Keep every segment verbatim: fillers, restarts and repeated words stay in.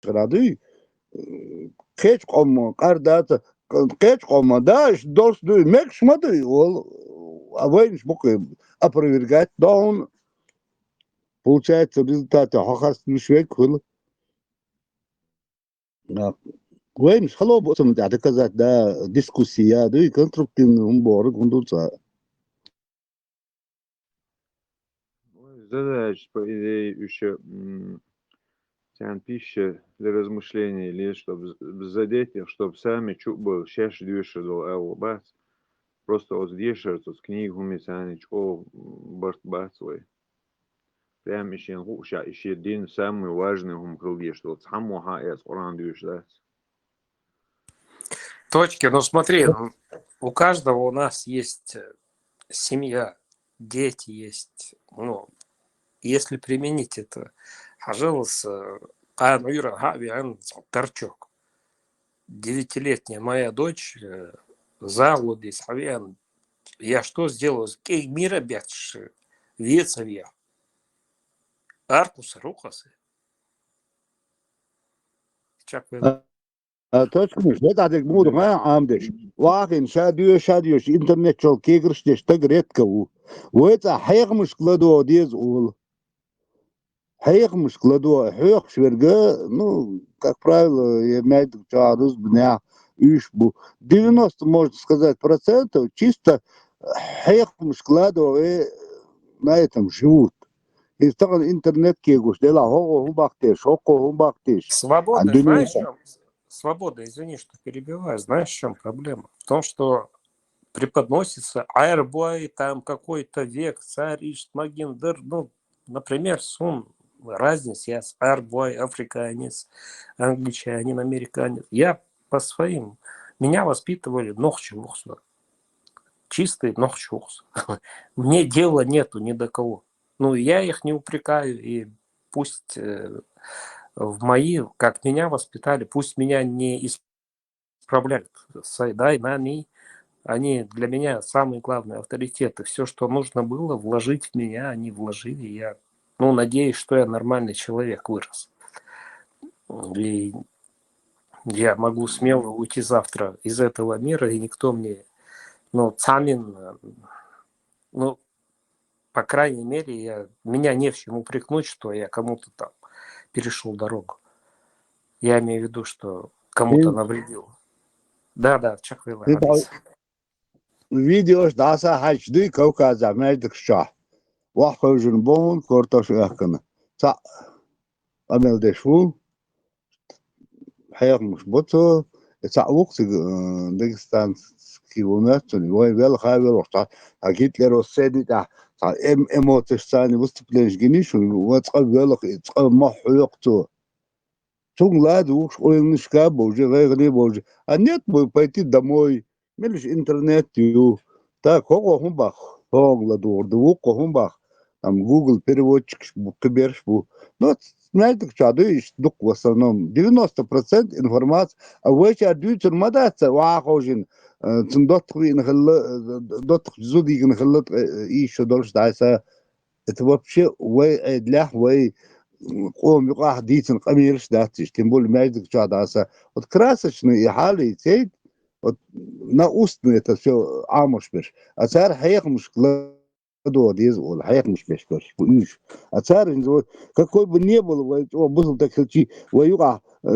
хӀара дуй. Кхечу къоман къар дац, кхечу къоман да, иштта долуш дуй, мегаш ма дуй, олу, а вайнаш бу-кх опровергать до хьуна. Получается, в результате хьо хастамаш вег хуьлу. А, вайнаш хало бу цунна тӀехь доказать, да, дискуссия дуй, конструктивный хӀума бохург хӀун ду цкъа. Ой, задача, по идее, ещё, м, царна пища для размышлений леза, чтоб з-, задеть их, чтоб сами чу а бевлла, шаьш доьшур долу агӀо бац. Просто оцу дешарца, оцу книга хӀуманца царна чӀогӀа, м, барт бац вай. Прямо и шена хууш, и шен дин самый важный хӀума хила дезаш долу цхьаммо хьан эца Къуръан доьшуш дац. Точки, ну смотри, ну, у каждого у нас есть, э, семья, дети есть. Ну, если применить это, хьажалас, э, къан Ӏуьйранна хьа а веана торчок. Девятилетняя моя дочь, э, загӀлудис хьа веана, я что сделаю? КӀе мира бетташ, э, вецаве. Аркъусар ву-кх аса. Чекхвелла. А, а, точка, муш, вай цхьа дерг муха ду хьан Ӏамадеш? Вахина ша доьшу, ша доьшу, интернет чохь кегарш деш стаг редко ву. Вай цхьа хьехамашка ладогӀа деза олу. Хьехамашка ладогӀа, хьоьхуш верг, ну, как правило, я маьждиг чохь рузбанехь уьш бу. Девяносто, можно сказать, процентов чисто хьехамашка ладогӀа на этом живут. И тахана интернет кегош делахь, хӀокхо хӀун бахтеш, хӀокхо хӀун бахтеш. Свобода, а, дуьнен знаешь, в чём? Свобода, извини, что перебиваю. Знаешь, в чём проблема? В том, что преподносится Ӏаьрбой, там какой-то век, царь ишт магин дир, ну, например, сун разница, я с Ӏаьрбой, африканец, англичанин, американец. Я по своим. Меня воспитывали нохчи ву-кх со. Чистый нохчи ву-кх со. Мне дела нету ни до кого. Ну, я их не упрекаю, и пусть, э, в мои, как меня воспитали, пусть меня не исправляют. Сай, дай, нани, они для меня самые главные авторитеты. Всё, что нужно было вложить в меня, они вложили. Я, ну, надеюсь, что я нормальный человек вырос. И я могу смело уйти завтра из этого мира, и никто мне, ну, цамин, э, ну, по крайней мере, я, меня не в чем упрекнуть, что я кому-то там перешёл дорогу. Я имею в виду, что кому-то навредил. Да, да, чекхвелла, хӀадис. Видеош дӀасахьаьжча дуй Кавказехь маьждигаш чохь. Ваххевжина бохун кортош а аьхкана. Цхьаъ къамел деш ву. Хьехамаш бо цо, и цхьаъ ву-кх цига, э, дагестанский ву моьтту, вай велха а велхаш, цхьа, цхьа Гитлеро сцени тӀехь, цхьа эм-, эмоцеш царна выступленеш гинийш, ван цкъа велха, и цкъа ма хьоькху цо. Цунга лада вухуш ойланашка а бовжа, гӀайгӀане а бовжа. А нет, бу пойти домой. Милаш интернет ю. Так, хӀокхо хӀун бах? ХӀокхо ладугӀур ду, вукхо хӀун бах? Там Google переводчикаш бу, кхиберш бу. Но маьждиг чохь дуй иштта дукха в основном. Девяносто процент информация. А вайчара дуьйцур ма дац, ца ваха ховшина, э, цунна доттагӀа вийна хилла, э, доттагӀчу зуда йигна хилла, э, э, ийшо долуш дӀайса. Это вообще вай Ӏедалехь, вай, м, къоман юкъахь дийцина къамелаш дац иштта. Тем более маьждиг чохь дӀаса. Вот красочный и хьалийцейта, вот на устный это всё Ӏамош берш. А цара хьехамашка ладогӀа деза олу, хьехамаш беш берш бу уьш. А цара, вот, какой бы ни было, вай чӀогӀа бусалба стаг хилчи, вай юкъахь, э,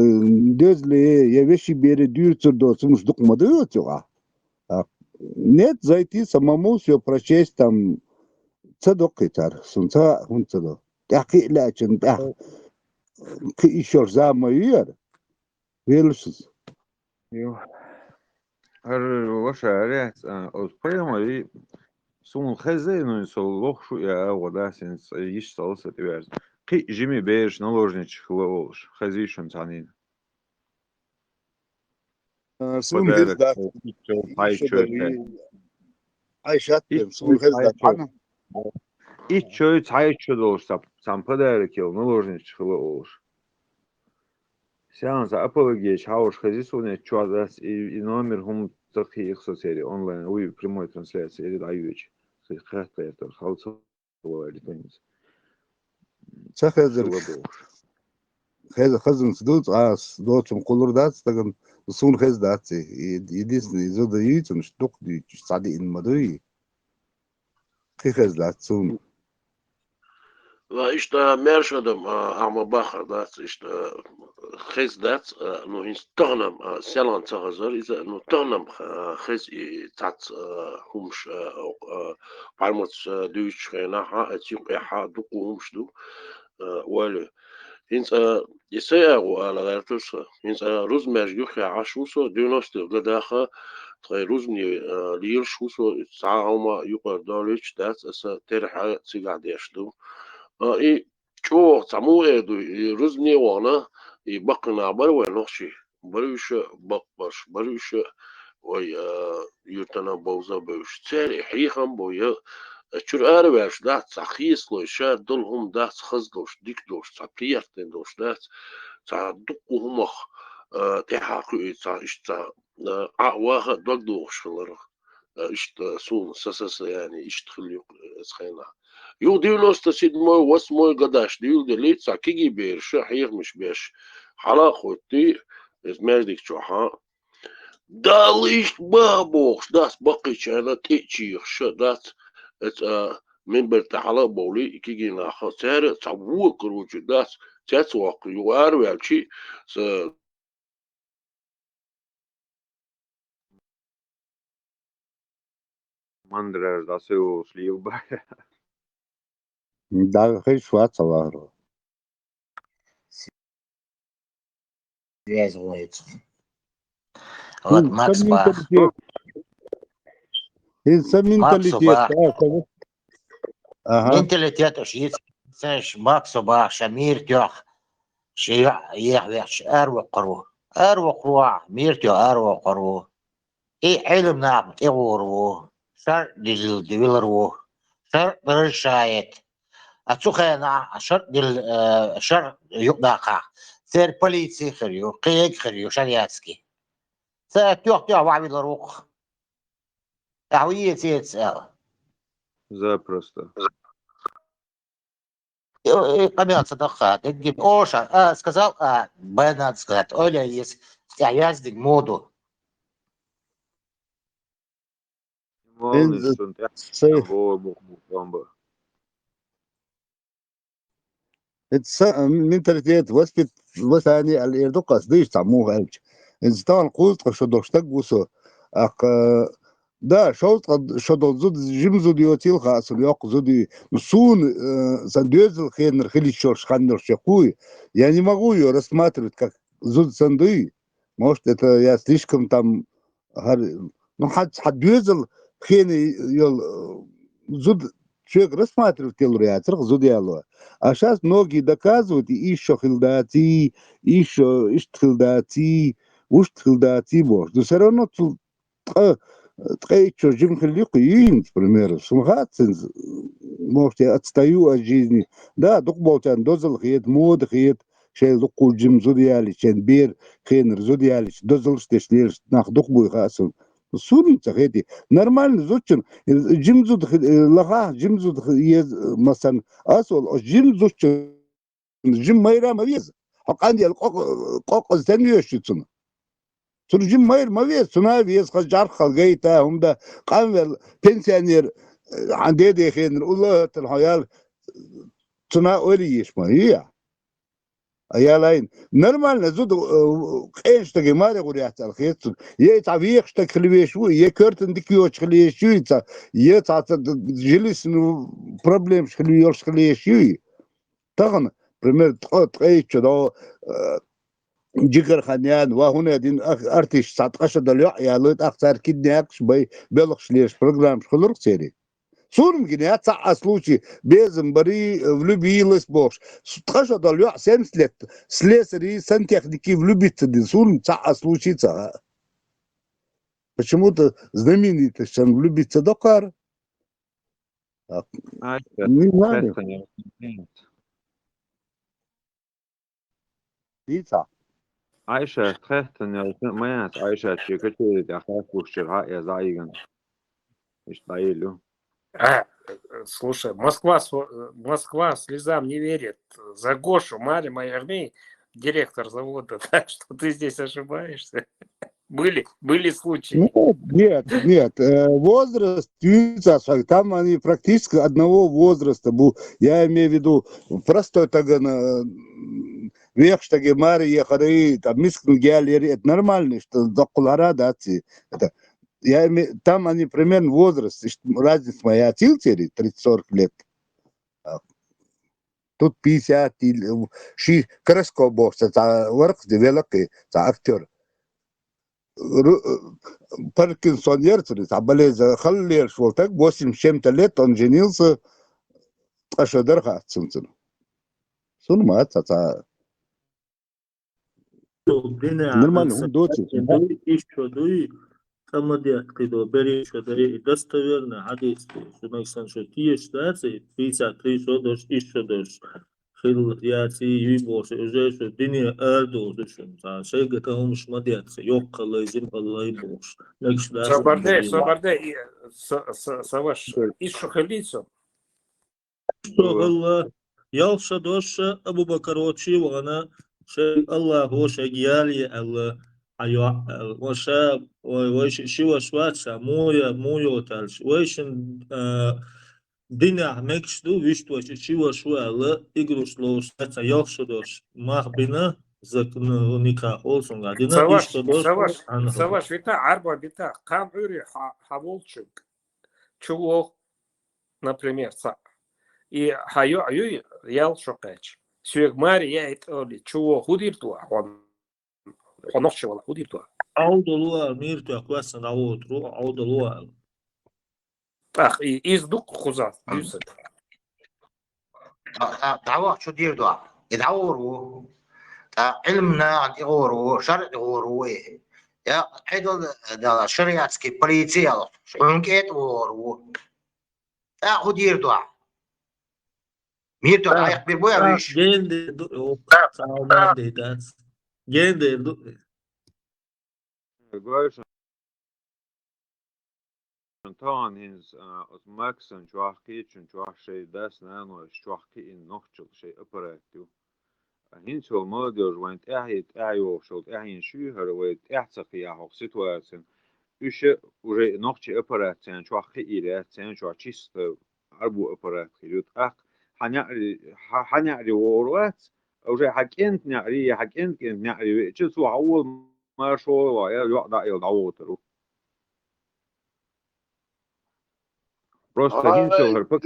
доьзале я вешин бере дуьйцур доцу хӀумаш дукха ма ду оцу юкъахь. А, нет, зайти самому всё прочесть там, ца доккхий цара, сунца хӀунда ца до. ТӀаьхьа кхин а лаьчун, тӀаьхьа кхин а йиш йолуш зама ма ю яра. Велаш иза. Ю. ХӀара ваша, хӀара яц, а, оцу пайхамари суна хезай, ну, со лохуш ву и агӀо дас, хӀинца йиш ца ласа тӀеверзна. Кхин а жима бераш наложницаш хила олуш, хезий шуна цхьаннийна? А, суна хеза дац. Иччо, цхьа иччо, Айшат, суна хеза дац. Иччо, цхьа иччо долуш, цхьа, цхьана подарок йолу, наложницаш хила олуш. Сяна цхьа апология хьовш хези суна, чохь дац и, и номер хӀума ца кхиих со церан онлайн, уй, прямой трансляция, или дӀайоьчу. Хатта гӀертар, хала ца валар, тайнца. Ца хезар. Хила долуш. хеза хазанца ду, цӀас доцун кхулур дац, стаган сун хеза дац. И единственный зуда юйцун, дукха дуйчу, цхьа диъна ма дуй. Кхи хеза дац сун. Ва иштта мерш адам, а, ахма бахар дац, иштта хеза дац, а, ну, хинс тагнам, а, селан ца хазар, иза, ну, тагнам, а, хез и цац, а, хумш, а, а, пармац, а, дуйч хена, ха, а, цик, а, ха, дукку хумш ду, а, вали. Хинс, а, и сай агу ала гартуса, хинс, а, руз мерш гюхе аш усо, девяностых годах, а, тхай рузни, а, лирш усо, цаама юкъар долич, дац, а, са терха цига деш ду. А, и чӀогӀа цхьа мугӀе ду, и рузбане вахана, и баккхина бар вай нохчий. Бар уьш баккхарш, бар уьш вай, а, юьртана бовза бевш. Церан и хьехам бо я, а, чуьра араваьллаш дац, цхьа хеслой, ша дол хӀума дац, хаза долуш, дика долуш, цхьа приятный долуш дац, цхьа дуккха хӀумах, а, тӀаьхьа кхуьуьйту, цхьа иштта, цхьа, а, Ӏа ваха дог дохуш хиларх. А, иштта суна, сан состояние иштта хилла юкъа, э, цхьайна. Юха девяносто седьмой, восьмой годаш дуьйладелли, цхьа кегий бераш, хьехамаш беш, хьала а кхуьттий, иза маьждиг чохь, а. Далла иштта баха бохуш, дац баккхийчарна тӀе а чийхаш, дац, эца, а, минбар тӀе хьала а бовлий, и кегий наха, цара цхьа вон карочу, дац, цец а воккху, юха араваьлчий, са Мандраж дӀасайолуш лелабаьхьа. ДӀахиша вац, ца вахаро. Связь ловится. Вот хӀинца Макс Бах. Менталитет. ХӀинца Максу менталитет, Бах. А, ца ву-, Аха. Менталитет уж йиц, цаьш Максу Бах, ша мийра тоьхна, ши йоӀ еха вехча аравоккхур ву. Аравоккхур ву ахь, мийра тоьхна аравоккхур ву. И Ӏилма нахана тӀегӀур ву, шаръ дилла вилар ву, шаръ разрешает. А цу хенахь шаръ дилла, э, шаръ юкъадаккхахь, церан полици хир ю, кхега хир ю, шариатский. Ца тоьхна-тоьхна ваьхьа вилар ву-кх. Ахьа ву ецец аьлла. Запросто. И, и къамел ца даха, деггим. Оша, а, сказал, а, Б надо сказать. Оля есть. Я, я здесь моду. Молниш Ин-, цун тӀе сай- боху боху. ХӀинца са-, менталитет, воспит-, воспитание аьлла эр ду-кх ас, дийша цхьа муха аьлча. ХӀинца тахана кхузткъа шо долу стаг ву со. Аккха, да, шовзткъа шо долу зуда, жима зуда йоцийла хаьа суна, йоккха зуда ю. Ну, суна, э, сан доьзал хенара хила йиш йолуш хан йолуш чекхуй. Я не могу её рассматривать как зуда санна дуй. Может, это я слишком там хӀара, ну, хьан, хьан доьзал хене йолу, э, зуда соьга рассматривать йолур яцара-кх зуда яло. А щас многие доказывают, и ишшо хила даций, ишшо иштта хила даций, вуьшта хила даций бохуш. Но всё равно цул ткъа, ткъе итт шо жима хилла юкъа йийна, к примеру, суна хаьа цуьнца, может, я отстаю от жизни. Да, дукхахболчарна дозалла хета, мода хета, шайн дуккха жима зуда ялийча, шайн бер хенара зуда ялийча, дозаллаш деш лелаш нах дукха буй хаьа суна. Суна ца хетий. Нормально зудчун, э, жима зуда хи-, э, лахахь, жима зуда хи-, еза, э, масанна. Ас вала, оцу жима зудчун жима майра ма веза. Хьо къандел къо-, къо-, къокъаза стенна везаш ю цунна? Цунна жима майра ма веза, цунна а веза, хаза чӀарххал гайта, хӀума дан, къанвелла пенсионер, э, хьан дедехенара улла а хӀоьттина хьо ял, цунна а ойла еш ма ю я. А ялайн, нормально, зуда, э, къена стаге маре гӀур яц аьлла хета цунна. Я и цхьа вехаш стаг хила веш ву, я коьртана дика йоцуш хила еш ю и цхьа, я цхьа ц-, д-, д-, жилищный проблемаш хила йолуш хила еш ю и. Тахана, пример, ткъа, ткъе итт шо догӀу, э, Джигархан яна, ва хӀунда дина ах-, артист цхьа ткъа шо долу йоӀ ялуй, тӀаккха цара киднепкаш бай, белхаш леш программаш хуьлург церий. Суна-м гина яц цхьа а случай, безам барий, влюбилась бохуш. С-, ткъа шо долу йоӀ семьдесят лет слесарей, сантехникий влюбиться дина. Суна-м цхьа а случай ца хаьа. Почему-то знаменитостьшна влюбиться доккхара. А, Айша, не знаю. Хеттан яц. Дийца. Айша, хеттан яц, ма яц, Айша, чи качели тӀехь хьаькхуш чуьра хьа я зӀайиган. Иштта дӀаеллу. А, слушай, Москва, сво-, Москва слезам не верит. За Гошу мали ма яхни, директор завода, так что ты здесь ошибаешься. Были, были случаи. Ну, нет, нет. Э, возраст, там они практически одного возраста был. Я имею в виду, просто так, вехштаги мари яхары, там мискин гял яри, это нормально, что докулара даци. Это, я имею, там они примерно возраст, разница моя, тил тери, тридцать-сорок лет. Тут пятьдесят или ши Краско бохса, ца варх де велаки, ца актер. Паркинсон ярцри, ца болезнь халлер шволтак, восемьдесят чем-то лет он женился, а что дорха цунцун. Сунма ца ца. Нормально, он доци. Ишо дуй, тамадият кидо, бери шо дари, достоверно, хадис, сунак сан шо тиеш даци, пятьдесят три шо дош, ишо дош. Хил яци юй бош, уже шо дине ардо душун. Са шейга таумш мадиятса, ёк калайзим Аллай бош. Некш даци. Сабарде, сабарде, и са, са, саваш, ишо хилицо. Алла, ялша доша Абу Бакар очи вана, шей Аллах о шей гяли Алла, айо, ваша, вай, вай шива шваца, моя, моя тальш. Вай шин, э, динах мекшду, вишту вай шива шва Алла, игру слоу шаца, ялша дош, мах бина, закну никах олсун, а дина, Саваш, ишта дош, саваш, ана. Саваш, вита, арба вита, кам ури ха, хаволчук. Чулох, например, са. И хайо, аю, ял шокач. Сюек мари, я ит оли, чулох, худир туа, хон. Хонох чевала, худир туа. Аудалуа, мир туа, квасна, аудалуа. Ах, и, из дук хуза, дюсет. Давах чудир дуа. И дауру. Та илмна игору, шар игору. Я, хедал, да, шариатский полиция. Шункет ору. Та худир дуа. Мир туа, Та, аяк бир боя Та, виш. Генде ду, о, сауман де дац. Генде ду. Гойшин тагӀан хӀинз, а, оз Максан чохкийчун чох шей дас наной чохкийин нохчул шей аппарат ю. А хӀинз хьо молодёжь вайн тӀехьи, тӀехьйохшул, тӀехьин шуьйхара вай тӀехь ца кхияхьох ситуацин. Уьш уже нохчи аппарат цен чохкийря, цен чох чисто арбу аппарат хир ю. ТӀаккха хьа неӀри, хьа, хьа неӀри вогӀур вац, уже хьа кӀент неӀри, хьа кӀент-кӀент неӀри веъча, цо хьа вол маршо ва, я йоӀ даъел дӀавотару. Просто хӀинцел хӀар пак.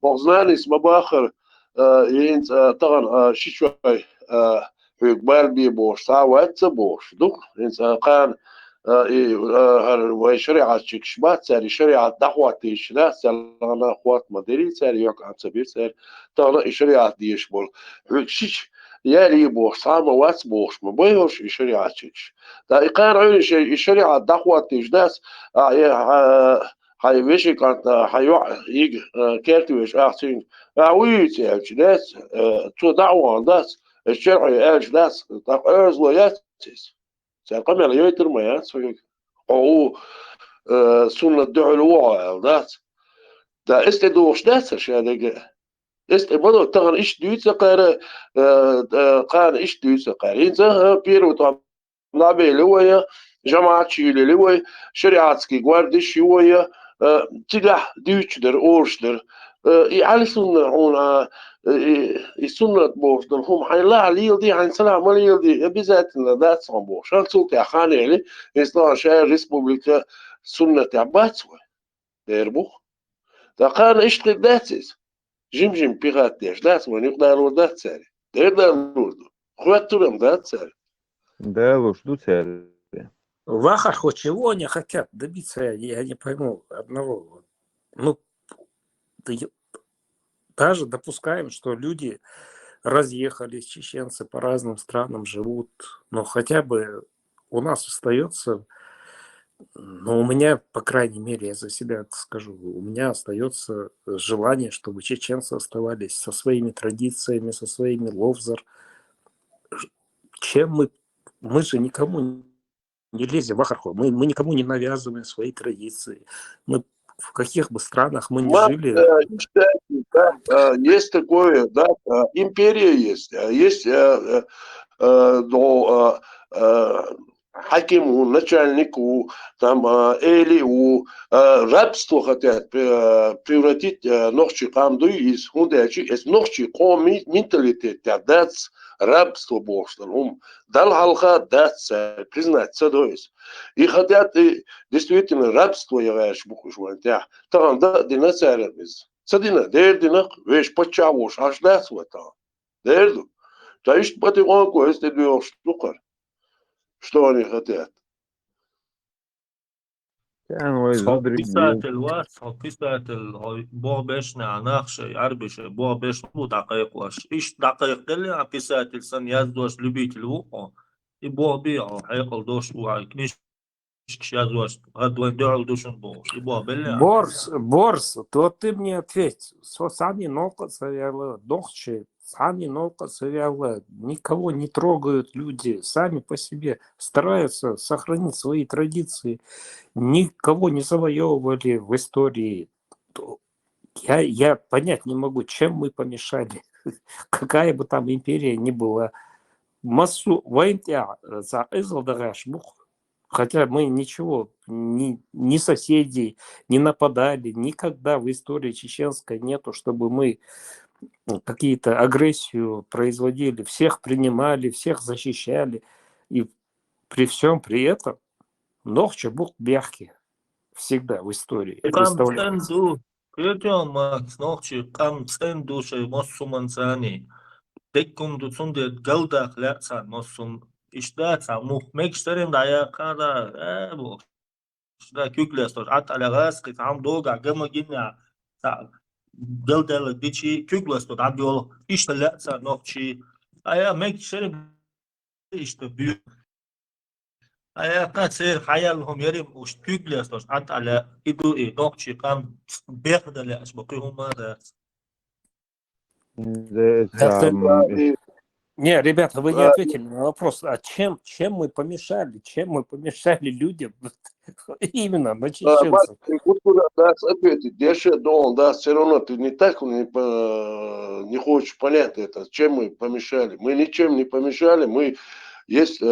Ох, знанис ма бахар, э, хӀинц, э, тагӀан, э, шичвай, э, хьуьг бал бе бохуш, схьа вац ца бохуш, ду? ХӀинц, э, кхана, э, и, э, хӀар вай шариӀат чикаш бац цаьрга, и шариӀат дӀахӀоттийча дац цаьрга, хӀотта ма дери цаьрга, йоккха ца бир цаьрга, тахана и шариӀат дезаш болу. Хьуьг шича яьлий бохуш, схьа ма вац бохуш, ма байхалш и шариӀат чикаш. Ткъа и кхана Ӏуьйра шай, и шариӀат дӀахӀоттийча дац, а, э, хьа, хьайн вешин кӀант, а, хьайн йоӀ йига, а, керта веш, ах цуьнга, а, вуьйцу аьлча, дац, а, цо дӀа а вахана дац, аш чархье аьлча дац, тӀаккха Ӏоьрзало яц иза. Цаьрга къамел йойтур ма яц хьоьга. Хьо ву, а, суннат дуьхьал ву хьо аьлла дац. Да, эс тӀе духуш дац ша дерриге. Эс тӀе ма до, тахана иштта дуьйцу кхара, а, а, кхана иштта дуьйцу кхара. ХӀинца, а, первый тӀом набели вая, жамаӀат чу йилли вай, шариатский гвардиш ю вая, а, цигахь дуьйцуш дара, олуш дара. А, и Ӏали сунна хьуна, а, и, и суннат бохуш долу хӀума хьайн лахь леладе, хьайн ца лахь ма леладе, обязательно дац хьуна бохуш. Хан цул тӀаьхьа хан яьлли, иза тахана шаьра республика суннатехь бац вай. Дера бу. Ткъа кхана иштта хир дац иза. Жим-жим пихат деш дац, вайн юкъадалор дац цаьрга. Дера далор ду. Хоьттур-м дац цаьрга. Далуш ду цаьрга. Вахар хоть чего они хотят добиться, я, я не пойму одного. Ну, д-, даже допускаем, что люди разъехались, чеченцы по разным странам живут, но хотя бы у нас остается, ну, у меня, по крайней мере, я за себя это скажу, у меня остается желание, чтобы чеченцы оставались со своими традициями, со своими ловзар. Чем мы, мы же никому не лезем, Вахархо, мы, мы никому не навязываем свои традиции. Мы в каких бы странах мы ни Ма, жили, э, иштта, Да, э, есть такое, да, э, империя есть, э, есть, э, э, э, ну, э, э, хаким у, начальник у, там, э, эли у, э, рабство хотят, э, превратить, э, нохчий къам дуй из, хӀунда аьлча эс нохчий къомий менталитет, да, дац рабство бохуш дар хӀума. Далла хьалха дац цар, признать ца до из. И хотят, и действительно рабство я гӀаьш бухуш вайн тӀехь. Тахан да а дина цара из. Ца дина, дера дина, вешан паччахь волуш Ӏаш дац вай тахан. Дера ду. Ткъа иштта патикъонко эс тӀе доьлхуш ду кхара. Что они хотят? Цхьа писатель вац, цхьа писатель, хьо бохбешна а нах шай, Ӏарби шай, бохбеш бу дӀакхайкхош. Иштта дӀакхайкхаделли а писатель санна яздош любитель ву хьо. И бохби хьо, хьекъал дош ву хьай, книжкаш яздош, хӀад вайн дуьхьал ду шуна бохуш. И бохбелли а. Борс, Борс, вот ты мне ответь. Со сами нокъа ца вяла, нохчи сами нокъа ца вяла, никого не трогают люди, сами по себе стараются сохранить свои традиции, никого не завоевывали в истории. То я, я понять не могу, чем мы помешали, какая бы там империя ни была. Массу вайн тӀехь, э, цхьа къизал дагӀаш бу-кх. Хотя мы ничего, ни, ни соседей, не нападали, никогда в истории чеченской нету, чтобы мы, м, какие-то агрессию производили, всех принимали, всех защищали. И при всём при этом нохчи бу-кх бехке. Всегда в истории. Представляете? Кхетий хьуна, Макс, нохчий къам цӀена ду шайн массо хӀуманца а. Деггум ду, цундела галдаккха лаьа царна массо хӀума. Иштта цхьа мух мегаш церан дӀаяьккха а, э, бохуш. Иштта куьг лестош, Ӏад Ӏаьлла гӀазкхи цхьа хӀума догахь, ган ма гиннехь, цхьа галдаьлларг дичий, куьг ласто дӀадоьлху. Иштта лаьа царна нохчий. Ткъа я мегаш церан иштта буьйху. Ткъа я кхин церан хьаяьлла хӀума яра, уьш куьг лестош Ӏад Ӏаьлла, и ду и нохчий къам бехдан лаьаш бу кхин хӀума а дац. Да, это, м, не, ребята, вы не ответили на вопрос, а чем, чем мы помешали, чем мы помешали людям именно на чеченцев? Макс, вот куда дац ответить, деши дон дац, всё равно ты не так, не по-, не хочешь понять это, чем мы помешали. Мы ничем не помешали, мы есть, э,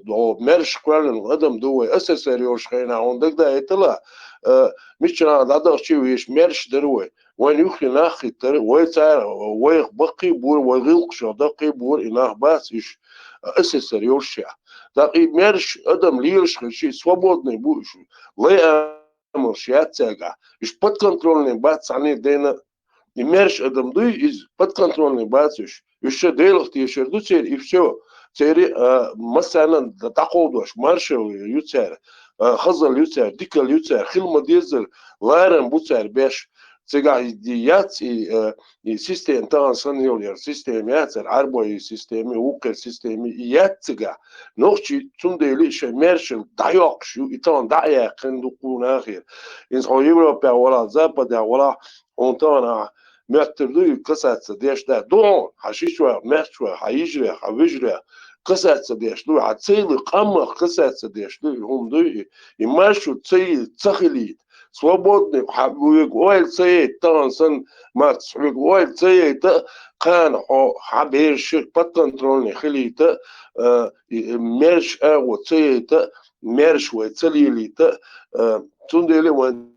о, маьрша кхоьллина адам ду вай, СССР йолуш хенахь, хьуна дагадайтала, э, миччанхьа дӀадахча веш маьрша дара вай. Вайн юххе нах хӀиттара, вай цара, вайх баккхий а бора, вай гӀиллакхашах даккхий а бора, и нах бац уьш, СССР йолушшехь. ТӀаккха и маьрша адам лелаш хилча, и свободный бу уьш. Лай амалш яц цаьргахь. Уьш подконтрольный бац цхьанне а дайна. И маьрша адам дуй, иза подконтрольный бац уьш. Уьш ша Делах тешар ду церан, и всё. Церан, а, массарна а дӀакховдош, маршалла ю цара, а, хазалла ю цара, дикалла ю цара, хила ма-деззара ларам бу цара беш. Цигахь и яц и, а, и система, тахана санна йолу яра система яцара, Ӏарбойн система, вукхеран система, и яц цигахь. Нохчий цундела и шайн маьршалла дӀайоккхуш ю, и тахана дӀа а яьккхина ду кху нахера. Иза хьо Европехь валахь, Западехь валахь, хьуна тахана ахь моьттур дуй, касаться деш дац. Ду хьуна, хьан шичой, маьрчой, хьан йижарех, хьан вежарех касаться деш дуй, хьан цӀийла къамах касаться деш дуй, хӀума дуй и. И маршо цӀийла ца хилийта. Свободный, хьан вуьга ойла ца яйта, тахана санна, Макс, хьоьга ойла ца яйта, кхана хьо, хьан бераш шуьга подконтрольный хилийта, э, и, и маьрша агӀо ца яйта, маьрша вай ца лелийта, э, цундела вайн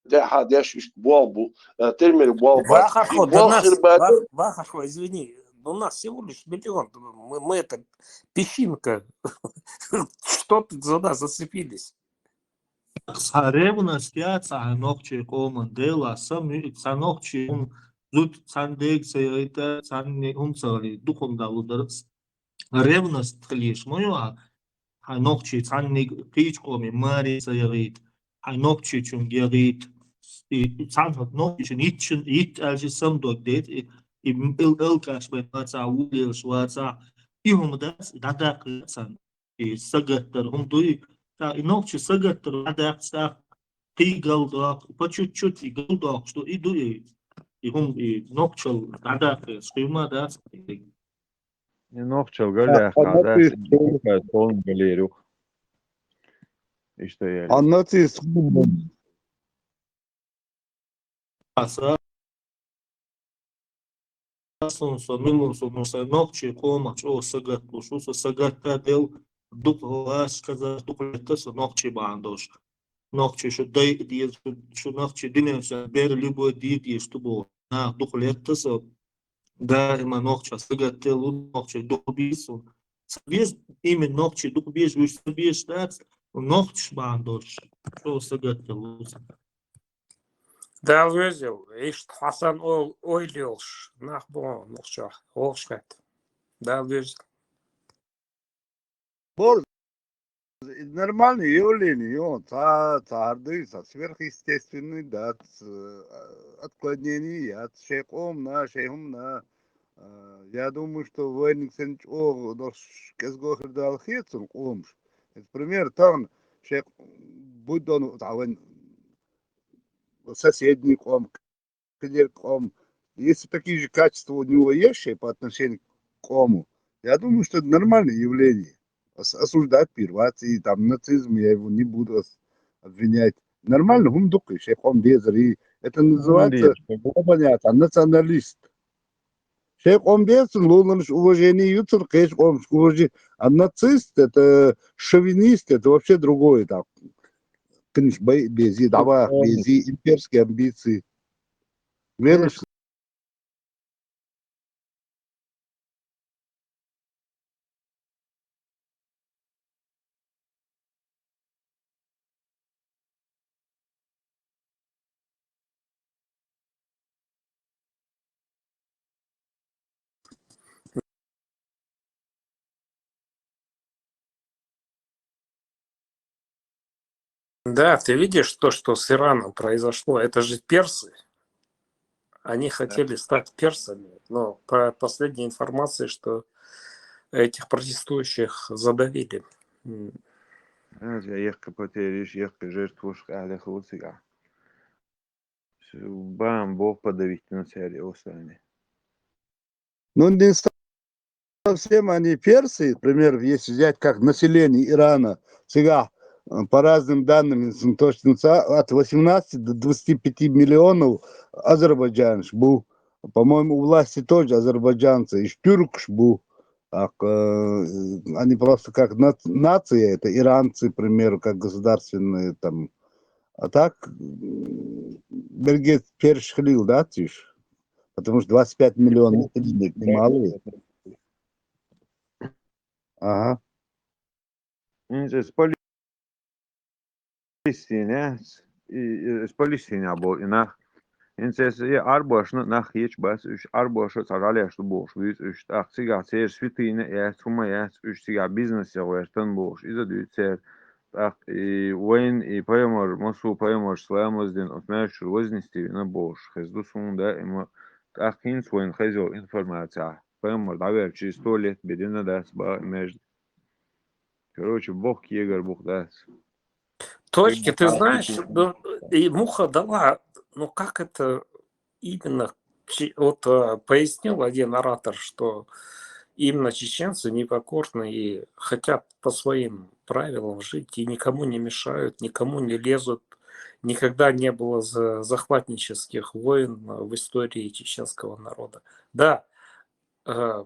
тӀаьхьа деш иштта болх бу, а, тера мера болх бац. Вахархо, и да болх нас, хир бац. Вах-, Вахархо, извини, у нас всего лишь миллион, мы, мы это песчинка. Что тут за нас зацепились? Цхьа ревность яц хьан нохчийн къоман, Дела, сам ю, цхьа нохчийн хӀума зуда цхьаьна дега ца яйта, цхьаьна хӀума ца гӀалийта, дукха хӀума далу дара. Ревность хилийша ма ю хьан, хьайн нохчий цхьанниг кхечу къомий маре ца яхийта, хьайн нохчичунга яхийта, и, и цхьана нохчичун йитчун, йитта аьлча самдог дайта, и, и ил-, алкаш бен вацахь, ву лелаш вацахь, и хӀума дац, и дӀадаккха царна. И сагатдар хӀума дуй, ша и нохчи сагатдар дӀадаьккхича тӀаккха, кхин галдоккху, по чуть-чуть и галдоккхуш ду, и ду и, и хӀума, и нохчалла дӀадаккха, кхин хӀума дац. И нохчалла галъяьккхина дац, и нохчалла тхуна галийр ю. Иштта яьлла. Хьан нацис хӀума. Аса. Аслан со, Милун со, ну, со нохчий къомах чӀогӀа сагатта луш ву со, сагатта дел дукха лаш казах, дукха летта со нохчий бахьан долуш. Нохчий шу дайа деза, шу, шу нохчий динан ша бер любой дийр деза шу боху. Нах дукха летта со, даима нохча сагатта лу, нохчий дукха беза со. Ца беза, именно нохчий дукха беза, вуьш ца беза дац, нохчаш бахьан долуш, чӀогӀа сагатта лу со. Дала веза, иштта Хьасан ол-, ойла йолуш нах бу нохчо, вовшахкхетта. Дала веза. Бор, нормальное явление, ё, ца, ца хӀара дуй, ца сверхъестественный дац, э, отклонение яц, шайн къомана, шайн хӀумана. А, я думаю, что вайниг санна чӀогӀа долуш кӀезиго хир Дала хета цунна къомаш. Это пример, тахана шайн буддону цхьа вайн соседний къом, кхидерг къом, если такие же качества у него есть шайн по отношению к къому, я думаю, что это нормальное явление. Ос-, осуждать первацию, там, нацизм, я его не буду ос-, обвинять. Нормально, хӀума дукха, шайн къом дезари. Это называется, хӀума деза, глобальный националист. Шайн къом деза цунна, луларнаш уважение ю цунна, кхечу къомаш уважи-, а нацист, это шовинист, это вообще другое, там. Кхинаш бай бези, дӀаваха бези, имперские амбиции. Велаш. Да, ты видишь то, что с Ираном произошло? Это же персы. Они хотели стать персами, но по последней информации, что этих протестующих задавили. М. Яза яккхи потериш, яккхи жертвуш къаьхьа хилла цигахь. Бан бо подавить на цаьрга осани. Ну, не совсем они персы, например, если взять как население Ирана, цигахь, э, по разным данным, н-, точно ца-, от восемнадцати до двадцати пяти миллионов азербайджанцев был. По-моему, у власти тоже азербайджанцы, и тюркш был. Так, э, они просто как на-, нация, это иранцы, к примеру, как государственные там. А так, м, берге персаш хилийла дац уьш. Потому что двадцать пять миллион население немалое. Ага. ХӀинца эс Палестина, и, и, эс Палестина бо и нах. ХӀинца эс и Ӏарбошна нах хеташ бац, уьш Ӏарбоша цхьа жӀалеш ду бохуш буьйцу уьш. ТӀаккха цигахь церан святыня яц, хӀума яц, уьш цигахь бизнесе гӀертан бохуш. Иза дуьйцу церан. ТӀаккха и вайн, и пайхамар, массо пайхамарш, салам-моаршал дина, оцу маьждиг чуьра вознести вина бохуш хеза ду суна даима. ТӀаккха хӀинца вайна хеза йолу информаци, пайхамар дӀаверчий сто лет бен дина дац баха и маьждиг. Короче, бог кегар бух дац. Точки, ты знаешь, ну, и муха дала, ну как это именно, чи-, вот, э, пояснил один оратор, что именно чеченцы непокорны и хотят по своим правилам жить, и никому не мешают, никому не лезут. Никогда не было за-, захватнических войн в истории чеченского народа. Да, э,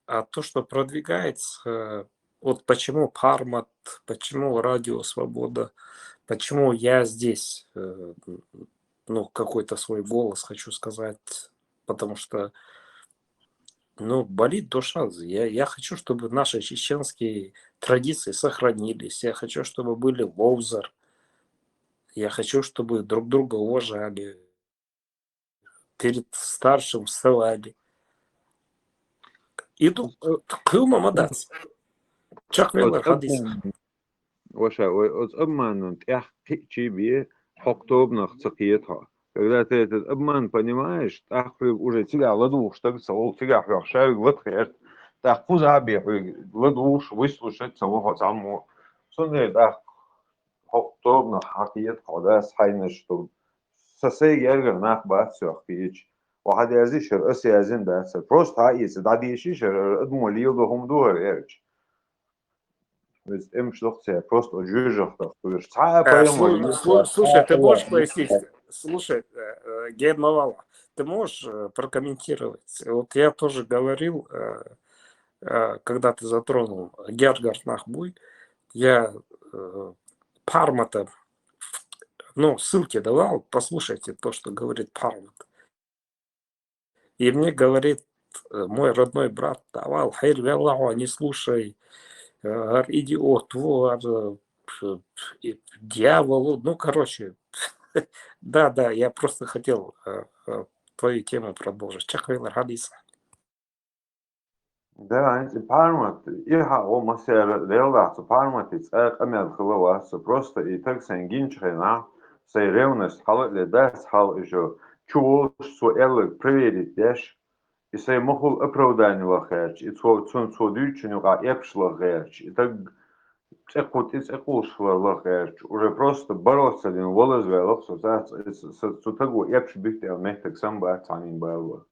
а то, что продвигается, э, вот почему Пармат, почему Радио Свобода, почему я здесь, э, ну, какой-то свой голос хочу сказать, потому что, ну, болит душа. Я, я хочу, чтобы наши чеченские традиции сохранились. Я хочу, чтобы были ловзар. Я хочу, чтобы друг друга уважали, перед старшим вставали. И ду-, э, кхуьлма ма дац. Чекхвеллера хьадис. Ваша, вай оцу обманан тӀех кхиъчий бе, хьокху тобанах ца кхета хьо. Когда ты этот обман понимаешь, тӀаккха хьоьга уже цигахь ладугӀуш стаг ца волу, цигахь хьоьга шаьрга лата херта, тӀаккха кхузахь а бе хьоьга ладугӀуш, вислуш ца во хьо цхьаммо. Цундела тӀаккха хьокху тобанах хьан кхета хьо, дас хьайнаш ду. Сан сайга гергара нах бац соьх кхиъча. Ва хьан дерзий шара, ас яздина дац хӀара. Просто хьан эца дӀадеший шара, хӀара адамо леладо хӀума ду хӀара аьлча. Веза тӀемаш доху цара, просто оцу жоьжахатах кхоьруш. Цхьа а, э, пайхамар слу-, ю-, слу-, слушай, ты можешь пояснить? Слушай, э, э, Гена Вала, ты можешь э, прокомментировать? Вот я тоже говорил, э, э, когда ты затронул Гергар Нахбуй, я э, Пармата, ну, ссылки давал, послушайте то, что говорит Пармат. И мне говорит э, мой родной брат: «Давай, хайр веллаху, не слушай, э, ар идиот, во, ар, э, э, дьяволу». Ну, короче, да, да, я просто хотел э, э, твою тему продолжить. Чакъ велар, хӀадис. Да, анцӀи Пармат, и хьао масера лелахь, цу Пармати цӀа къамел хила вац, просто и таг сайн гинчу хенахь, сайн ревность хьала а ле дац хьала иша, чу волуш цо аьлларг проверить деш, и сайн махул оправдание лахарч, и цо, цун цо дуьйцучун юкъа эпаш лахарч, и таг цӀе кху-, тӀе цӀе кхуллуш хилар лахарч, уже просто бороться дина валазваьлла со, цац-, ц-, ц-, цу таго эпаш битта аьлла меттиг сан бац цхьаннен бала.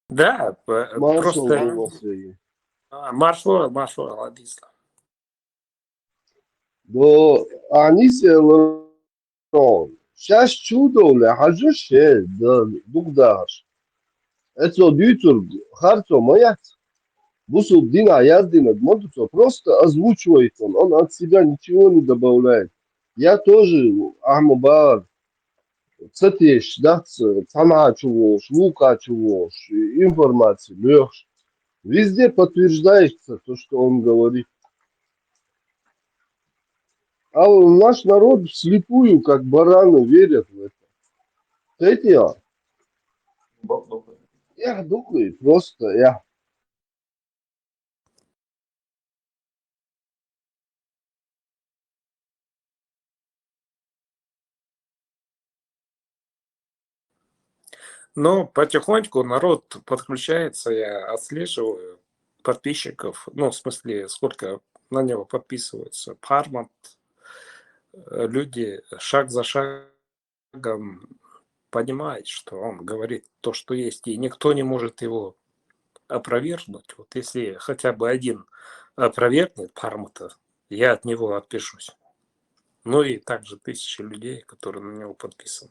Да, п- Маршал просто вуллахь. А, маршал, маршал, Владислав. До Анисела. Шаьш чудовле хьажа ше, да, дукха дахарш. Эцо дуьйцург харцо ма яц. Бусул дина яздинарг ма ду цо, просто озвучивает он, он от себя ничего не добавляет. Я тоже, Ахма Баар, ца тешаш дац, цхьанхьа чу волуш, вукху чу волуш, информаци лоьхуш. Везде подтверждается то, что он говорит. А наш народ вслепую, как бараны, верят в это. Эти, а? Я духлый, просто я. Ну, потихоньку народ подключается, я отслеживаю подписчиков, ну, в смысле, сколько на него подписываются. Пармат, э, люди шаг за шагом понимают, что он говорит то, что есть, и никто не может его опровергнуть. Вот если хотя бы один опровергнет Пармата, я от него отпишусь. Ну и также тысячи людей, которые на него подписаны.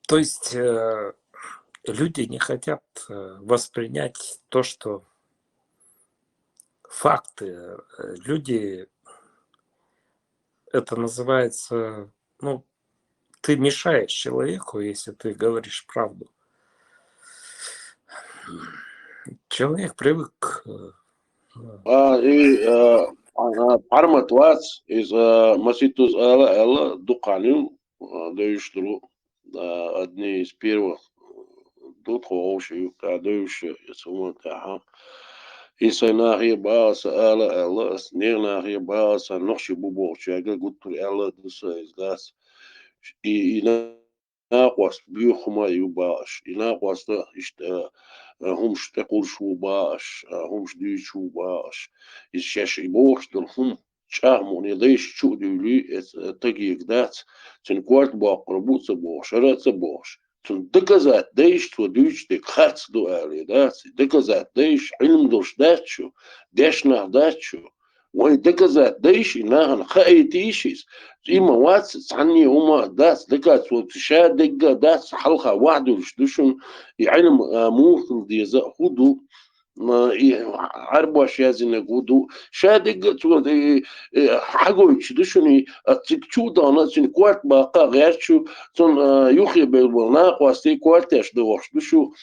То есть э, люди не хотят э, воспринять то, что факты. Э, Люди, это называется, ну, ты мешаешь человеку, если ты говоришь правду. Человек привык э, А, и, э, а, Пармат вац, из, э, маситтаза ала, ала, дукханил, э, девиш тру, э, одни из первых, э, ду тхо овши юкъа девиш, э, суман тахьа. И сай нахе бааса ала, ала, ас нех нахе бааса нохши бу бохчага гуттур ала дуса из дас. И, и на накъост буьйху хӀума а ю бааш, и накъоста иштта, а, хӀумаш тӀекхуллуш ву бааш, а, хӀумаш дуьйцуш ву бааш. Иза шаьш и бохуш долу хӀума чӀагӀ мукъане дайша чу а дуьйлий, эца, а, тагега дац, цуьнан корта боккхур бу а ца бохуш, хӀара а ца бохуш. Цунна доказать дайша цо дуьйцу дерг харц ду алий дац, доказать дайша, Ӏилма долуш дац шу, дешнах дац шу. Вай доказать дайша, и нахана хаийтийша иза. И ма вац, цхьанне хӀума дац, доказать, цо ша дегга дац, хьалха вахь дуьлуш ду шуна, и Ӏилма, а, муха хила деза а, хӀун ду, а, и Ӏарбош яздинарг хӀун ду. Ша дегга цо, и, и, хьагойтуш ду шуна, и, а, цига чу а дахана, цуьнан корта баккха а гӀерташ ю, цунна, а, юххе бевлла болу накъостий кортеш дохуш ду шу,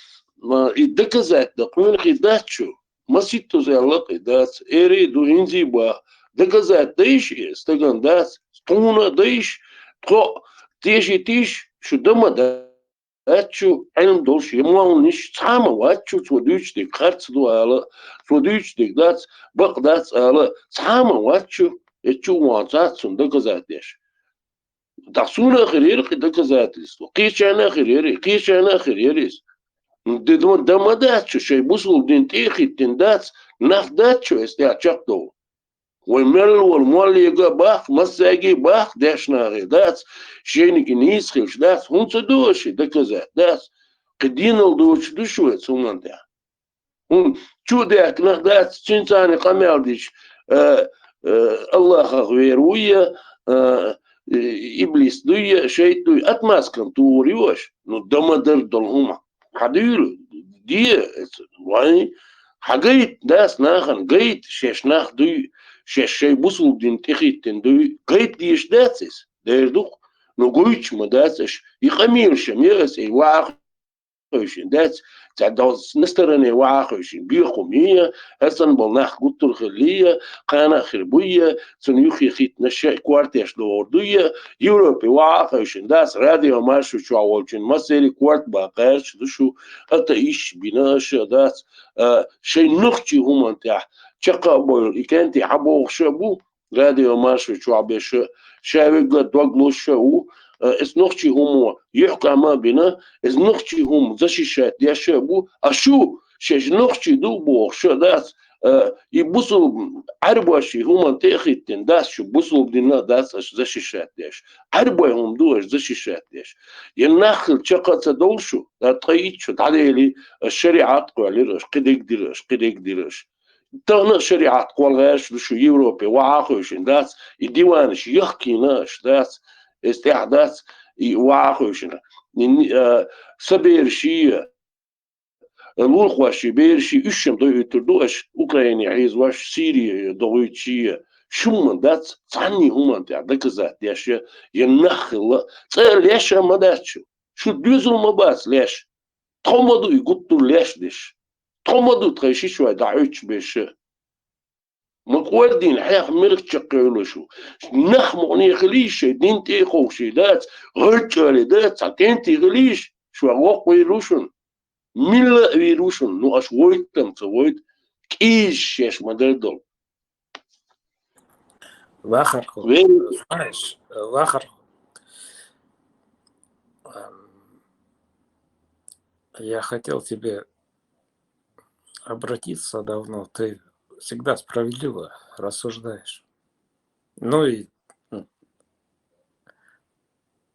а, и доказать дан къонахий дац шу. Маситтаза аьлла кхин дац, эре а ду, хӀинца а баха. Доказать дайша и стагана дац, тхуна а дайша, тхо а тешийтийша, шу дан ма дац шу, Ӏилма долуш, я молланаш, цхьа а ма вац шу, цо дуьйцу дерг харц ду ала, цо дуьйцу дерг дац, бакъ дац ала, цхьа а ма вац шу, эцу чу а вахана цац цунна доказать деш. ТӀаккха суна а хир яра кхин доказательство, кхечарна а хир яра, кхечарна а хир яра иза. Д-, д-, дан ма дац шу, шайн бусулба дин тӀе а хӀиттина дац, нах дац шу эс тӀехь чекхдовла. Вай мел волу моллига а баккха, массаьрга а баккха дешнахе дац, шайниг и нийса хилча дац, хӀунда ца до аша и доказать дац, кхин денал доцуш ду шу эца хӀуманна тӀехь. ХӀунда чу а даьхкина дац, цуьнан царна къамел дича, а, э, Аллахах вер вуй, э, э, иблис дуй, шайтӀа дуй, отмазкана тухур ю аша. Ну, да ма дарра долу хӀума. Хьан дуьйла? Де, вайн, хьан гайта, дац нахана, гайта, шаьш нах дуй, шаьш шайн бусулба дин тӀехӀиттина дуй, гайта дезаш дац иза, дера ду-кх. Ну, гойтуш ма дац аша, и къамелаш ма яц, и ваха хевшина дац, цхьа доза на стороне ваха хевшина, бехума я, хӀара санна болу нах гуттар а хилла я, кхана а хир буй, цунна юххе хӀиттинарш а кортош догӀур дуй, Европе ваха хевшина дац, радио Маршо чохь волчун массеран а корта бан гӀерташ ду шу, атеисташ бина аша дац, а, шайн нохчийн хӀуманна тӀехь чекх а бевлла, и кӀентий хьан бохуш а бу, радио Маршо чохь берш а, ша вегга дог лозуш а ву, а, иза нохчийн хӀума юьхькӀам а бина, иза нохчийн хӀума защищать деш а бу, а шу, шаьш нохчий ду бохуш а дац, а, и бусул Ӏаьрбошийн хӀуманна тӀе а хӀиттина дац шу, бусулба дин а дац аша защищать деш. Ӏаьрбойн хӀума ду аша защищать деш. Я нах хила чекх а ца довла шу, ткъа итт шу дӀадели, аша шариӀат кхоьллира аша, кхидерг дира аша, кхидерг дира аша. Тахана а шариӀат кхолла гӀерташ ду шу, Европе ваха а хевшина дац, и диванаш яхкийна аша дац, иза тӀехь дац, и ваха а хевшина. И, а, са бераший, лулахоший, бераший, уьш шен дойуьйтур ду аша, Украине хьийзош, Сирие догӀуьйтуш, шуна ма дац, цхьанний хӀуманна тӀехь доказать деш я, я нах хилла, цкъа а леш а ма дац шу. Шу доьзал ма бац леш. Тхо ма ду и гуттар а леш деш. Тхо ма ду тхайн ши шой дӀахьуьттуш берш а. Ма кӀордийна хьех мирх чекхйойла шу. Нах мукъане хилийша шайн дин тӀе а кховший дац, гӀарчӀале дац, цхьа кӀентий хилийша, шу воккха вийр ву шуна. Милла а вийр ву шуна, ну аша войту-м ца войту, кӀийзаш шаьш ма-дарра долу. Вахархо, вен- знаешь, э, Вахархо, эм, я хотел тебе обратиться давно. Ты всегда справедливо рассуждаешь. Ну и, м,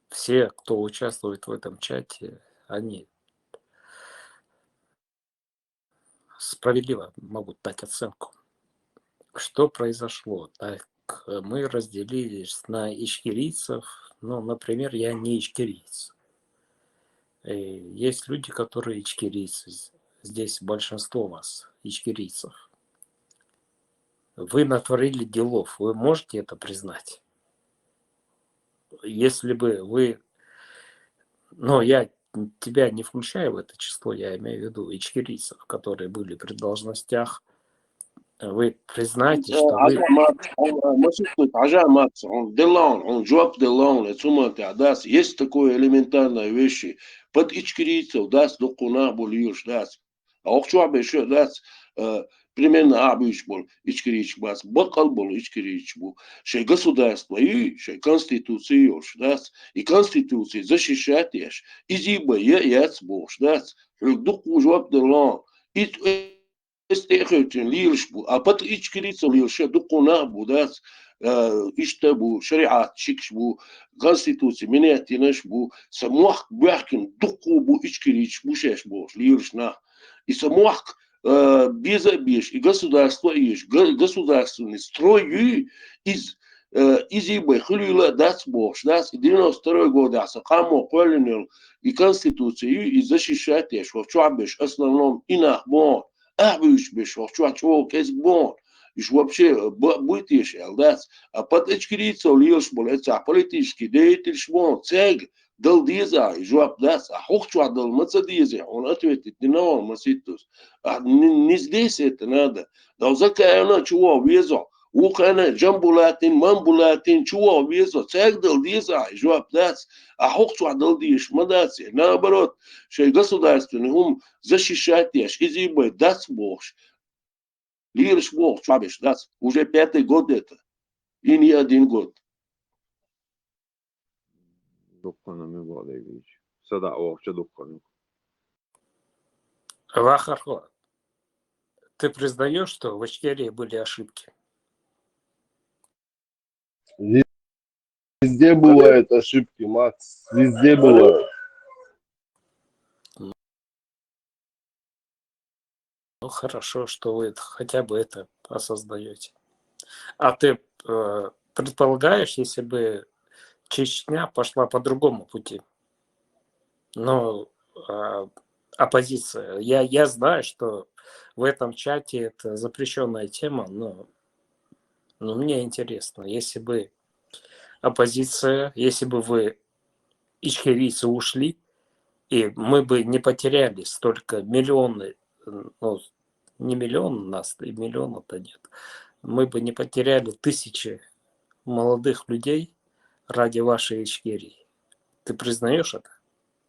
все, кто участвует в этом чате, они справедливо могут дать оценку. Что произошло? Так, э, мы разделились на ичкерийцев. Ну, например, я не ичкериец. И есть люди, которые ичкерийцы. З-, здесь большинство вас ичкерийцев. Вы натворили делов. Вы можете это признать? Если бы вы, ну, я тебя не включаю в это число, я имею в виду ичкерийцев, которые были при должностях, вы признаете, что вы... Хьажа ма ца, хьо, ма ца хьажа ма ца, хьуна делла хьуна, хьуна жоп делла хьуна, цу ма тӀехь дац, есть такое элементарное вещи. Под ичкерийцев дац, дуккха нах бу лелаш дац. А хӀокху чохь берш а дац, а, примерно ахьа буьйцуш болу ичкерийчиг бац, баккъал болу ичкерийчиг бу. Шайн государство юй, шайн конституций йолуш дац. И конституций защищать еш, изий бай я а яц бохуш дац. Хьоьга дуккха жоп делла хьуна. Иза тӀе а хевшина лелаш бу. А под ичкерийцев лелаш а дуккха нах бу дац. А, иштта бу, шариӀат шикаш бу, конституций менять йинарш бу, сан мохк боьхкина дуккха бу ичкерийчаш бу шаьш бохуш лелаш нах. И сан мохк, а, беза а безаш, и государство а езаш, га-, государственный строй юй, иза, а, изий бай хуьлийла а дац бохуш дац, и девяносто второй годехь сан къамо кхоьллина йолу, и конституций юй, иза защищать еш, хӀокху чохь берш, основном, и нах бу хьуна, ахьа буьйцуш берш, хӀокху чохь чӀогӀа кӀезиг бу хьуна. Уьш вообще ба-, буй теша аьлла дац. А под ичкерийцев лелаш болу эцахь политический деятельш бу хьуна, цаьрга дала деза ахьа и жоп дац, а хӀокху чохь дала ма ца деза, хьуна ответить дина ван ма ситтус. А ни-, не здесь это надо. Дал Закаевна чу вогӀу везо, вукхана Джамбулатин, Мамбулатин чу вогӀу везо, цаьрга дала деза ахьа и жоп дац, а хӀокху чохь дала дезаш ма дац. Наоборот, шайн государственный хӀума защищать еш, изий бай дац бохуш. Лелаш боху чохь берш дац. Уже пятый год это. И не один год. Дуккха а ма боху дерг. Сада а вохча дуккха а. Вахархо, ты признаешь, что в Ичкерии были ошибки? Везде бывают ошибки, Макс. Везде бывают. Ну, хорошо, что вы это, хотя бы это осознаете. А ты э, предполагаешь, если бы Чечня пошла по другому пути? Ну, э, оппозиция. Я, я знаю, что в этом чате это запрещенная тема, но, но мне интересно, если бы оппозиция, если бы вы, ичкерийцы, ушли, и мы бы не потеряли столько миллионы, ну, не миллион нас, и миллиона-то нет, мы бы не потеряли тысячи молодых людей ради вашей Ичкерии. Ты признаешь это?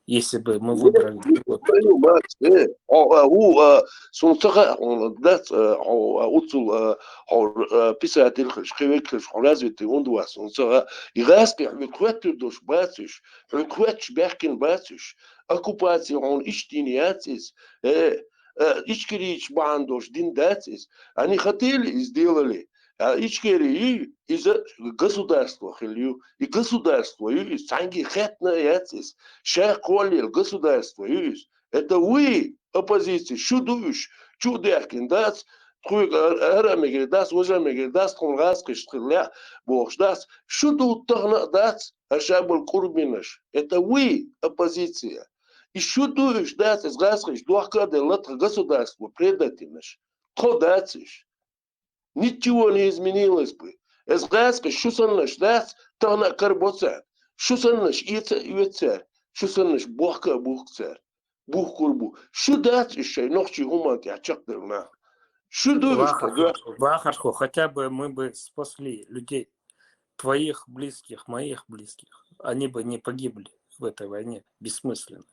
Если бы мы выбрали другой путь. Признаю, Макс, э, о, а, у, а, сунцага, он, дац, а, о, а, уцул, а, о, а, писатель хаш, квек хаш, о, развитый, он два, сунцага, и гаски, хвет, хвет, дош, бациш, хвет, хвет, бяхкин, бациш, оккупация, он, иштин, яцис, э, э, ичкерийчи баан дош, дин, дацис, они хотели и сделали, а Ичкерия, из-за государства хилью, и государство, и санги хетна, яцис, ша колил государство, и это вы, оппозиция, шу душ, чу дяхкин, дац, хуй, ара мегер, дац, вожа мегер, дац, тхун газ кыш, тхилля, бохш, дац, шу ду тахна, дац, а ша был курбинаш. Это вы, оппозиция. И шу душ, дац, из газ кыш, дуахка де латха государство, предательнаш. Тхо дациш. Ничего не изменилось бы. Из газ кыш, шу саннаш, дац, тахна кар боца. Шу саннаш, ица, ица. Шу саннаш, бохка, бухца. Бухкур бу. Шу дац ишай, нохчи хумант я чакдырна. Шу душ, Вахархо, хотя бы мы бы спасли людей, твоих близких, моих близких. Они бы не погибли в этой войне бессмысленной.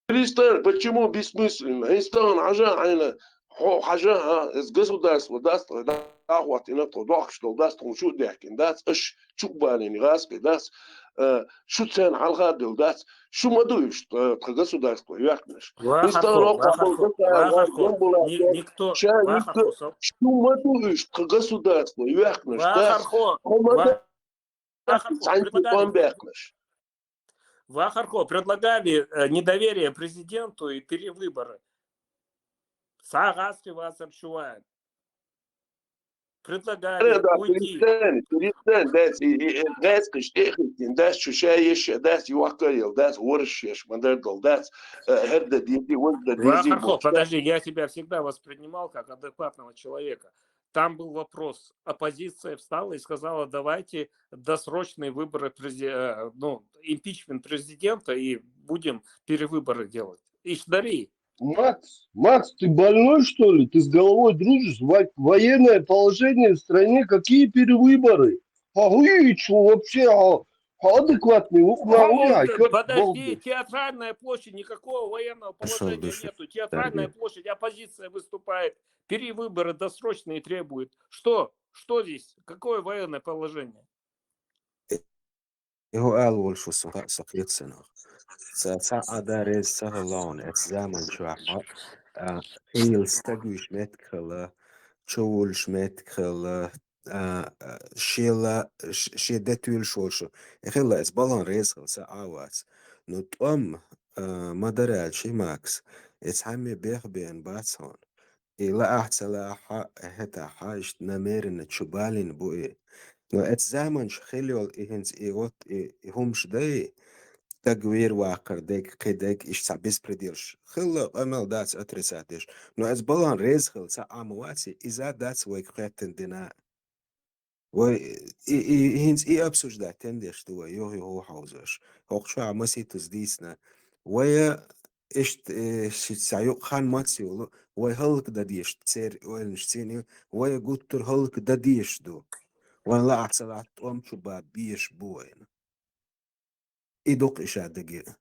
Перестань, почему бессмысленно? Инстаграм, хажа, айна, хо, хажа, а, из государства даст, да, ахват, и на то, дохш, дол, даст, он шу дяхкин, дац, аш, чукбалин, газ, дац, э, шу цен, алха, дол, дац, шу маду, ш, э, тха государство, яхнаш. Вахархо, вахархо, вахархо, ни-, никто, ша, вахархо, никто, шу маду, ш, тха государство, яхнаш, дац, вахархо, хо маду, ва-, вахархо, санки, предлагали, бомбякнаш. Вахархо, предлагали э, недоверие президенту и перевыборы. Сагаски васар чуван. Предлагали Да, уйти. Перестань, перестань, дац, и, и, и, дац, кыш, техник, дац, чушаеш, дац, юакаел, дац, воршеш, мадардол, дац, э, херда, диети, вот, да, диети, Вахархо, вот. Подожди, я тебя всегда воспринимал как адекватного человека. Там был вопрос. Оппозиция встала и сказала: «Давайте досрочные выборы, прези-, э, ну, импичмент президента, и будем перевыборы делать». Ишдари. Макс, Макс, ты больной, что ли? Ты с головой дружишь? Во- военное положение в стране, какие перевыборы? А вы что вообще, а, а адекватный? Ух, на, По-моему, ух, а, ты- чё, подожди, балбес? Театральная площадь, никакого военного Пошёл положения души. Нету. Театральная площадь, оппозиция выступает, перевыборы досрочные требует. Что? Что здесь? Какое военное положение? Иһу аьлла волуш ву со, со хьехсанах. Ца, ца а да реза ца хилла хьуна, эцу заман чохь хьо, а, хьийла стаг вуьйш меттиг хилла, чу вуллуш меттиг хилла, а, а, шела, ш-, шен де туьйлуш волуш ву. И хилла, эцу балан реза хилла, ца а вац. Ну, тӀом, а, ма дара аьлча, Макс, и цхьамме беха беана бац хьуна. И лаахь ца лаахь, хьетахь, иштта намеренно чу балийна бу и. Но эцу заманчу хила йолу и хӀинца и вот и, и хӀумаш дай, стаг вер ваккхар дег, кхин дег, иштта цхьа беспределаш. Хилла къамел дац отрицать деш. Но эцу балан реза хилла ца а ма вац и, иза дац вайга кхеттина дина. Вай и, и, и хӀинца и обсуждать тендеш ду вай, юха-юха хьовзош. ХӀокху чохь масийтаза дийцина. Вай иштта, э, шица юкъа хан мац йолу, вай хӀаллакдан дезаш церан ойланаш цӀена ю, вай гуттар хӀаллакдан дезаш ду. Вайн лаахь ца лаахь тӀом чу бан безаш бу вайна. И дукха иша дагира.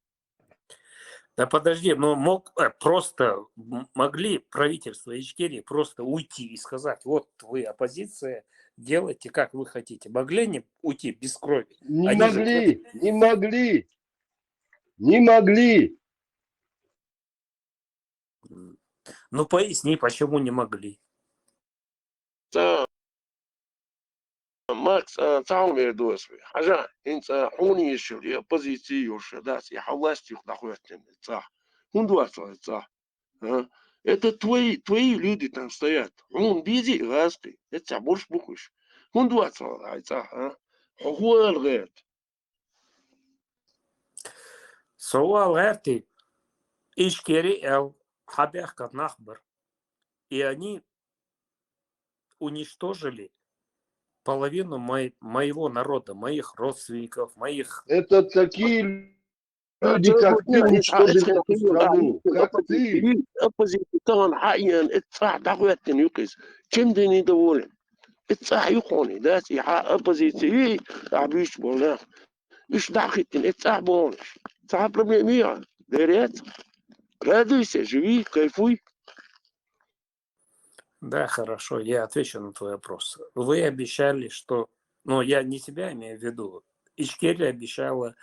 Да подожди, ну мог э, просто м- могли правительство Ичкерии просто уйти и сказать: «Вот вы, оппозиция, делайте, как вы хотите». Могли они уйти без крови? Не Они же могли, не могли, не могли. М. Ну поясни, почему не могли. Ца, Макс, а, ца хьо вер доса ве. Хьажа, хӀинца хьуна йиш йолу, и оппозиция йолуш дац, и хьан власть юха дӀахӀоьттина цӀахь. ХӀунда вац хьо цӀахь? А? Это твои, твои люди там стоят. Хьуна дезий гӀазкхий? ХӀаьта цхьа бурш бу-кх уьш. ХӀунда вац хьо хьай цӀахь, а? Хьо хӀун ала гӀерта? Со ала гӀерта, Ичкери аьлла хьабаьхкар нах бар. И они уничтожили половину мой-, моего народа, моих родственников, моих... Это такие люди, как ты, уничтожили эту страну. Как ты? Оппозици тахана хьаен, эт цӀахь дӀахӀоьттина юкъиз. Чем ты недоволен? Эт цӀахь юкъони, дац, и хьа оппозици, и, а, буьйш болна. Уьш дӀахиттина, эт цӀахь болнаш. Цхьа проблема я. Дерец. Радуйся, живи, кайфуй. Да, хорошо, я отвечу на твой вопрос. Вы обещали, что, ну, я не тебя имею в виду, Ичкерия обещала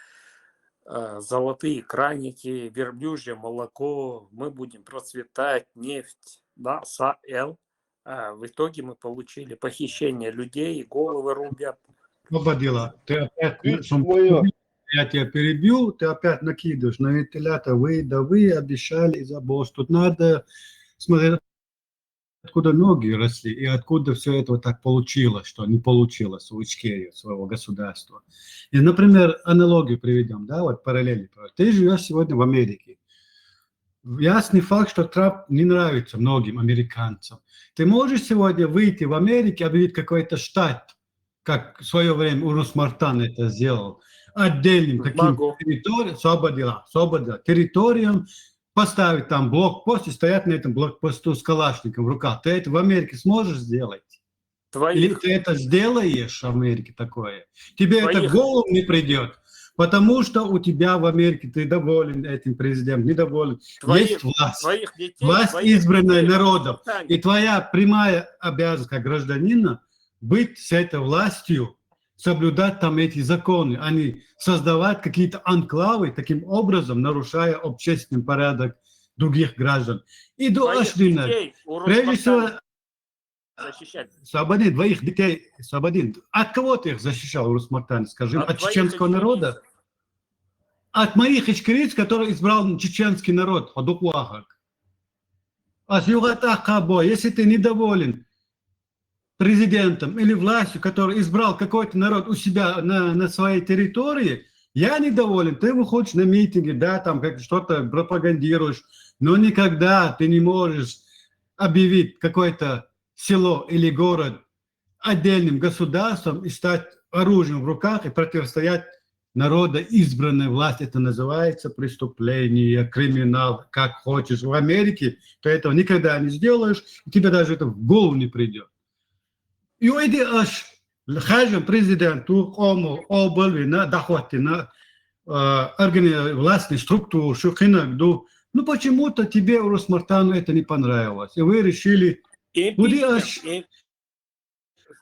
э, золотые краники, верблюжье молоко, мы будем процветать, нефть, да, са эл. А в итоге мы получили похищение людей, головы рубят. Оба дела. Ты опять, Видишь, сам- моё. Я тебя перебью, ты опять накидываешь на вентилятор. Вы, да вы обещали и забыл, что тут надо смотреть, откуда ноги росли и откуда все это вот так получилось, что не получилось у Ичкерии, своего государства. И, например, аналогию приведем, да, вот параллели. Ты живешь сегодня в Америке. Ясный факт, что Трамп не нравится многим американцам. Ты можешь сегодня выйти в Америке, объявить какой-то штат, как в свое время Урус Мартан это сделал, отдельным каким-то Могу. Территориям, свобода, свобода, территориям, поставить там блокпост и стоять на этом блокпосту с калашником в руках. Ты это в Америке сможешь сделать? Или Твоих, ты это сделаешь в Америке такое? Тебе это в Твоих- голову не придет. Потому что у тебя в Америке ты доволен этим президентом, недоволен. твоих, Есть власть. Твоих детей, Власть, твоих избранная детей народом. воспитание. И твоя прямая обязанность как гражданина быть с этой властью, соблюдать там эти законы, а не создавать какие-то анклавы, таким образом нарушая общественный порядок других граждан. И до Твоих Ашдина, детей у прежде всего, Росмартана защищать. Свободин, двоих детей, Свободин. От кого ты их защищал, Урус Мартан, скажи? От, От твоих чеченского народа? ичкерийцев. От моих ичкерийцев, которые избрал чеченский народ, Хадуквахак. А с юга так, как бы, если ты недоволен президентом или властью, который избрал какой-то народ у себя на, на своей территории, я недоволен, ты выходишь на митинги, да, там как что-то пропагандируешь, но никогда ты не можешь объявить какое-то село или город отдельным государством и стать оружием в руках и противостоять народа избранной власти. Это называется преступление, криминал, как хочешь. В Америке ты этого никогда не сделаешь, и тебе даже это в голову не придет. И иди аш хажам президенту, кому, обалвина, дахватина, э, органи-, властной структуру, шукинагду. Ну, почему-то тебе, Урус Мартану, это не понравилось. И вы решили, Импичмент, Куди аш- им-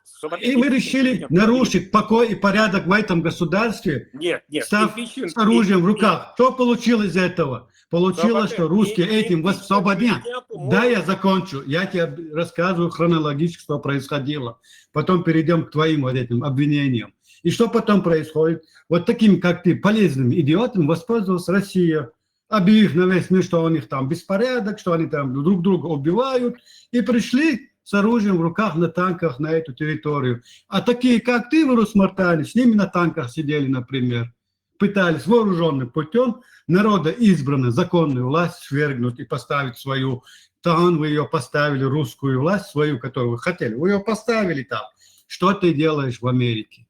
Собака, и вы решили импичмент. Нарушить покой и порядок в этом государстве, Нет, нет, став импичмент, с оружием в импичмент. Руках. Что получилось из этого? Получилось, Собака, что русские им- этим импичмент воспободня. президенту Да, я закончу. Я тебе рассказываю хронологически, что происходило. Потом перейдем к твоим вот этим обвинениям. И что потом происходит? Вот таким, как ты, полезными идиотами воспользовалась Россия, объявив на весь мир, что у них там беспорядок, что они там друг друга убивают, и пришли с оружием в руках на танках на эту территорию. А такие, как ты, Урус Мартане, с ними на танках сидели, например, пытались вооруженным путем народа избранную законную власть свергнуть и поставить свою, там вы ее поставили, русскую власть, свою, которую вы хотели, вы ее поставили там. Что ты делаешь в Америке?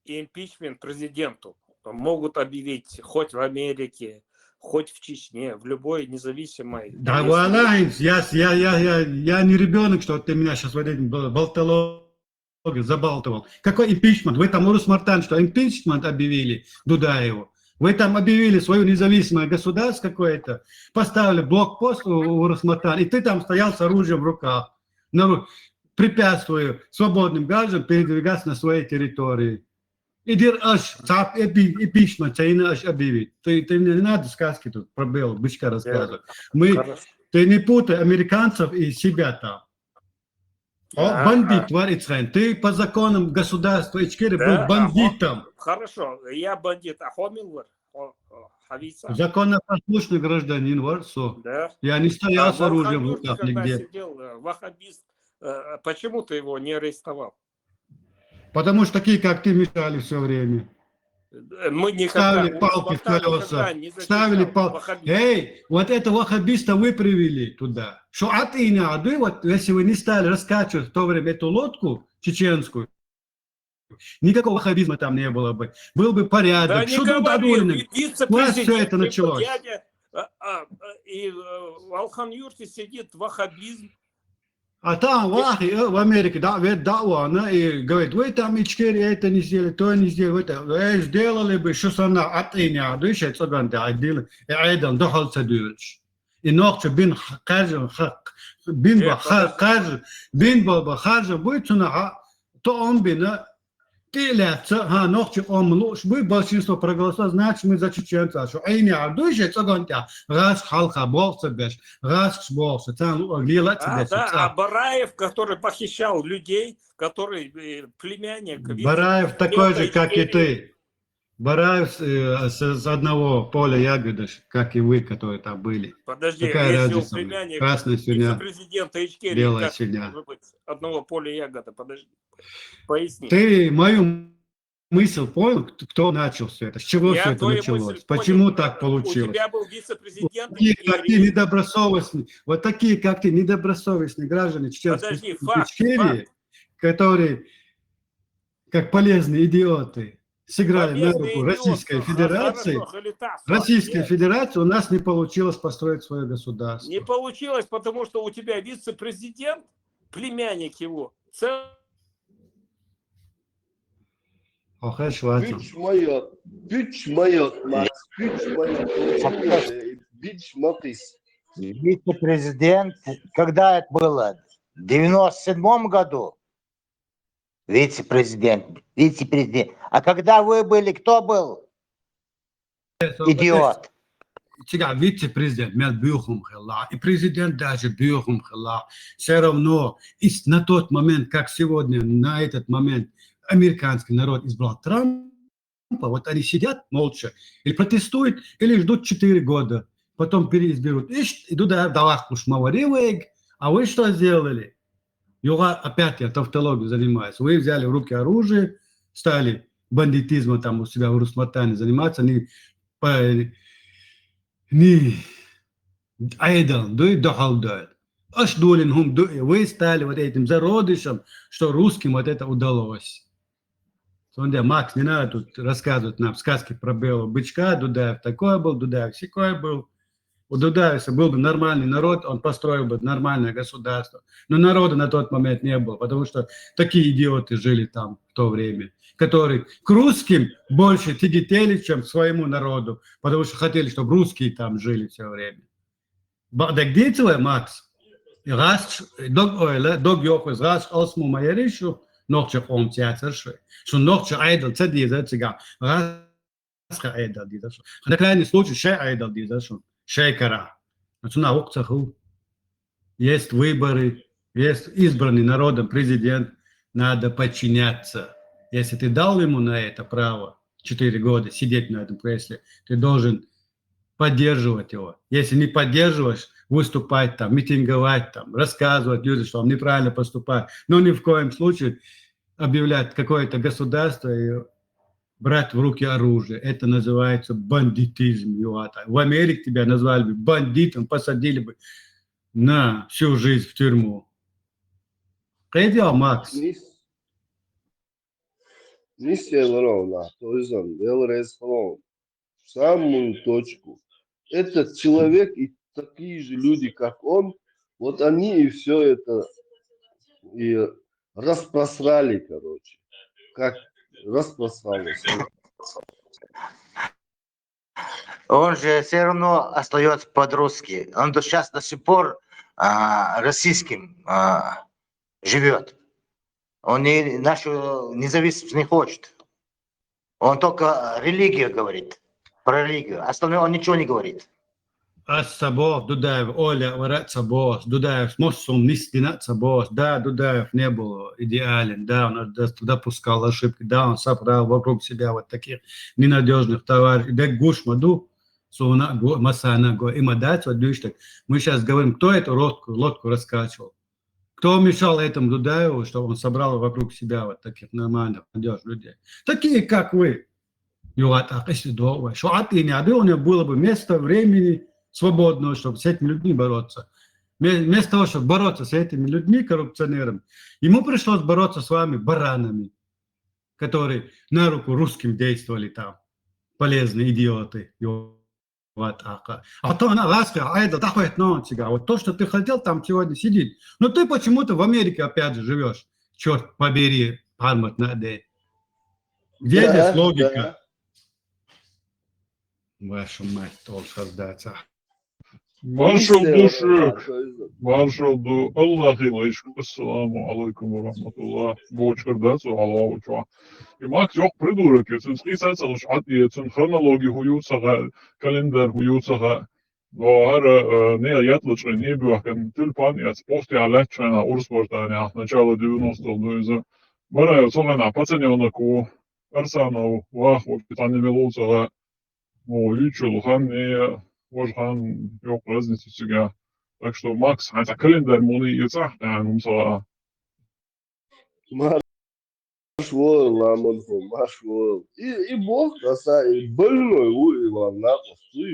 Импичмент президенту могут объявить хоть в Америке, хоть в Чечне, в любой независимой. Да, Если- Валаинс, я, я, я, я, я не ребенок, что ты меня сейчас вот этим бол- болтологом забалтывал. Какой импичмент? Вы там Урус Мартан, что импичмент объявили Дудаеву? Вы там объявили свое независимое государство какое-то, поставили блокпост у, у Урус Мартан, и ты там стоял с оружием в руках, на ру- препятствуя свободным гражданам передвигаться на своей территории. Идир аш цап эпи- импичмент, цайна аш объявить. Ты, ты не надо сказки тут про белых бычка рассказывать. Мы, Хорошо. Ты не путай американцев и себя там. О, Ага. Бандит, Варицхайн, ты по законам государства Ичкерии Да, был а бандитом. Хорошо, я бандит, а хомилвар? о, о, хабиса. Законопослушный гражданин, вот что. Да. Я не стоял А с оружием в Волхан-Юрте, руках когда нигде. Сидел, э, ваххабист, э, почему ты его не арестовал? Потому что такие, как ты, мешали все время. Э, Мы никогда, Ставили у палки в Вахтанга колеса. никогда не Ставили защищал палки. ваххабизм. Эй, вот это ваххабиста вы привели туда. Что от Иняды, вот если вы не стали раскачивать в то время эту лодку чеченскую, никакого ваххабизма там не было бы. Был бы порядок. Да не Что тут говорил, додумали? и вице-президент, Вот всё это и началось. дядя, а, а, а, и э, Волхан-Юрте сидит ваххабизм. А там вахи, э, в Америке, да, ведь да, она и говорит, вы там Ичкерия это не сделали, то не сделали, вы это, э, сделали бы, что сама от Иняды, что цыган, да, отдел, и айдан, да, халца дюрч. И ногчу бин хажан, бин Э, ба ха- подожди. Хажан, бин ба ба хажан, будет цуна, а, то он бина, ты ляца, ха, ногчу он луш, будет большинство проголосовало, значит, мы за чеченца, что Иняды, что цыган, да, раз халха, болса беш, раз болса, там, лила А, да, а Бараев, который похищал людей, который э, племянник. Бараев такой же, как и Ичкерии. Ты. Бараев с, э, с- с одного поля ягоды, как и вы, которые там были. Подожди, Какая если у разница? Племянник Красная свинья, вице-президента Ичкерии, белая как свинья. Может быть, одного поля ягода, подожди. Поясни. Ты мою мысль понял, кто начал все это, с чего Я все это твою началось? Мысль понял. Почему так У получилось? Тебя был вице-президент Такие, как ты, Ичкерии. Недобросовестные, вот такие, как ты, недобросовестные граждане Чеченской Подожди, Республики факт, Ичкерии, факт. Которые, как полезные идиоты, сыграли на Полезные руку идиоты. Российской А, Федерации. Хорошо, халита, факт. Российской Нет, Федерации у нас не получилось построить свое государство. Не получилось, потому что у тебя вице-президент, племянник его, цел- Охеш ватсам. Пуч майот, пуч майот, Макс, пуч майот. Пуч макис. Вице-президент, когда это было? В девяносто седьмом году? Вице-президент, вице-президент. А когда вы были, кто был? Идиот. Циган вице-президент, мел бюхум хела, и президент даже бюхум хела. Все равно, и с- на тот момент, как сегодня, на этот момент, американский народ избрал Трампа, вот они сидят молча, или протестуют, или ждут четыре года, потом переизберут. И ш- и туда давах уж маваривег, а вы что сделали? Юга, опять я тавтологию занимаюсь. Вы взяли в руки оружие, стали бандитизмом там у себя в Русматане заниматься, не, по, не айдал, да и дохал, да. Аш долин хум, да, вы стали вот этим зародышем, что русским вот это удалось. Сонде, Макс, не надо тут рассказывать нам сказки про белого бычка, Дудаев такой был, Дудаев сякой был. У Дудаева был бы нормальный народ, он построил бы нормальное государство. Но народа на тот момент не было, потому что такие идиоты жили там в то время, которые к русским больше тяготели, чем к своему народу, потому что хотели, чтобы русские там жили все время. Багдагдицевая, Макс, раз дог ойла, дог йокус, раз осму майришу, ногча он театр шо, что ногча айдал цадиза цига, раз ха айдал диза шо. На крайний случай шей айдал диза шо. Шей кара. Значит, на укцаху. Есть выборы, есть избранный народом президент, надо подчиняться. Если ты дал ему на это право четыре года сидеть на этом кресле, ты должен поддерживать его. Если не поддерживаешь, выступать там, митинговать там, рассказывать людям, что он неправильно поступает. Но ни в коем случае объявлять какое-то государство и брать в руки оружие. Это называется бандитизм, юата. В Америке тебя назвали бы бандитом, посадили бы на всю жизнь в тюрьму. Кайди, Макс? Нис. Нис я ровно, то есть он, я резко в самую точку. Этот человек и такие же люди, как он, вот они и все это и распросрали, короче. Как распросралось. Он же все равно остается под русский. Он до сейчас до сих пор а, российским а, живет. Он не, нашу независимость не хочет. Он только религию говорит, про религию. Остальное он ничего не говорит. Ас ца боху, Дудаев Оля вара а ца боху, Дудаев массо а нисдина а ца боху. Да, Дудаев не был идеален, да, он дос-, допускал ошибки, да, он собрал вокруг себя вот таких ненадежных товарищей. Да гуш ма ду, суна а го, масана а го, има дац вот дуьш так. Мы сейчас говорим, кто эту лодку, лодку раскачивал? Кто мешал этому Дудаеву, чтобы он собрал вокруг себя вот таких нормальных, надежных людей? Такие, как вы. Югат а къисли до вай. Шо атини а, у него было бы место, времени свободного, чтобы с этими людьми бороться. Ме-, вместо того, чтобы бороться с этими людьми, коррупционерами, ему пришлось бороться с вами, баранами, которые на руку русским действовали там. Полезные идиоты. Вот так. А то она ласка, а это дохует на тебя. Вот то, что ты хотел там сегодня сидеть. Но ты почему-то в Америке опять же живешь. Черт побери, пармат на день. Где здесь логика? Вашу мать, тоже создаться. Маршал ду шуьга. Маршал ду. Аллах илайшкум. Ассаламу алайкум ва рахматуллах. Бочкар дац, аллах учва. И Макс йоккха придурок я, цунца къийса а ца луш, Ӏад я, цун хронологи хӀу ю ца хаьа, календарь хӀу ю ца хаьа. Но хӀара, э, не ятлачкъе не буьхкан тюльпан яц, похти а лаьттачкъе а урс бартани, начало девяностых ду иза. Бара я цу хана пацанёнок ву, Арсанов вах, вообще цхьанне мел ву ца хаьа. О, юьчул хан не, вож хан, йоккха разница цига. Так что, Макс, хьайца календарь муни я цахь, тӀаьхьа хӀума ца хаьа. Марш вол, ламан хӀу, марш вол. И, и бог, аса, и больной ву, и вал накъост ву.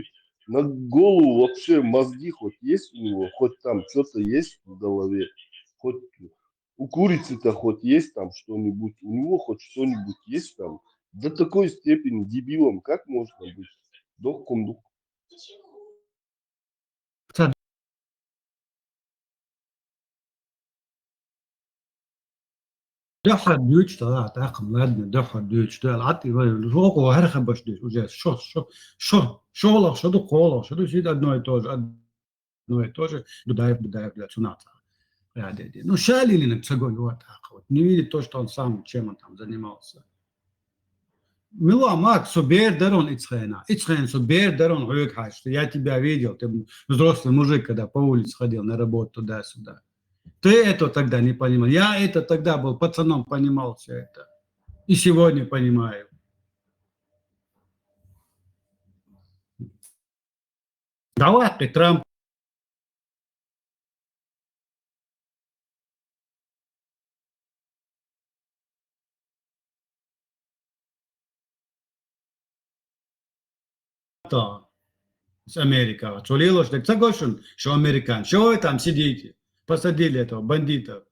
На голову вообще мозги хоть есть у него, хоть там что-то есть в голове, хоть у курицы-то хоть есть там что-нибудь, у него хоть что-нибудь есть там. До такой степени дебилом как можно быть? Дох кундук. Ца дуьйцу тӀаккха, тӀаккха, ладно, дуьххьара дуьйцу, Ӏад и вай, рогӀу хӀара хабарш дуьйцу, уже шо, шо, шо, шолгӀа шо ду, кхоалгӀа шо ду, сида одно и то же, одно и то же, Дудаев, Дудаев, Дудаев, цунах цхьа. Ядеди. Ну, шалилина ца го ю тӀаккха. Вот не видит то, что он сам, чем он там занимался. Мила, Макс, со бер дарон ицхена. Ицхена со бер дарон гӀуьг хьаьжча. Я тебя видел, ты взрослый мужик, когда по улице ходил на работу туда-сюда. Ты это тогда не понимал. Я это тогда был пацаном, понимал все это. И сегодня понимаю. Давай, Трамп. Та, с Америка. Цо лелош дерг ца го шуна, шо американ. Чего вы там сидите? Посадили этого бандита.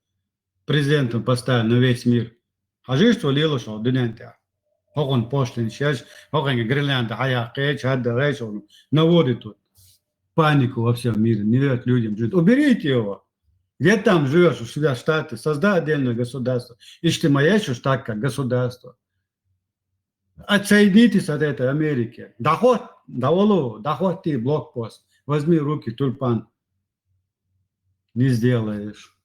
Президентом поставили на весь мир. Хьажийша, цо лелош хьо дуьнен тӀехь. ХӀокхунна пошлина еш, хӀокхуьнга гирлянда хьаяккхийча, хӀаддагӀийча, наводит тут панику во всем мире, не дает людям жить. Уберите его. Где там живёшь? У себя Штаты. Создай отдельное государство. Иштта ма еш уж так, как государство. Отсоединитесь от этой Америки. Доход, доволу, доходи блокпост. Возьми в руки тюльпан. Не сделаешь.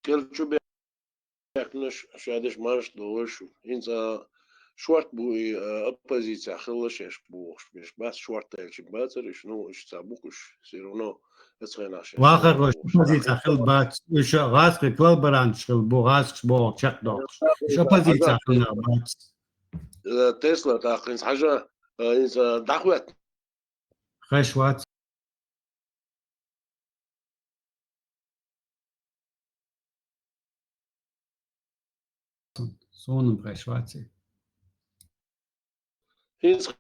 Кел чу бехкнаш, шадеш марш долаш. ХӀинца шорт бу и, а, оппозиция хилла шеш бохуш, беш бац шорт аьлча бацар иш, ну, иш ца бухуш, все равно эцхайнаш. Вахар ваш оппозиция хил бац, уьш гӀазкхи коллаборанташ хил бу, гӀазкхаш боху чекхдоккхуш. Уьш оппозиция хил бац. Э, Тесла тӀаккха хӀинца хьажа, э, хӀинца дӀахоьттина. Хеш вац. Суна-м хеш вац. ХӀинца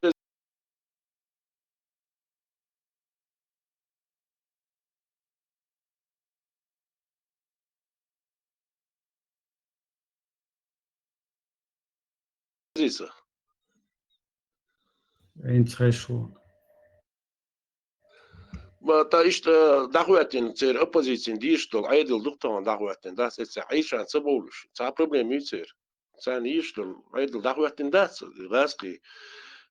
позиция. ХӀинца хеш ву. Ма, тӀа иштта дӀахоьттина церан оппозицин дийш долу Ӏедал ду-кх тахана дӀахоьттина, дац, эццехь Ӏийшан ца бовлуш, цхьа проблема ю церан. Царна йиш долу Ӏедал дӀахоьттина дац, гӀазкхий.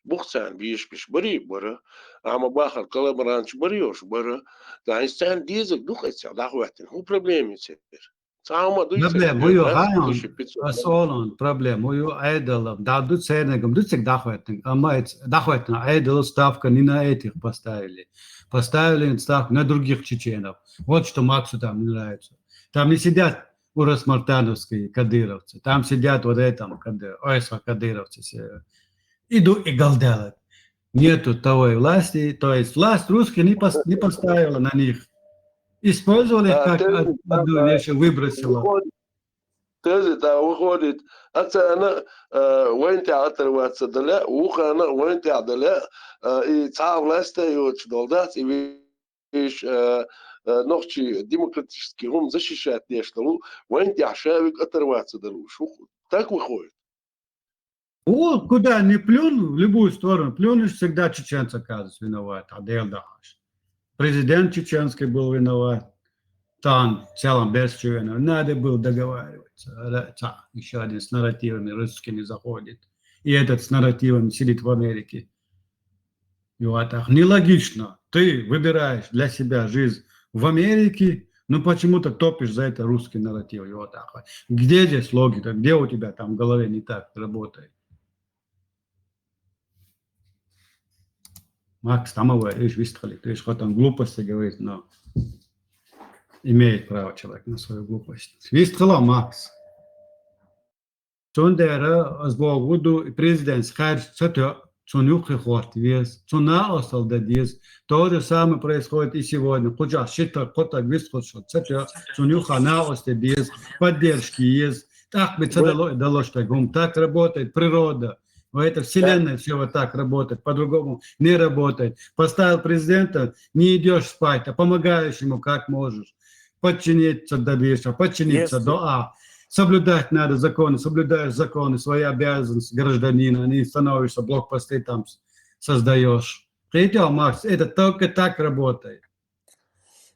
Бух царна бийш биш, барий а бара. Ахьа ма бахара, коллаборанташ барий уьш, бара. ТӀаккха хӀинца царна дезарг ду-кх эццехь дӀахоьттина. ХӀун проблема ю церан? Цхьа хӀума дуй цига, проблема ю, хӀа, ас олун, проблема ю, Ӏедалан, да ду цернагам, ду цига дӀахойтанг, амма эц-, дӀахойтанг, Ӏедалан ставка не на этих поставили. Поставили ставку на других чеченов. Вот что Максу там не нравится. Там не сидят урус-мартановские кадыровцы, там сидят вот этом, кады-, ой, кадыровцы, се-, иду и галдалат. Нету той власти, то есть власть русских не пос-, не поставила на них. Использовали их как од-, одну вещь, выбросила. Выходит, да, выходит, аццана, э, вайн тӀехь оторваться дале, вукхана вайн тӀехь дале, э, и цхьа власть йоцуш долу дац, и виш, э, э, нохчий демократический хӀума защищать деш долу, вайн тӀехь ша виг оторваться далуш. Так выходит. О, куда ни плюнь, в любую сторону плюнешь, всегда чеченцы оказываются виноваты, а Дела дахьаш. Президент чеченский был виноват. Там в целом без чего виноват. Надо было договариваться. Ра-, ца, ещё один с нарративами русскими заходит. И этот с нарративами сидит в Америке. И вот так. Нелогично. Ты выбираешь для себя жизнь в Америке, но почему-то топишь за это русский нарратив. И вот так вот. Где здесь логика? Где у тебя там в голове не так работает? Макс, там его, видишь, вистхали, видишь, хоть он глупости говорит, но имеет право человек на свою глупость. Вистхала, Макс. Цундела ас бохург ду, и президентс хаьржа ца тоьу, цунна юххе хӀотта веза, цунна накъосталла дан деза. То же самое происходит и сегодня. Кху чохь ши таг, кхо таг вистхуьлуш ца тоьу, цунна юххе накъосталла деза, поддержка еза. ТӀаккха бен ца дало, далош таг хӀума. Так работает природа. В этой вселенной всё вот так работает, по-другому не работает. Поставил президента, не идёшь спать, а помогаешь ему как можешь. Подчиниться, да, дальше, подчиниться, если дуа. Соблюдать надо законы, соблюдаешь законы, свои обязанности гражданина, не становишься, блокпосты там с-, создаёшь. Кхетий, Макс, это только так работает.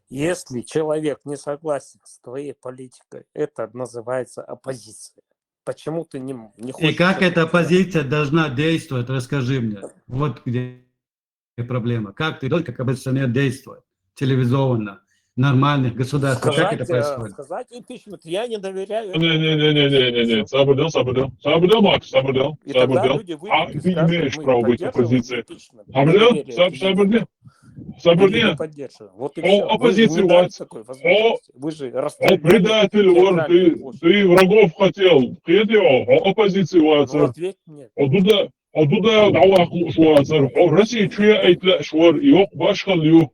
Если человек не согласен с твоей политикой, это называется оппозиция. Почему ты не м-, не И хочешь как это эта сказать? Оппозиция должна действовать, расскажи мне. Вот где проблема. Как ты должен как оппозиционер действовать? Цивилизованно, нормальных государствах. Как это, сказать, э, происходит? Сказать импичмент, я не доверяю. Не, не, не, не, не, не, не. Сабырдан, сабырдан. Сабырдан, Макс, сабырдан. И тогда люди выйдут и скажут, мы поддерживаем импичмент. Сабырдан, саб-, сабырдан. Сабырдан. Или не поддерживаем. Вот и всё. Вы же не дали такой возможности. Вы же расстреляли театральную площадь. О, оппозиция вац. О, предатель вац, ты, ты врагов хотел. Кхетий, о, о, оппозиция вац. Ну, ответь мне. О, дуда, о, дуда, дӀаваккха лууш вацара. О, Россия чу яйта лаьаш вара, йоккха башхалла ю.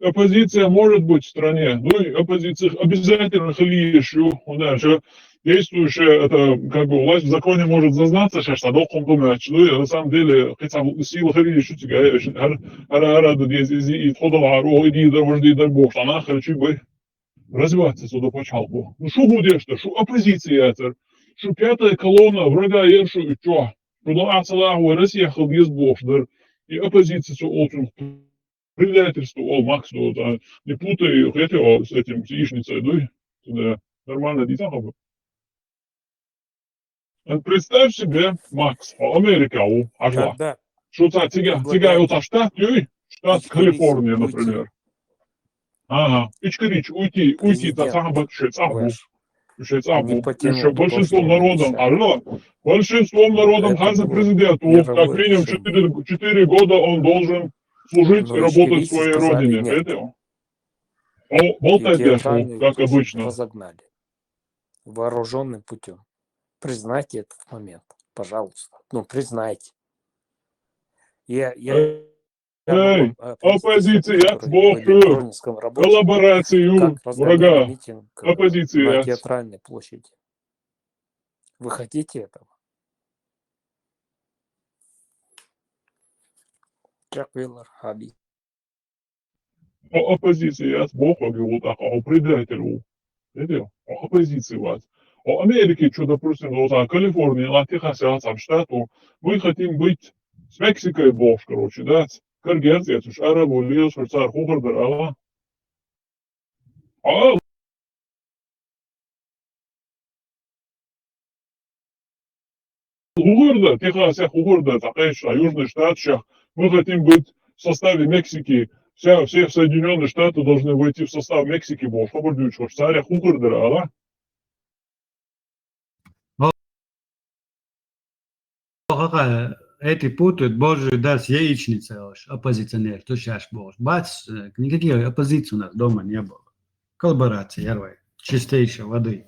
Оппозиция может быть в стране. Ну, и оппозиция обязательно хила езаш ю. ХӀунда аьлча действующая, это, как бы, власть в законе может зазнаться, шаьш цхьа доккха хӀума ду моьттуш. Ну, и на самом деле, кхин цхьа сила хила езаш ю цига, хӀара, хӀара, хӀара дан деза, иза, и тхо далахьара, о, и дийр дар, важа дийр дар бохуш, цхьа нах хилча бен. Развиваться цо до пачхьалкхо. Ну, шу хӀун деш дар? Шу оппозиция яцара. Шу пятая колонна врага яра шу и чохь. Шу до ахь ца лахь вай Россия хила деза бохуш дара. И оппозиция цо олу цунах предательство олу, Макс, ну, а, не путай, кхетий, о, с этим, с яичницей, дуй? Цу, да, нормально дийцан хабар. Представь себе, Макс, хьо Америка ву, хьажал. Когда? Шу цхьа цига, цига йолу цхьа штат юй, штат Калифорния, например. Ага, ичкарича уйти, уйти, цхьа хьан бац шайн цӀахь бу. Шайн цӀахь бу. Большинство народом, хьажал. Большинство народом хьаьрчина президент ву, как минимум четыре, четыре года он должен служить и работать в своей родине. Кхетий? О, болтать деш ву, как обычно. Вооружённым путём. Признайте этот момент, пожалуйста. Ну, признайте. Я, я, я могу, э, оппозиция, которые были в Грозненском рабочем, как разгоняли митинг, э, на театральной площади. Вы хотите этого? Чак веллар, Хаби. Хьо оппозиция яц боху хьоьга юха тӀаккха, хьо предатель ву. Видел? Хьо оппозиция вац. Хьо Америки чу, допустим, доцахь Калифорния, ла Техас яц цхьа штат ву. Мы хотим быть с Мексикой бохуш, короче, дац. Кара герз эцуш, араб ву, лезаш, цара хӀун хир дара ала? Хьо ХӀун хир дара, Техасехь хӀун хир дара, цхьа кхечу а Южный Штаташехь, мы хотим быть в составе Мексики, вся, все Соединённые Штаты должны войти в состав Мексики бохуш, хабар дуьйцуш, царех хӀун хир дара ала? Ха-ха, эти путают божью дасть яичницей, ож оппозиционер, то шаш бож. Бац, э, никаких оппозиций у нас дома не было. Коллаборация, ярвай, чистейшей воды.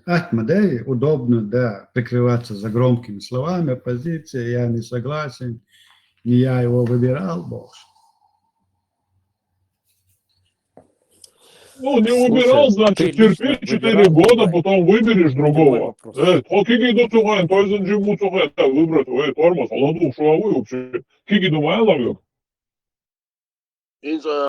Ахмадей удобно, да, прикрываться за громкими словами, оппозиция, я не согласен, не я его выбирал, бож. Ну, не выбирал, значит, терпи четыре года, потом выберешь другого. Э, то киги до цугайн, то изен джиму цугайн, да, выбрать, ой, тормоз, оладу, шуавы вообще. Киги до моя лавёк. Инза.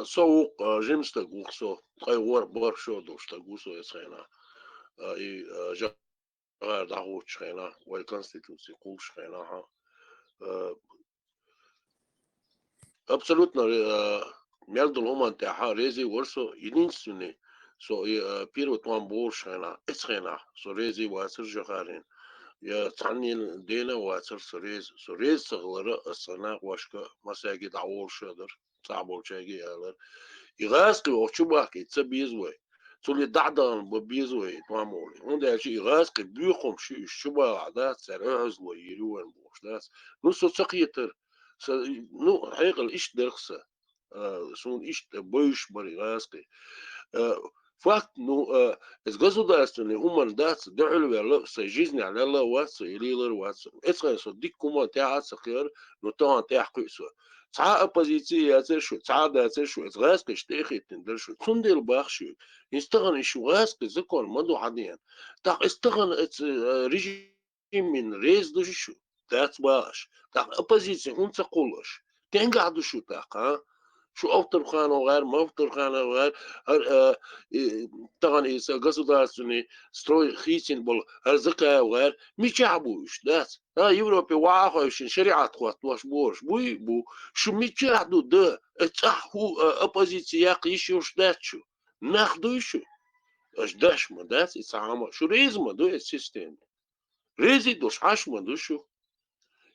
Со укх, а, жимстаг укх со, ткъай вор бар шо долуш стаг ву со эцхена. А, и, а, жагӀар дӀахочу хена, вай конституций кхулуш хена, хьа. А, абсолютно, а, мел долу хӀуман тӀехьа рези вар со, единственный, со и, а, первый тӀом болуш хена, эцхена, со рези вацар жахарин. Я цхьаннен дена вацар со рези, со рези ца хилара, аса цхьана вашка масаги дӀаволуш а дара. ЦӀахьболчаьрга а алара. И гӀазкхи оха чу бахка и ца беза вай. Цуьнан дӀа а дахана бан беза вай и тӀом олий. ХӀунда аьлча и гӀазкхи боьхамаш ю, уьш чу бахахь дац, цара охьазло йийр ю вайн бохуш дац. Ну, со ца кхетара. Сан, ну, хьекъал иштта дара-кх сан. А, суна иштта бовзуш бара и гӀазкхи. А, факт, ну, а, иза государственный хӀуманна дац, дуьхьал ваьлла, сайн жизнехь лелла а вац со, я лелар а вац со. Эцхьана со дикка хӀуманна тӀаьхьа а ца кхиара, ну, тахана тӀаьхьа кхуьу со. Цхьа а оппозици яцара шу, цхьа а дацара шу, иза гӀазкхашна тӀе а хӀиттина дара шу. Цундела боху шу, иза тахана и шу гӀазкхи закон ма ду хьан дена. ТӀаккха иза тахана эца, э, режимина реза ду шу, дац боху аш. ТӀаккха оппозици хӀунда ца кхуллу аш? Стенгахь ду шу тӀаккха, а? Шу Овтурханов гӀар, Мовтурханов гӀар, хӀара, э, и, тахана иза государственный строй хийцина болу хӀара Закаев гӀар, мичахь бу уьш, дац? А, Европе ваха а хойшина шариӀат хӀоттош борш буй, бу. Шу мичахь ду да? Э, цӀахь хӀу, э, оппозици яккха йиш йолуш дац шу? Нах дуй шу? Аша даш ма дац и цхьа хӀума. Шу реза ма ду эцу системе? Реза долуш Ӏаш ма ду шу?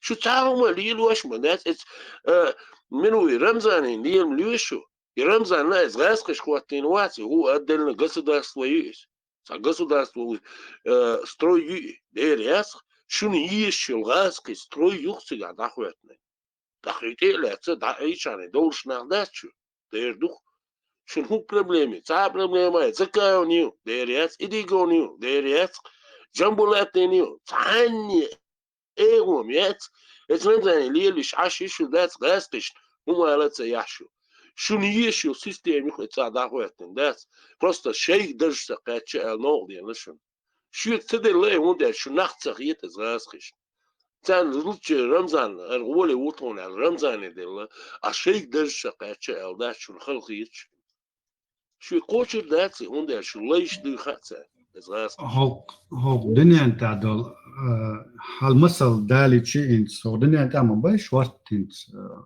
Шу цхьа хӀума лелош ма дац эцу, э, мила вуй, Рамзанин лелам лоьшу? И Рамзанна иза гӀазкхашка хӀоттийна вац, и хӀу отдельно государство ю иза. Цхьа государство, э, строй ю и, дера яц, шуна езаш йолу гӀазкхи строй ю-кх цигахь дӀахӀоьттина. ТӀаккха и тӀе а лаьцна, дӀа Ӏийчарна довлуш нах дац шу, дера ду-кх. Шуна хӀун проблема ю? Цхьа а проблема ю, Закаевна ю, дера яц, Идиговна ю, дера яц, Джамбулатдина ю, цхьанне эгӀом яц, эцу Рамзане лелаш Ӏаш йиш ю дац, гӀазкхашна хӀума ала а ца яхь шу. Шуна езаш йолу система ю-кх и цӀа дӀахӀоьттина дац. Просто шайга дарж ца кхаьчча аьлла новкъа деана шуна. Шуьга ца делла и, хӀунда аьлча шу нах ца хета иза гӀазкхашна. Царна лучче Рамзан, хӀара гӀоле ву тхуна аьлла, Рамзане делла, а шайга дарж ца кхаьчча аьлла дац шуна хала хеташ. Шу кхочур дац и, хӀунда аьлча шу лайш дуй хаьа цара, иза гӀазкхи. ХӀокху, хӀокху дуьнен тӀехь долу, а, хьал масал далийчи хӀинца, хӀокху дуьнен тӀехь ма бай шортта хӀинца, а,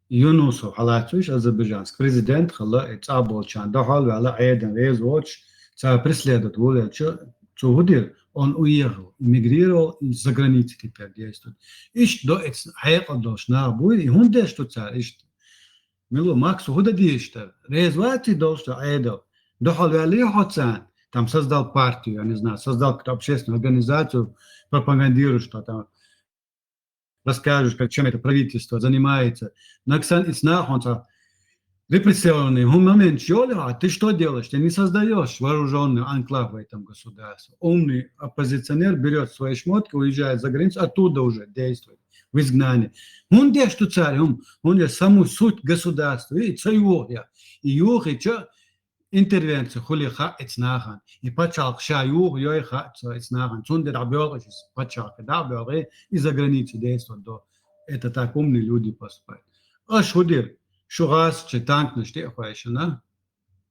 Юнусов хьалаца вуьш, азербайджанск президент хилла, и цӀа болчарна дуьхьал ваьлла, Ӏедална реза воцуш, цара преследовать волавелча, цо хӀун дира? Он уехал, эмигрировал, и за границей теперь действует. Иштта до эцна хьекъал долуш нах буй, и хӀунда деш ду цара иштта? Мила Максу хӀун дан дезаш дара? Реза вац и долуш дан Ӏедал? Дуьхьал ваьллий хьо царна? Там создал партию, я не знаю, создал какую-то общественную организацию, пропагандируешь, что там расскажешь, как, чем это правительство занимается. Наксан и снахонца репрессированный, хӀун момент йолу хьа, ты что делаешь? Ты не создаешь вооружённый анклав в этом государстве. Умный оппозиционер берёт свои шмотки, уезжает за границу, оттуда уже действует, в изгнании. ХӀунда деш ду цара хӀума? ХӀунда саму суть государства, и ца юху я. И юхича интервенция хуьлий хаьа эцу нахана. И пачхьалкх ша юху йой хаьа ца эцу нахана. Цундела дӀабоьлху иза пачхьалкх, дӀабоьлху и за границу действовать до. Это так умные люди поступают. Аша хӀун дира? Шу гӀазкхи танкнаш тӀе а хойшина,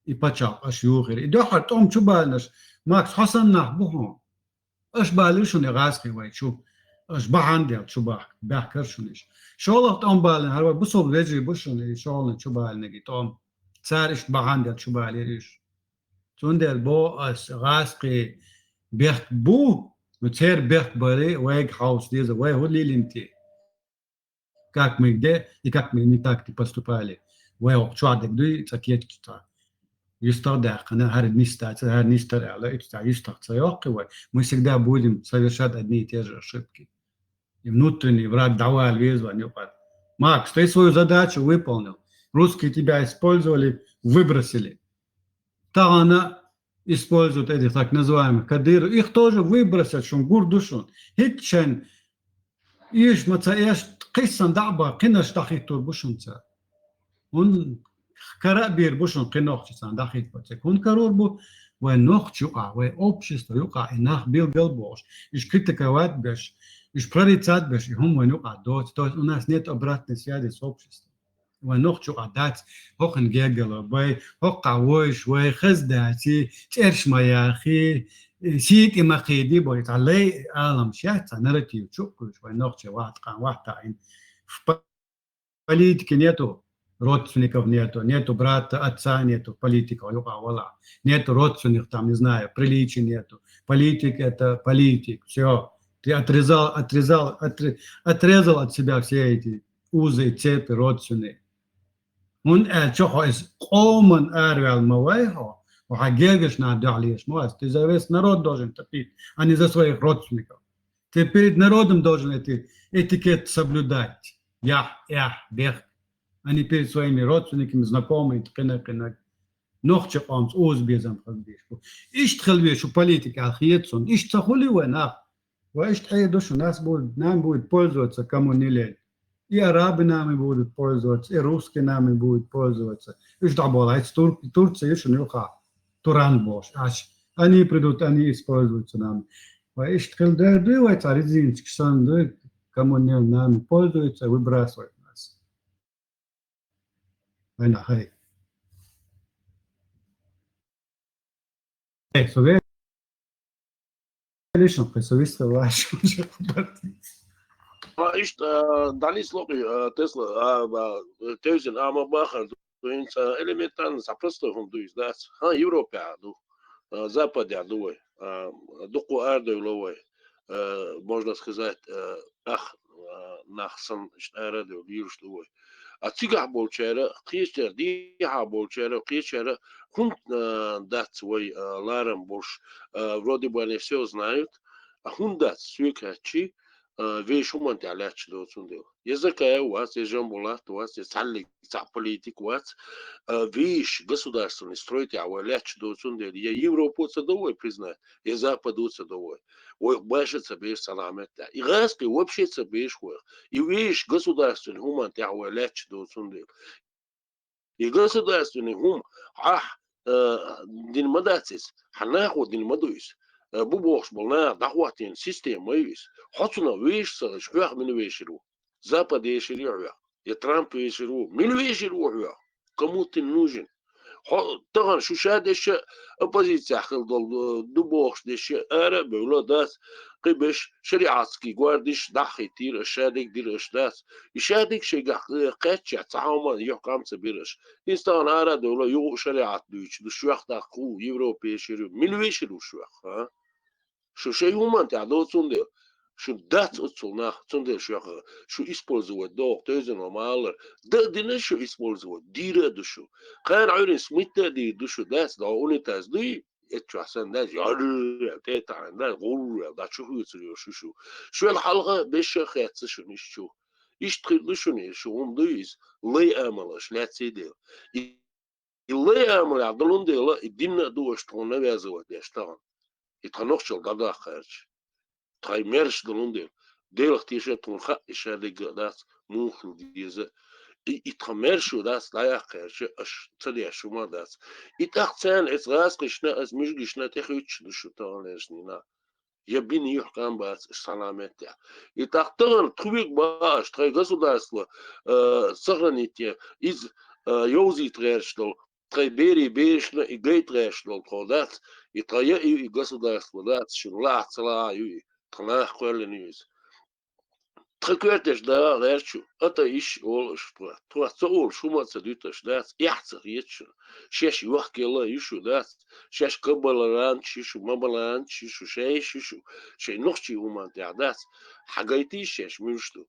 и пачхьалкх аша юхира. И дуьххьара тӀом чу балинарш, Макс, хьо санна нах бу хьуна. Аша балира шуна и гӀазкхи вай чу. Аша бахьана дел чу бахка, баьхкара шуна иша. ШолгӀа тӀом балина, хӀара вай бусалба вежарий бу шуна и шолгӀаниг чу балинарг и тӀом. Цара иштта бахьана дел чу балийра уьш. Цундела боху ас, гӀазкхи бехк бу, ну, церан бехк барий, вайга хьовса деза, вай хӀун лелийна те? как мы где и как мы не так поступали. Вай оха чохь дерг дуй, цхьа кечча цхьа. Юстах даьккхина, хӀара нисдац, хӀара нистар аьлла, итт цхьа юстах ца йоккхи вай. Мы всегда будем совершать одни и те же ошибки. И внутренний враг дӀавала веза вайн юкъара. Макс, ты свою задачу выполнил. Русские тебя использовали, выбросили. Тахана используют этих так называемых кадыров. Их тоже выбросят, шун гур ду шун. ХӀинца шайн эш ма ца эш, кхиссан дӀа а бан, кхинаш дӀахӀиттур бу шун цара. ХӀун кара а бийр бу шун кхин нохчий царна дӀахӀитта ца. ХӀун карор бу вай нохчий юкъахь, вай общество юкъахь, и нах билгал бохуш, уьш критиковать беш, уьш прорицать беш, и хӀума вайн юкъахь доцу. То есть у нас нет обратной связи с обществом. Вайн нохчий юкъахь дац хӀокхуьнан гергарло, вай хӀокхахь войш, вай хаза дац, цӀераш ма яхи, сий тӀе ма кхийди бой, цхьа лай аламаш яц, цхьа нарратив чу а кхуьйсуш, вайн нохчий вахьа ткъа вахьа таӀийна. В политике нету родственников, нету, нету брата, отца нету, политика юкъахь валахь. Нету родственных, там, не знаю, приличий нету. Политик — это политик, всё. Ты отрезал, отрезал, отре-, отрезал от себя все эти узы, цепи родственные. ХӀунда аьлча хьо иза къоман араваьлла ма вай хьо, хьо хьан гергаш нах дуьхьал еш ма вац. Ты за весь народ должен топить, а не за своих родственников. Ты перед народом должен эти этикет соблюдать. Яхь, эхь, бехк. А не перед своими родственниками, знакомыми, кхина, кхина. Нохча къомца уза безам хила дезаш бу. Иштта хила веза шу политика аьлла хета суна. Иштта ца хуьлий вай нах? Вай иштта Ӏе ду шу, нас будет, нами будет пользоваться, кому не лень. И арабы нами будут пользоваться, и русские нами будут пользоваться. Уьш дӀаболу, хьайца Тур-, Турция ю шуна юха, Туран бохуш, аш. Они придут, они используются нами. Вай иштта хила дер дуй, вай цхьа резиночка санна дуй, кому не лень, нами пользуются, выбрасывают нас. Вайна хай. Э, со ве-, лишнем, кхы со виста ваш. Ма иштта, а, Данис локхи, а, Тесла, а, ба, Тевзин, а, ма бахар, ду, хӀинца, а, элементарно, цхьа простой хӀума ду иза, дац? ХӀан, Европехь ду, а, Западехь ду вай, а, дуккха арадевлла вай, а, можно сказать, а, ах, а, нах санна, иштта арадевлла лелаш ду вай. А цигахь болчара, кхечара, дехьа болчара, кхечара хӀунда, а, дац вай, а, ларам болуш, а, вроде бы они всё знают, а хӀунда дац соьга хаьттича, а, вешан хӀуманна тӀехь лаьтташ доцу цундела. Я Закаев вац, я Жамбулат вац, я цхьаллиг цхьа политик вац, а, вешан государственный строй тӀехь вай лаьтташ доцу цундела. Я Европо ца до вай признать, я Западо ца до вай. Вайх баша ца беш цхьа ламет тӀехь. И гӀазкхий вообще ца беш вайх. И вешан государственный хӀуманна тӀехь вай лаьтташ доцу цундела. И государственный хӀума хьан, э, дина ма дац иза, хьан нахо дина ма ду иза. Э, бу бохуш болу наха дӀахӀоттийна система ю иза. Хьо цунах вешаш ца хилча, хьоьх мила вешар ву? Запад вешар ю хьоьх? Я Трамп вешар ву? Мила вешар ву хьоьх? Кому ты нужен? Хьо тахана шу ша дешша оппозицехь хила долу, э, ду бохуш дешша ара а бевлла дац, кхин беш шариатский гвардиш дӀа а хӀиттийра аша, ша дерг дира аша дац. И ша дерг шайгахь, э, кхаьччехь, цхьа хьо ма юьхькъам ца бира аша. Иза тахана ара а девлла, юха а шариат дуьйцуш ду, шоьх тӀаккха хӀу, Европа вешар ю, мила вешар ву шоьх, а? Шу шайн хӀуманна тӀехь доцу цундела. Шу дац оццул нах, цундела шоьх шу использовать доху, тевзина ма-аллара. Дан а дина шу использовать, дийр а ду шу. Кхана Ӏуьйранна смитта а дийр ду шу, дац, дӀо унитаз дуй, эццахь санна, дац, ярр, тӀе а таӀийна, дац, гӀурр, дӀа чу хуьйцур йо шу шу. Шуьла хьалха беша а хецна шуна иштта чу. Иштта хир ду шуна, шу хӀума дуй иза, лай амал аша лаьцций дела. И И лай амалехь долун дела, и динна а ду аша тхуна навязывать деш тахана. И тхан нохчалла дӀадаккха гӀерташ. Тхайн мерш долун дела. Делах теша тхуна хаьа, и ша дегга а дац, муха хила деза. И, и тхан мерш ю дац, дӀаяккха гӀерташ, аша ца деш хӀума а дац. И тӀаккха царна эца гӀазкхишна, эца муьжгишна тӀехуьттуш ду шу тахана лераш нина. Я бина юьхькъам бац аша цхьа ламеттехь. И тӀаккха тахана тхоьга баа аша, тхайн государство, э, сохранить е, иза, э, йовзийта гӀерташ долу, тхайн берийн берашна и гайта гӀерташ долу тхо дац, и тхан яа ю и государство дац, шуна лаахь ца лаахь ю и, тхан нах кхоьллина ю иза. Тхан коьртеш дагӀа а гӀерташ ю, атеисташ олу аша тхо. Тхо ца олуш хӀума а ца дуьту аша дац, эхь ца хета шуна. Шаьш йохкелла а ю шу дац, шаьш кабаларанташ ю шу, мабаларанташ ю шу, шаьш ю шу, шайн нохчийн хӀуманна тӀехь дац. Хьан гайтий шаьш муьлш ду?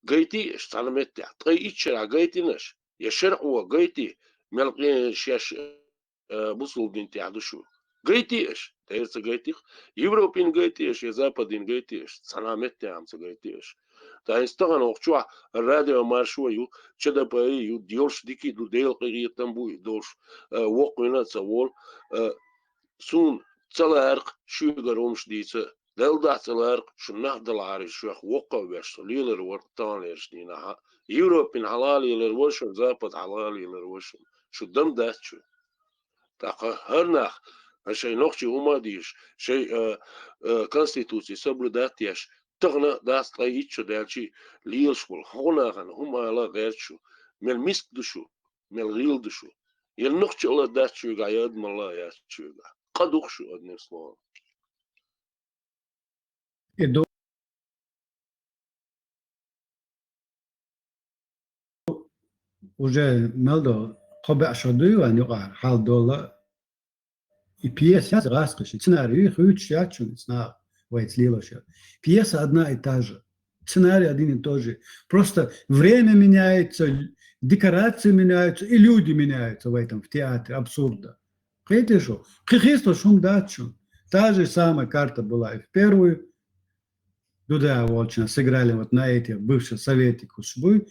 Гайтий аша цхьана меттехь? Ткъе итт шарахь гайтина аша? Я шарӀо гайтий, мел къен шаьш, э, бусулба дин тӀехь ду шу? Гайтий аша? Тера ца гайтих. Европин гайтий аша, я Западин гайтий аша? Цхьана меттехь-м ца гайтий аша. Ткъа хӀинца тахана оха чохь радио маршо ю, ЧДП ю, йолуш дика ду, Делан къинхетам бу и долуш, э, воккхавина а ца волу, э, суна ца лаьркъа шуьгара хӀумаш дийца, Далла дахь ца лаьркъа, шун нах далахьара шух воккха а веш, со лелар вара таханлерчу дийнахь а. Европин хьалха лелар вара шун, Запад хьалха лелар вара шун. Шу дам дац шу. ТӀаккха хӀара нах, а, шайн нохчийн хӀума а дийш, шайн, а, а, конституци соблюдать еш, тахана а дац ткъе итт шо даьлчий лелаш волу хӀокху нахана хӀума ала гӀерта шу, мел миска ду шу, мел гӀийла ду шу. Я нохчалла дац шуьгахь, я адамалла яц шуьгахь. Къа ду-кх шу, одним словом. И ду уже мел до кхо бӀе шо дуй вайн юкъара хьал дола. И пьеса яц гӀаскхаша, сценарий ю, хуьйцуш яц шуна иза наха вайца лелош яц. Пьеса одна и та же. Сценарий один и тот же. Просто время меняется, декорации меняются, и люди меняются в этом, в театре абсурда. Кхетий шу? Кхин хисташ хӀума дац шуна. Та же самая карта была и в первую. Дуда волчун сыграли вот на этих бывших советников, уьш буй,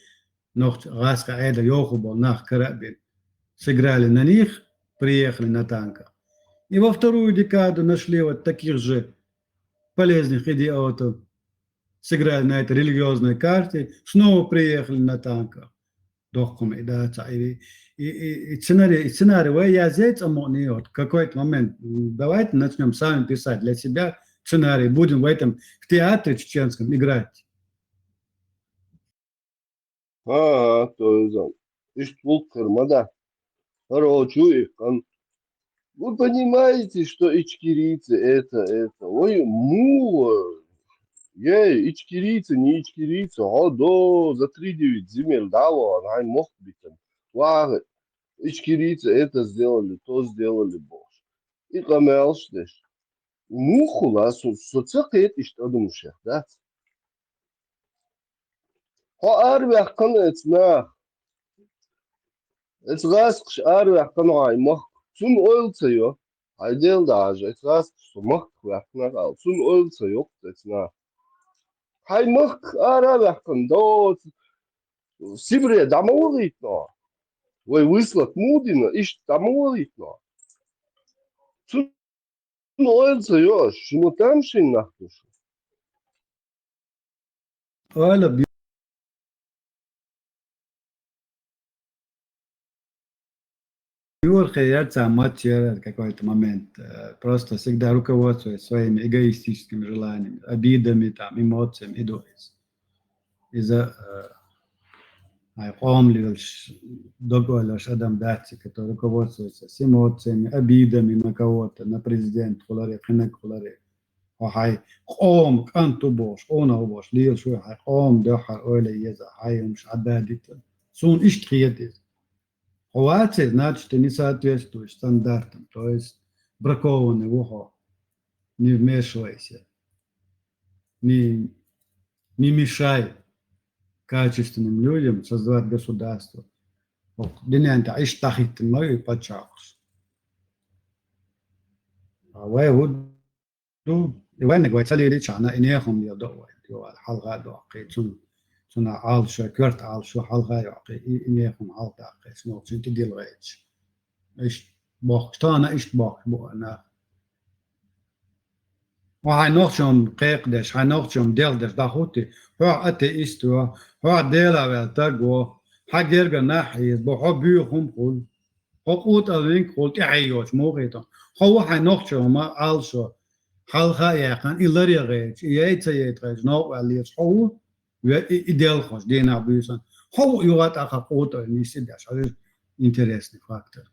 нохча, гӀаскхи Ӏедал йоху болу нах кара а бина. Сыграли на них, приехали на танках. И во вторую декаду нашли вот таких же полезных идиотов. Сыграли на этой религиозной карте, снова приехали на танках. Доккхума и дац, и, и, и, и сценарий, и сценарий вай язъе цӀа мукъане, вот какой-то момент, м, давайте начнём сами писать для себя сценарий, будем в этом, в театре чеченском играть. Ага, то есть, а, иштта гӀуллакх хир ма дац. ХӀара чу и кан. Вы понимаете, что ичкерийцы это, это? Ой, муха, ей, ичкерийцы, не ичкерийцы, хьо до за тридевять земель дӀавахана, хьайн мохк битина. Ваха, ичкерийцы это сделали, то сделали бохуш. И къамелаш деш. Муха хуьлу, со, со ца кхета иштта адамашех, дац? Хьо араваьккхина эцу наха. Эцу гӀаскхаша араваьккхина хьайн махка. Цунна ойла ца йо. Хьайн дела дажа, эцу гӀаскхаша со махках ваьккхина аьлла. Цунна ойла ца йо эцу наха. Хьайн махках ара а ваьккхина, доцу Сибре дӀа ма вахийтина. Вай выслать ма дина, иштта дӀа ма вахийтина. Цунна ойла ца йо аша, шуна тамашийна нах ду шу. Ойла б-, юрхе яра цхьа матч яра какой-то момент. Э, просто всегда руководствуясь своими эгоистическими желаниями, обидами, там, эмоциями и дуьхьал. Иза, э, хьайн къоман лелаш, дог-ойлаш адам дац, который руководствуется с эмоциями, обидами на кого-то, на президент хуларе, кхинаг хуларе. Хьо хьайн къоман кӀант ву бохуш, къонах ву бохуш, лелаш ву хьайн къоман дуьхьал ойла еза, хьайн хӀумаш Ӏададита. Суна иштта хета иза. Хьо вац иза, значит, ты не соответствуешь стандартам, то есть бракованный ву хьо. Не вмешивайся. Не, не мешай качественным людям создавать государство. ХӀокху дуьнен тӀехь иштта дӀахӀиттина ма ю и пачхьалкхаш. А вай хӀу ду, и вайниг вай ца лелийчхьана, и нехан леладо вай, йо, хьалха а доккхий, цунна, цунна Ӏалашо, коьрта Ӏалашо хьалха а йоккхий, и, и нехан хьалха даккхий, цунах цуьнан тӀедилла гӀайча. Иштта бохкуш, тахана иштта бохкуш бу нах. Хьо хьайн нохчо кхайкхадеш, хьайн нохчо делхадеш дӀахӀуттий, хьо атеист ву, хьо Делах ваьлла стаг ву, хьан гергара нах хьийзабо, хьо буьйху хӀума хуьлу. Хьо къотӀалвинг хуьлу тӀаьхье йоцуш муха хета. Хьо ву хьайн нохчо ма Ӏалашо, хьалха а яьккхина, и ларъян гӀерташ, и яй ца яйта гӀерташ, новкъа ваьлла лелаш хьо ву, ве-, и, и делхаш, дийнахь буьйсанна. Хьо ву юха тӀаккха къотӀалла нисдеш, хьажа, интересный фактор.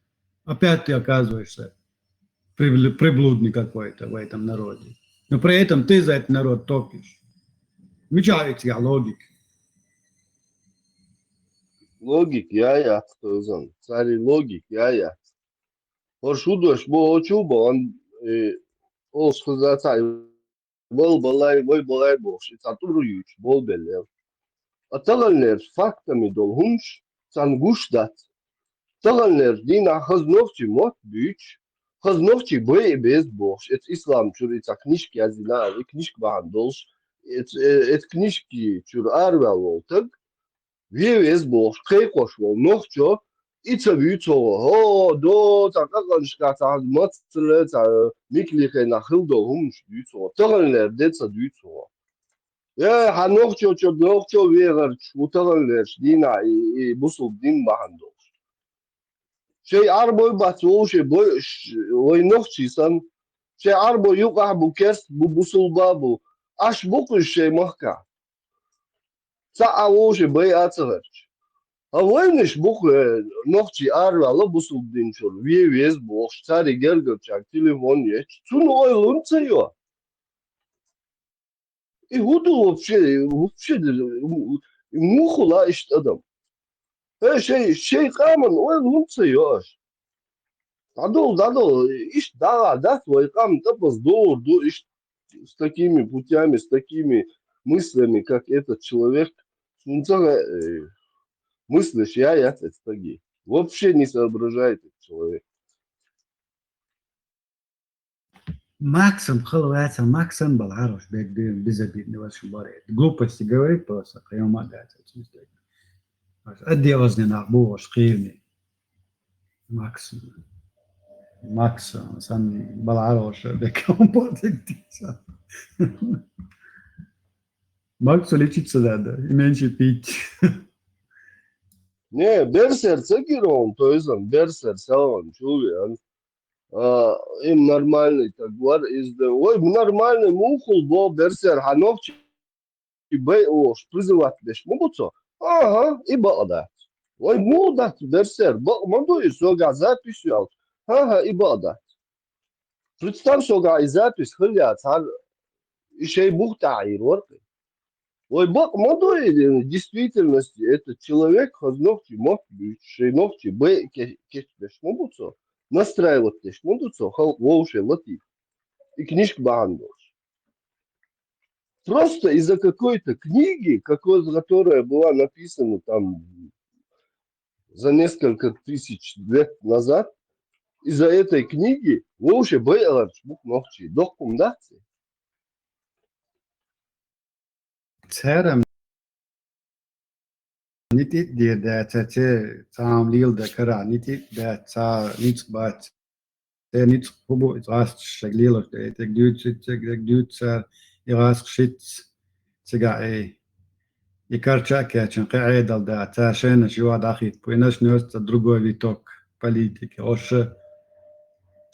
Опять ты оказываешься прибл-, приблудный какой-то в этом народе. Но при этом ты за этот народ топишь. Мичахь и цигахь логика? Логика яй яц, хӀокхузан. Цаьрий логика яй яц. ХӀорш хӀун дош бохучу бан, э, олуш хеза цхьа вал балай, вай балай бохуш, и цхьа тӀур юьйцуш болабелла. А таханлерча фактами долу хӀумнаш царна гуш дац. Таханлерча дийнахь хаза нохчий мотт буьйцуш, хаза нохчий байъа беза бохуш, эца ислам чуьра и цхьа книжка яздина аьлла, и книжка бахьана долуш, эца, э, эца книжки чуьра араваьлла волу таг, вен веза бохуш, кхайкхош волу нохчо, и ца вуьйцу хӀо, хӀо, до, цхьа къакъанашкахь, цхьа мацалла, цхьа микаллин хенахь хилла долу хӀуманаш дуьйцу хӀо, таханлера де ца дуьйцу хӀо. Э, хьан нохчочо, нохчо вегӀарчу ву таханлерчу дийнахь и, и бусулба дин бахьана долуш. Шайн Ӏарбой бац вовшийн бойуш, вай нохчий санна. Шайн Ӏарбой юкъахь бу, керст бу, бусулба бу. Аш бу кхуьш шайн махкахь. Цхьа а вовшийн байа а ца гӀерташ. Хьан вайнаш бу кху, э, нохчий араваьлла бусулба дин чуьра, вен веза бохуш, цаьрга гергарчаьрга телефон ечу. Цунна ойла хӀунда ца йо? И хӀун ду вообще, вообще, муха хуьлу иштта адам? Э, шай, шай къаман ойла хӀунда ца йо аша? ДӀадолу, дӀадолу, иштта дӀагӀа дац вай къам, тӀапаза догӀур ду иштта с такими путями, с такими мыслями, как этот человек. Цунна ца, э, мыслящий я, я, этот стаги. Вообще не соображает этот человек. Максим хала ваьцар, Максим бала хьарош бегдуьйна безобидный ваша баре. Глупости говорит просто, кхайома дац. Адди озни нах бу ваша кхийрни. Максим. Максим, сан бала хьарош бек он подвигтица. Максу лечиться надо, и меньше пить. Не, берсер ца гира он, то есть он берсер ца он, чули он. А, им нормальный так говор, из да. Ой, нормальный, мухул бо берсер, хьан нохчий бай ош, призывать деш ма бу цо. Ага, и бакъ дац. Ой, муха дац берсер, бакъ ма ду и, сога запись ял. Ага, и бакъ дац. Представь, сога и запись хил яц, хьар и шей бух тӀаьхьа йир варкъи. Вай бакъ ма ду и, действительности, этот человек хаза нохчий мотт буьйцуш, шей нохчий бай ке-, кечбеш ма бу цо, настраивать деш ма ду цо, халкъ вовше латий. И книжка бахьана долуш. Просто из-за какой-то книги, какой, которая была написана там за несколько тысяч лет назад, из-за этой книги вовше байаларч бух нохчий. Доккхум дац? Церам нитӀи дер дац, ца, ца, цхьа ам лийла дан карахь нитӀи дац, цхьа ницкъ бац. Те ницкъ хӀу бу, иза гӀазкхаш шег лелаш де, тег дуьйцу, тег, тег дуьйцу цара, и гӀазкхаш шиц цигахь, эй. И карча а кечан, кхин Ӏедал да, цара шайнаш юха дӀахийтта, и начнётся другой виток политики. Оша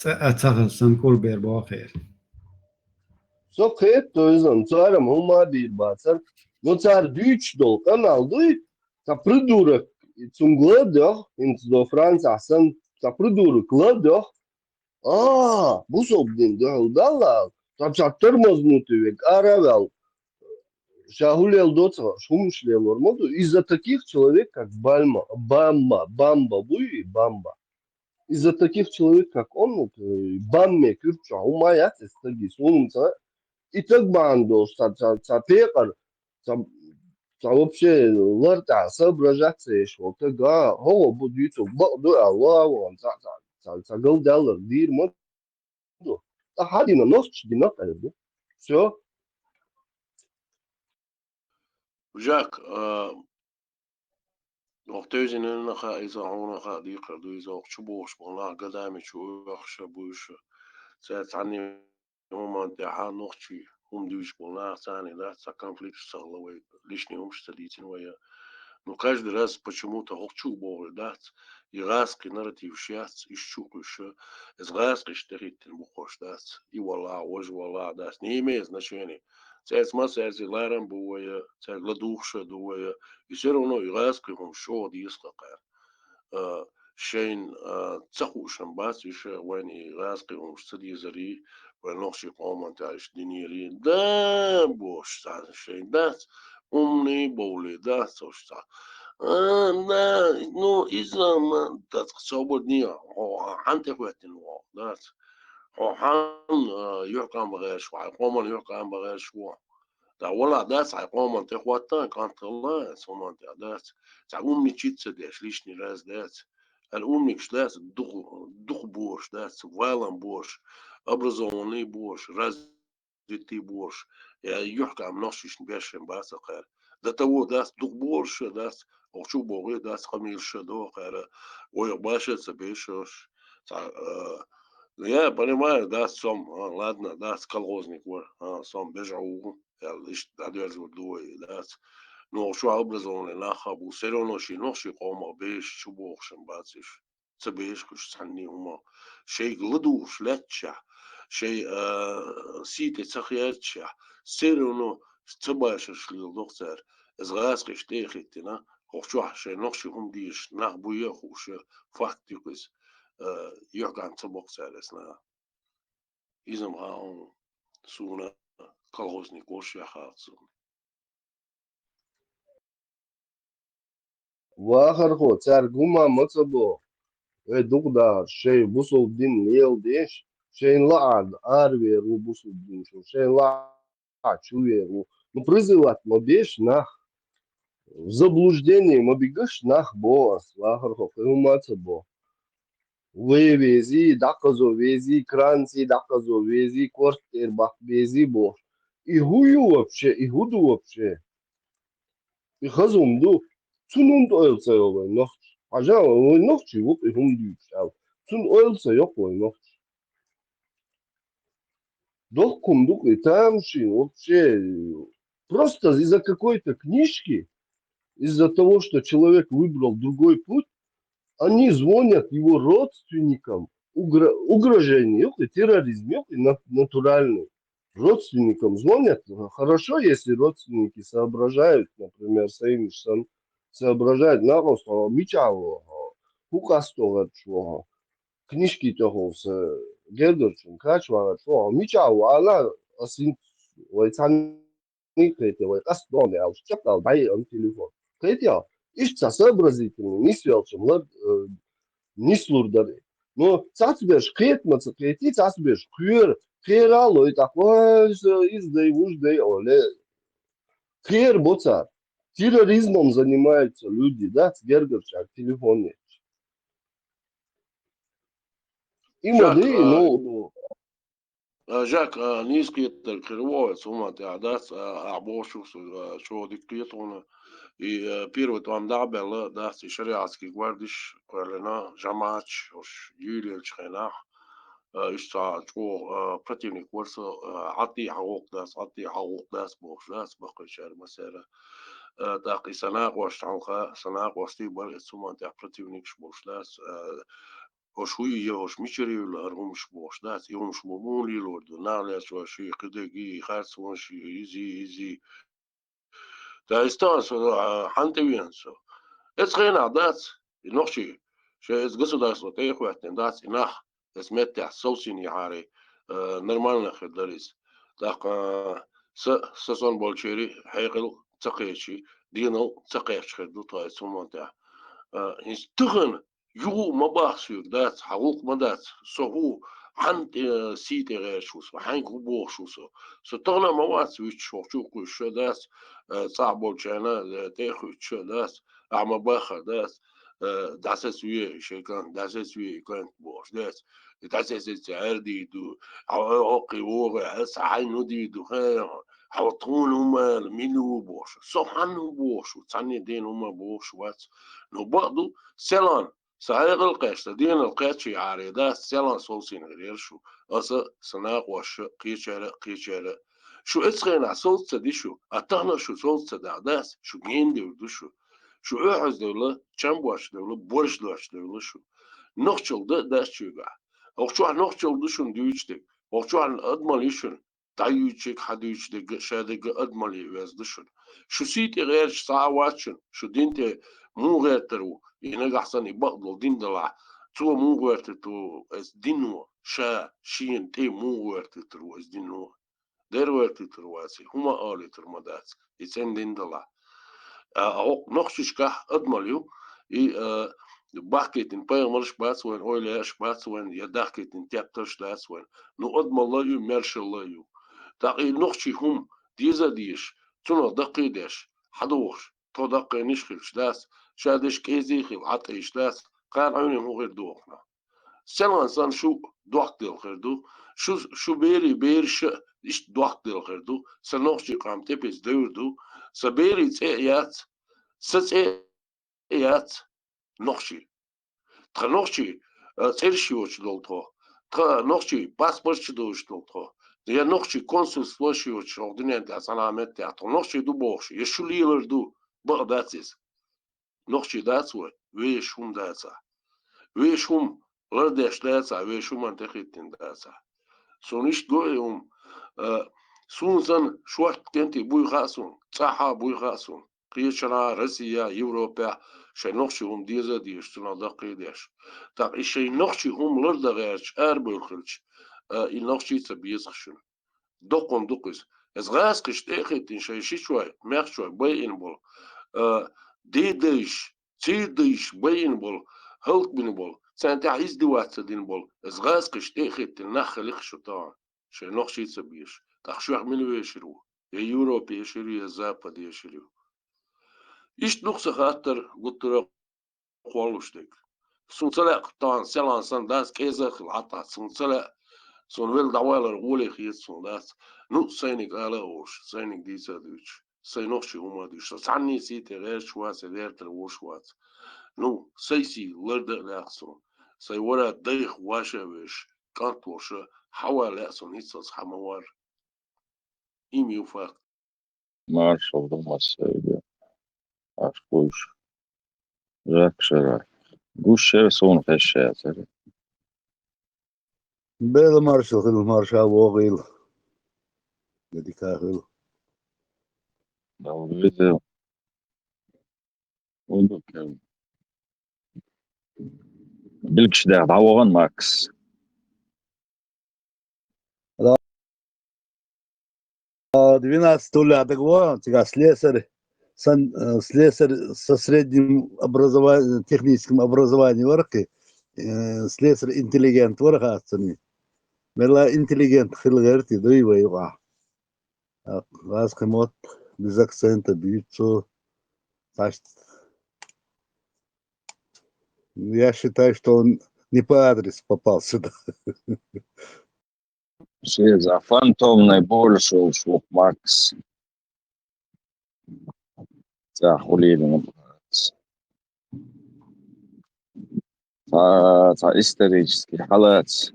цӀа а ца хаза санна кӀурбер бохер. Со кхетто иза, царам хӀума а бийр бацар. Но цара дуьйцуш долу къамел дуй, цхьа придурок, цунга ладоьгӀ, хӀинца до Францехь санна, цхьа придурок ладоьгӀ, а, бусалба дин дуьхьал далла, цхьа, цхьа тормознутый верг ара а ваьлла, ша хӀун леладо ца хууш, хӀуманаш лелор ма ду. Из-за таких человек, как Бальма, Бамба, Бамба буй, Бамба. Из-за таких человек, как он, вот, э, Бамме куьрчохь хӀума яц эцу стаге, суна ца, и таг бахьана долуш, ца, ца, ца пекъар, ца, ца вообще лар тӀехь соображать ца еш волу таг, а, хӀо бу дуьйцург, бакъ ду аьлла, а, вон, ца, ца, ца, ца галдаьлларг дийр ма ду. ТӀаккха хьан дина, нохчаш дина аьлла ду. Всё. Жак, а, оха тевзина нах а, иза хьуна хаа дийкхар ду, иза оха чу бохуш болу нах гадами чу оьхуша буьйша. Цаьрца цхьанне хӀуманна тӀехь нохчий хӀума дуьйцуш болу нах царна дац, цхьа конфликташ ца хилла вай, лишний хӀумаш ца дийцина вай. Ну, каждый раз почему-то хӀокху чу а бохур дац, и гӀазкхи нарративаш яц, иш чу а кхуьйша, иза гӀазкхиш тӀехӀиттина бу кхуьш дац, и валахь, важа валахь дац, не имеет значения. Цаьрца ма цаьрца ларам бу вай, цаьрга ладугӀуша ду вай, и всё равно и гӀазкхи хӀумаш чӀогӀа деза кхара. А, шайна, а, ца хуушам бац, иша вайна и гӀазкхи хӀумаш ца дезарий, вайн нохчий къоман тӀехь иштта динерий. Да, бош, цхьа шайн дац, умный бовлий дац, ош цхьа. А, да, ну, иза ма, дац, собар дин, хьо хьан тӀе хӀоьттина ву, дац. Хьо хьан, а, юьхькъам бан гӀерташ ву, хьайн къоман юьхькъам бан гӀерташ ву. ТӀаккха валахь дац хьайн къоман тӀехӀоттан, кӀант хилла, цу хӀуман тӀехь дац. Цхьа умничать ца деш, лишний раз дац. Ала умникаш дац, дукха, дукха бохуш дац, валан бохуш, образованный бохуш, развитый бохуш, я юьхькӀам нохчашна беш шен бац кхара. До того дац, дукха бохуш а дац, охчу боху дац, къамелаш а до кхара, ойх баша а ца бешаш. Цхьа, а, я понимаю, дац сом, а, ладно, дац колхозник вар, а, сом бежа ву, я иштта дӀадоьрзур ду вай, дац. Но охчу образованный нах а бу, все равно ши нохчий къомах беш чу боху шен бац уьш. Ца бешахуш цхьанний хӀума. Шайга ладугӀуш лаьтташехь, шай, а, сий тӀе ца херчашехь, все равно ца башарш леладо-кх цара. Иза гӀазкхиш тӀе а хӀиттина, хӀокху чохь шайн нохчий хӀума дезаш нах буй а хууш, факт ю-кх иза, а, юьхькӀам ца бо-кх цара эцна. Иза-м хаьа хьуна, суна колхозник волуш а хаьа суна. Вахархо, цаьрга хӀума ма ца боху. Вай дукха дахарш, шайн бусалба дин леладеш, шайна лаахь аравер ву бусалба дин чу, шайна лаахь чувер ву. Ну, призывать ма беш нах. В заблуждение ма бигаш нах, боху ас, вахархо, кхин хӀума ца боху. Вай вези, дӀакхазо вези, кранций дӀакхазо вези, квартир баккха вези бохуш. И хӀун ю вообще? И хӀун ду вообще? И хаза хӀума ду. Цунна хӀунда ойла ца йо вай нохча? Хьажа, вай нохчий ву-кх и хӀума дуьйцуш аьлла. Цунна ойла ца йо-кх вай нохча. Дохкун ду-кх и тамашийна вообще. Просто из-за какой-то книжки, из-за того, что человек выбрал другой путь, они звонят его родственникам, угро-, угрожение, и терроризм, и на-, натуральный. Родственникам звонят. Хорошо, если родственники соображают, например, Саимиш сан соображает, накъост мича ву, хӀу къасто гӀерчу ву, книжки тӀехула са гергарчун кхача вагӀар чӀогӀа мича ву ала, ас хӀинца вай цхьанниг кхетий, вай къаст догӀу аьлча, чекхдала дӀайиъан телефон. Кхетий? Иштта цхьа сообразительный нисвелчун лар, э, нислур дара. Но цхьацберш кхета ма ца кхетий, цхьацберш кхера, кхера а лой тӀаккха, ой, иза, иза дай, вуж дай, оле. Кхера бо цара. Терроризмом занимаются люди, да, ц гергарчара телефон ечу. И ма Жак, дай, а, ну, ну. А, Жак, а, нийса кхетарг хир ву оцу хӀуман тӀехь дац, а, ахь бохучух, а, чӀогӀа дика кхета хьуна. И, а, первый тӀом дӀа а баьлла, дац, и шариатский гвардиш кхоьллина, жамаӀаташ, уьш юьйлаелчу хенахь, а, уьш цхьа чӀогӀа, а, противник вара со, а, Ӏатти хьагӀуллакх дац, Ӏатти хьагӀуллакх дац бохуш дац, баккхийчара массара. А, тӀаккха и сан накъостий хьалха, сан накъостий бара, и цу хӀуман тӀехь противникаш болуш дац, а, хӀорш хӀу ю, хӀорш мичара юьйлу хӀара хӀумаш бохуш дац, и хӀумаш мо муха лелор ду, нах лечван ши, кхидерг и, харцван ши, изи, изи. Дагестан со, а, хьан тӀе веана со. Эцу хенахь дац, и нохчий, шайн эцу государство тӀе а хӀоьттина дац, и нах, эцу меттехь совсийна яхьарий, а, нормально хир дара иза. ТӀаккха, а, са, са сон болчерий хьекъал ца кхечий, денал ца кхечча хир ду тхо эцу хӀуман тӀехь. А, хӀинца тахана юха а ма бахха соьга, дац, хьан гӀуллакх ма дац, со хӀу, хьан тӀе, сий тӀе гӀерташ ву со, хьаьнга хӀу бохуш ву со. Со тахана а ма вац вуьтуш, хӀокху чу кхуьйсуш а дац, э, цӀахь болчарна, э, тӀе а хуьттуш а дац, ахьа ма баххара дац, э, дӀасаца ве, шайн кӀант, дӀасаца ве и кӀант бохуш дац. И дӀасаца ца аьрдий ду, хьо, хьо, хӀокхий вогӀий, аса хьайн ну дий ду, хьан, хьо тхуна хӀума ала, мила ву бохуш. Со хьан хӀу бохуш ву, цхьанне дена хӀума бохуш вац. Ну, бакъ ду, селан, Сан хьекъал кхаьчна, денал кхаьчча яхьарий дац, селан совсийна хир яра шу. Аса, сан накъосташа, кхечара а, кхечара а. Шу эцу хенахь совца ца ди шу, а тахана шу совца ца дахь дац, шу гена девр ду шу. Шу оьхьаз девлла, чам боцуш девлла, борш доцуш девлла шу. Нохчалла дан а дац шуьгахь. ХӀокху чохь нохчалла ду шуна дуьйцуш дерг. ХӀокху чохь адамалла ю шуна. ДӀаюьйцург, хьан дуьйцу дерг а, ша дерг а адамалле оьзда шуна. Шу сий тӀе гӀерташ цхьа а вац шуна, шу дин тӀе муха гӀертар ву, и нагахь санна и бакъдолу дин далахь, цо муха гӀоьртур ву, эс дино, ша, шена тӀе муха гӀоьртуьйтур ву эс дино. Дера гӀоьртуьйтур вац и, хӀума а алуьйтур ма дац, и цӀена дин далахь. А, хӀокху нохчашкахь адамалла ю, и, а, бахкийтина пайхамарш бац вайн, эвлаяаш бац вайн, я дахкийтина тептарш дац вайн. Ну, адамалла а ю, маьршалла а ю. ТӀаккха и нохчий хӀума, деза а дезаш, цунах даккхий а деш, хьадохуш, тхо даккхийнаш а хилча дац, ша деш кӀезий хила, Ӏа тӀе йиш дац, кхана Ӏуьйранна хӀун хир ду оха нах. Селхан санна шу дохкаделла хир ду, шу, шу берий бераш а иштта дохкаделла хир ду, сан нохчий къам тӀепица девр ду, сан берий цӀе а яц, сан цӀе а яц нохчий. Тхан нохчий, а, цӀераш йоцуш долу тхо, тхан нохчий паспорташ доцуш долу тхо, я нохчий консульствош йоцуш хӀокху дуьнен тӀехь цхьана а меттехь, тхо нохчий ду бохуш, я шу лелар ду, бакъ дац иза. Нохчий дац вай, вешан хӀума дацахь. Вешан хӀума лардеш дацахь, вешан хӀуманна тӀехӀиттина дацахь. Суна иштта го и хӀума, а, суна санна, шортта кӀентий буй хаьа суна, цӀахь а буй хаьа суна. Кхечанхьа, Россия, Европехь шайн нохчий хӀума деза а дезаш, цунах даккхий а деш. ТӀаккха и шайн нохчий хӀума лардан гӀерташ арабевлла хилча, а, и нохчий а ца беза шуна. Доккха хӀума ду-кх иза. Иза гӀазкхаша тӀе а хӀиттина шайн шичой, маьхчой байина болу, а, дедайша, цӀийдайша байина болу, хӀаллакбина болу, царна тӀехь издеваться дина болу, иза гӀазкхаша тӀе а хӀиттина нах хили-кх шу тахана, шайн нохчий а ца безаш. ТӀаккха шух мила вешар ву? Я Европа ешар ю, я Запад ешар ю. Иштта ду-кх сан хаттар гуттара а кхоллуш дерг. Суна ца лаьа тахана селхан санна дац, кӀеза а хила Ӏа тӀе, суна ца лаьа, суна велла дӀавалар гӀоле хета суна дац. Ну, сайниг ала а олуш, сайниг дийца а дуьйцуш, сайн нохчий хӀума а дуьйцуш, со цхьанний сий тӀе гӀерташ вац, я дертара волуш вац. Ну, сайн сий лардан а лаьа суна. Сайн вара дайх ваша а веш, кӀант волуш а, хьавар лаьа суна, хӀинццалц хьа ма вар. Им ю факт. Маршалла ду массайга. Аш гуш. Жак шара. Гуш шера суна хезаш яцара. Бела маршалла хила, марша вогӀийла. Де дика хила. Добрый день. Удукев. Билгаш дехьа дӀавогӀан, Макс. А, двенадцатого лядогва, цигахь слесарь, сан-, э, слесарь со средним образованием, техническим образованием вара-кх, э, слесарь-интеллигент вара хацани. Мелла интеллигент хила гӀерти дуй вай юкъахь. А, ваз кхин мотт без акцента буьйцу. Значит, я считаю, что он не по адресу попал сюда. Шеза фантомная боль шел, шух Макс. Цхьа хулийна бац. Цхьа, цхьа исторический хьалаца.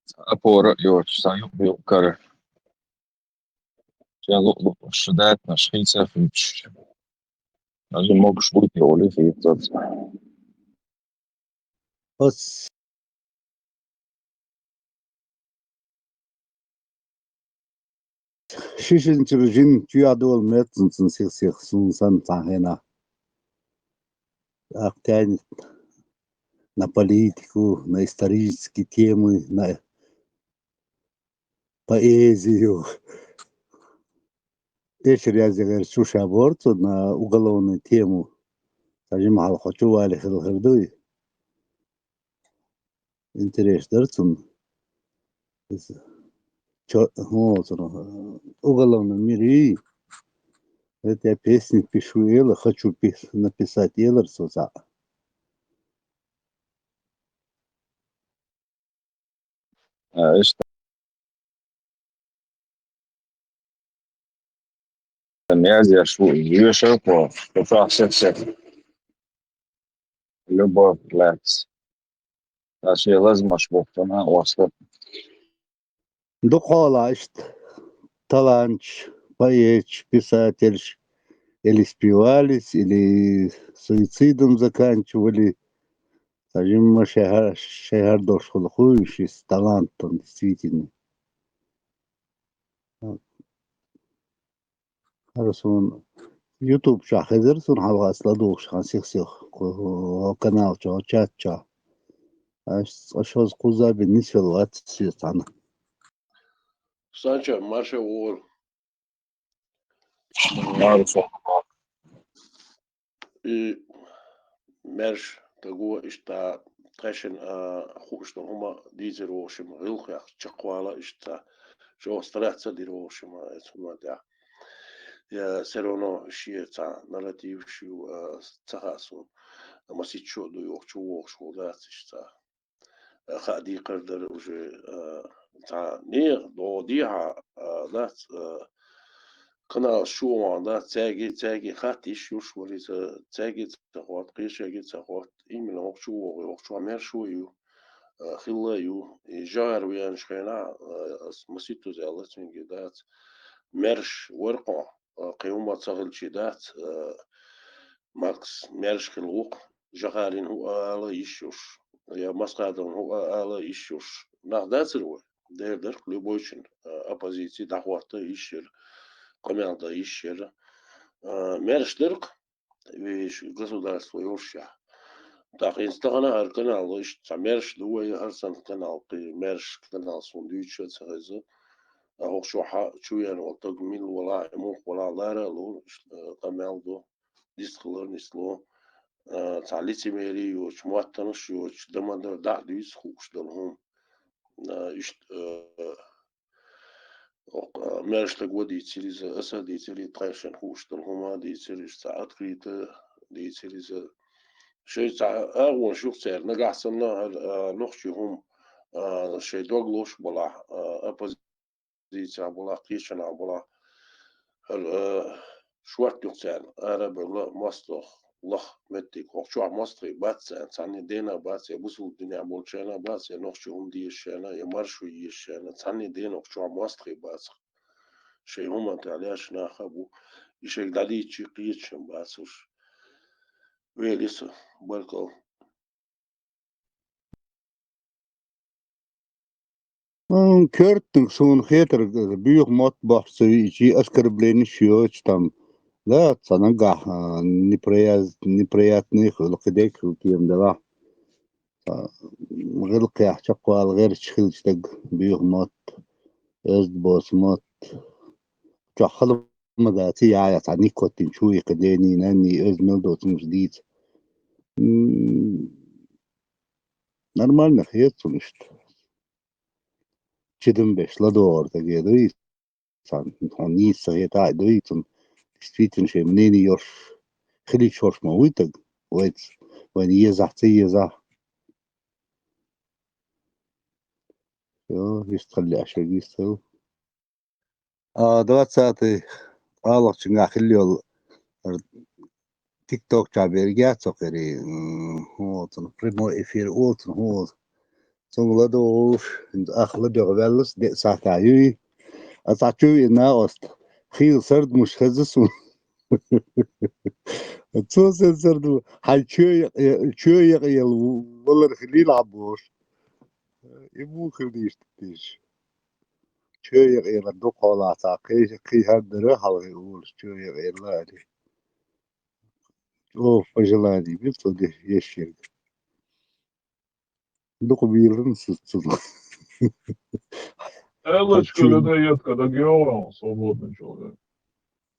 Цхьа опора а йоцуш, цхьа юкъ-юкъара. Шен луъ-луъурш шу датанаш хийца а хуьйцуш. Аса могуш вуй те олий хийцаца. Ас шишинчуьра жин чуьйхьа дола меттан цун сих-сих суна санна цхьана хенахь. ТӀаккха тянет на политику, на исторические темы, на поэзию. Эшар язъягӀар чу ша бора цунна уголовную тему. Сан жимма хьалха чу вале хила хир дуй. Интерес дара цунна. Иза чо-, хӀун олу цунах, уголовный мир ю. Это я песни пишу, ила, хочу пес-, написать, илар цо цхьаъ. А, иштта. Язъеш ву, вешар кхо, кхо чохь сех-сех. Любовь лаьцна. Ша шен лазамаш бохкана а осту. Дукха хьолахь иштта таланташ, поэташ, писателаш или спивались, или суицидом заканчивали. Сан жимма шайн хӀара, шайн хӀара долуш хуьлу хуьйшис талантом, действительно. ХӀара суна YouTube чохь хезира, суна хьалха ас ладугӀуш хан сих-сих, кху-, канал чохь, чат чохь. Ас цкъа шозза кхузза бен нисвелла вац соьца цхьаьна. Санча, марша вогӀийла. Марша. И маьрша таго иштта тхаьшина, а, хууш долу хӀума дийцар вовшийн гӀиллакхех чекхвала иштта. Шо стараться дир, в общем, эцу ма тӀехь. Я всё равно шен цхьа нарратив шу, а, ца хаьа суна. Масийтта шо ду йоху, чу вогӀуш ву дац иштта. Хаа декхар дара уже, а, цхьа нехан догӀу дехьа, а, дац, а, канал шу ван дац, цаьрги, цаьрги хатта йиш йолуш вара иза, цаьрги ца хӀотта, кхечаьрги ца хӀотта, именно хӀокху чу вогӀу, хӀокху чохь маьрша ю, а, хилла ю. И жагӀар веанчу хенахь, а, ас масийтта аьлла цуьнга дац. Маьрша вара кхо, а, кхин хӀума ца хилчий дац, а, Макс маьрша хилла ву-кх, жагӀарина хӀу ала йиш йолуш, я Масхадовна хӀу ала йиш йолуш. Нах дацара вай? Дера дара-кх любойчун, а, оппозици дӀахӀотта йиш яра, къамел дан йиш яра. А, маьрша дара-кх, вешан государство йолушехь. ТӀаккха хӀинца тахана хӀара канал, иштта цхьа маьрша ду вай, хӀара санна канал, кхин маьрша канал суна дуьйцуш а ца хеза. ТӀаккха хӀокху чохь чу веана волу стаг мила валахь, муха валахь лара а лур, иштта, а, къамел ду, дистхилар нисло. А, цхьа лицемерие йоцуш, моттанаш йоцуш, дан ма-дарра дӀа а дуьйцу хууш долу хӀума. А, иштта, а, Оха, а, маьрша стаг ван дийцира иза, аса а дийцира, и тхайшина хууш долу хӀума а дийцира, иза цхьа открыто дийцира иза. Шайн цхьа агӀонаш ю-кх церан, нагахь санна хӀара, а, нохчийн хӀума, а, шайн дог лозуш балахь, а, оппозицехь балахь, кхечанхьа балахь, хӀара, а, шорта ю-кх церан, ара а бевлла, мостагӀ лаха меттиг. ХӀокху чохь мостагӀий бац церан, цхьанний дена бац, я бусулба динехь болчарна бац, я нохчийн хӀума дезачарна, я маршо езачарна, цхьанний дена хӀокху чохь мостагӀий бац. Шайн хӀуманна тӀехь лаьтташ нах а бу, и шайга дӀадийцча кхеташ а бац уьш. Вели со, баркалла. М, коьртаниг суна хетарг, боьха мотт бохьуш ца веъча, оскорбленеш йоцуш там. Да, цхьа нагахь, а, неприяз-, неприятный хила, кхидерг хила тема делахь. А, гӀиллакхехь чекхвала гӀерташ хилча стаг, боьха мотт, оьзда боцу мотт. Чохь хала ма дац, я, я, цхьа никотин чу икха, дений, нанний, оьзда мел доцу хӀуманаш дийца. М, нормально хета цунна иштта. Чидам беш ладогӀар даге дуй, цхьа хьуна нийса ца хета а дуй, цунна действительно шен мнение йолуш, хилийча хӀорш ма вуй стаг, вайца, вайна езахь, ца езахь. Йо, иштта хила лаьа шуьга, иштта хила. А, двадцатый алахчуьнгахь хилла йолу р-, тикток чохь берг яц хӀокхерий, м, хӀун олу цунах, прямой эфир олу цунах, хӀун олу. Цунга ладугӀуш, хӀинца ах ладуьгӀу ваьллас, деа сахьтехь юй. А цхьа чу веана накъост, хийла сардамаш хеза суна. Цо сан сарду, хьайн чоь якъ-, чоь якъъелла валар хилийла хьан бохуш. И муха хила дийш ду теша? Чоь якъъелар дукха хьолахь цхьа кхин, кхин хӀара дара хьалхе олуш, чоь якъъелла аьлла. Оха, пожелание бира цо де-, еш ерг. Дукха бийлан су-, цунах. Элочка, чу- да даёт, когда географ, свободный человек.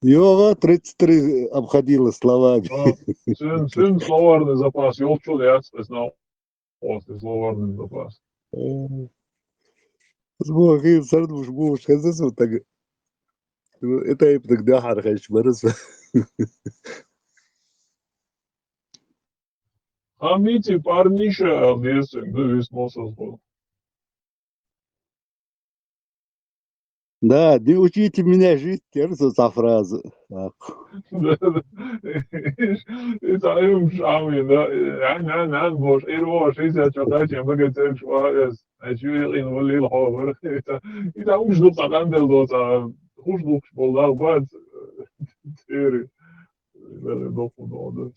ЙогӀу, тридцать три обходила словами. А, цуьнан, цуьнан словарный запас йолччул яц, то есть, ну, Просто словарный запас. Э, бохий, сардамаш бохуш хеза со таг. Ну, это и так да, хьархайш бара со. Хамити парниша, а, десен, да, весь нос разбыл. Да, не учите меня жить, терса цхьа фраза. Так. Да, да. И цхьа юм шамин, да. Ан, ан, ан, бош, ир вош, и цхьа чакача, мага церг швагес. А чу ин валил ховар. И цхьа, и цхьа уж дук цхьа кандел до, цхьа хуш дукш бол, да, бац. Цери. Да, да, доху, да, да.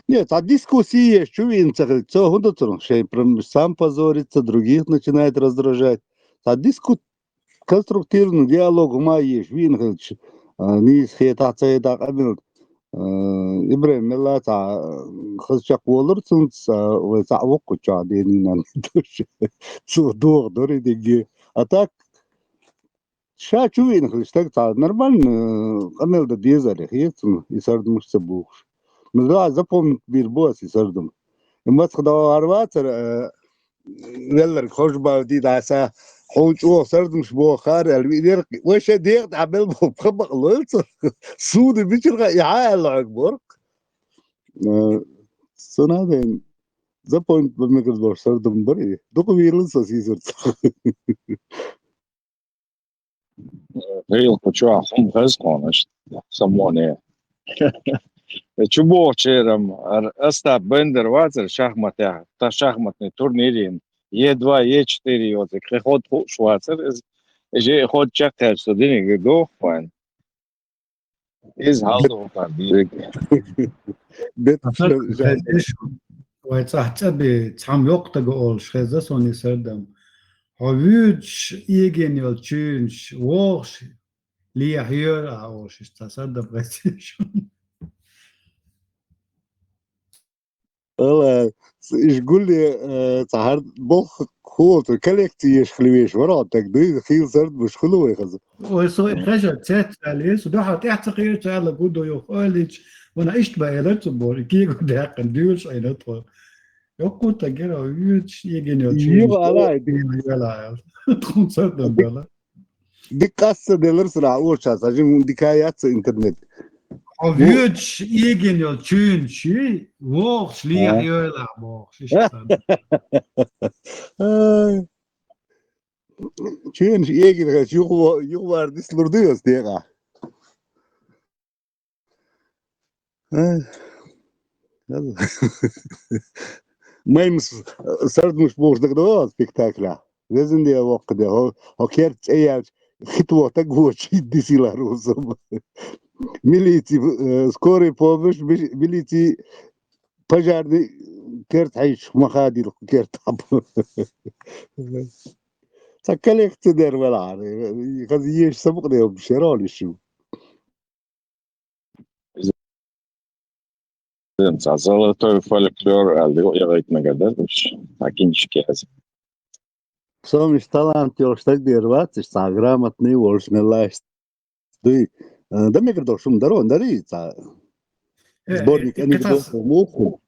Нет, цхьа дискуссия еш чу вина ца хилча, цо хӀун ду цунах? Шайн прям сам позорится, других начинает раздражать. Цхьа дискут-, конструктивный диалог хӀума еш, вина хилча, а, нийса хетахь, ца хетахь къамел. А, Ибрахим, мелла цхьа, а, хаза чекхволура цунца, а, вай цхьаъ ву кху чохь, дений, нанний. Цо догӀу дора и дигге. А так, ша чу вина хилча стаг цхьа нормально, э, къамел дан деза аьлла хета цунна, и сардамаш ца бохуш. Ну да, запомнить бийр бу ас и сардам. И мацах догӀу хӀара вацара, э, велларг хож бав ди даса, хьо чӀогӀа сардамаш боху хаар аьлла виънера, вай шайн дегӀа тӀехь мел боху пха бакъ лойла цо. Суна мичара хаьа, и хьан аьлла хьоьга борх? Э, ца надо, запомнить бан мегар долуш сардам бара и. Дукха вийрла со сийсарца. ГӀийла кху чохь хӀума хеза тхуна иштта, самоне. Чу бохучеран, ара Остап Бендер вацара шахматехь, та шахматный турнир йина, Е два, Е четыре йоцург, кхин хӀод хууш вацара иза. Иза хӀод чекхъяьлча, со диниг доху вайн. Иза хьалдоху дерг. Бет Аса ша-, ша- хезеш, вай цӀахь цӀа бе, цхьамма йоккха стага олуш хеза суна и сардам. Хьо вуьйцуш, эгийна йолу чуьйнаш, вогӀуш, лехьа йора ахь олуш, иштта цхьа сардам хеза шуна. Ала, иш гулле, э, цхьа хӀара болх хӀотту, коллекци еш хила веш вара хьо, таг дуй, хийла сардамаш хуьлу вай хаза. Ой, со и хеза, цец аьлла, со дуьхьал тӀаьхьа ца кхийра, ца аьлла, гу ду юха, ой, лич, вана иштта бан элар цу боху, и кего даьккхина, дуьйцуш айна тхо. Йоккху тагера, вуьйцуш, эгийна йолчу Юха ала, ди- Тхун сардам дала. Дика къасса делар сара а оча, са жим дика яц интернет. Хьо вуьйцуш, эгийна йолу чуьйнаш, вогӀуш, лехьа йойла бохуш, иштта. Ай. Чуьйнаш эгийна хилча, юхавар дислур ду аса декъа. Э, Маймас сардамаш бохуш дагадогӀу спектакля. Везан де воккха де, хьо, хьо керта цӀе яьлча, хит воху таг вочу, хит дисийла рузам. Милици, э, скорый помощь, ми-, милици, пожарный керта хьайчу ма хадийла кху керта хьаб. Цхьа коллекци дер велахьара, хаза еш сабукъ де хӀума шерон ишу. Иза цхьа золотой фольклор аьлла юкъа яхийта мегар дара уьш, цхьа кинчик яз. Со миш талант йолуш стаг дер вац, иштта цхьа грамотный волуш меллаьшца дуй. Э, дан мегар долуш хӀума даро, дарий цхьа Э, сборник и, и анекдотов кхетас-, муху.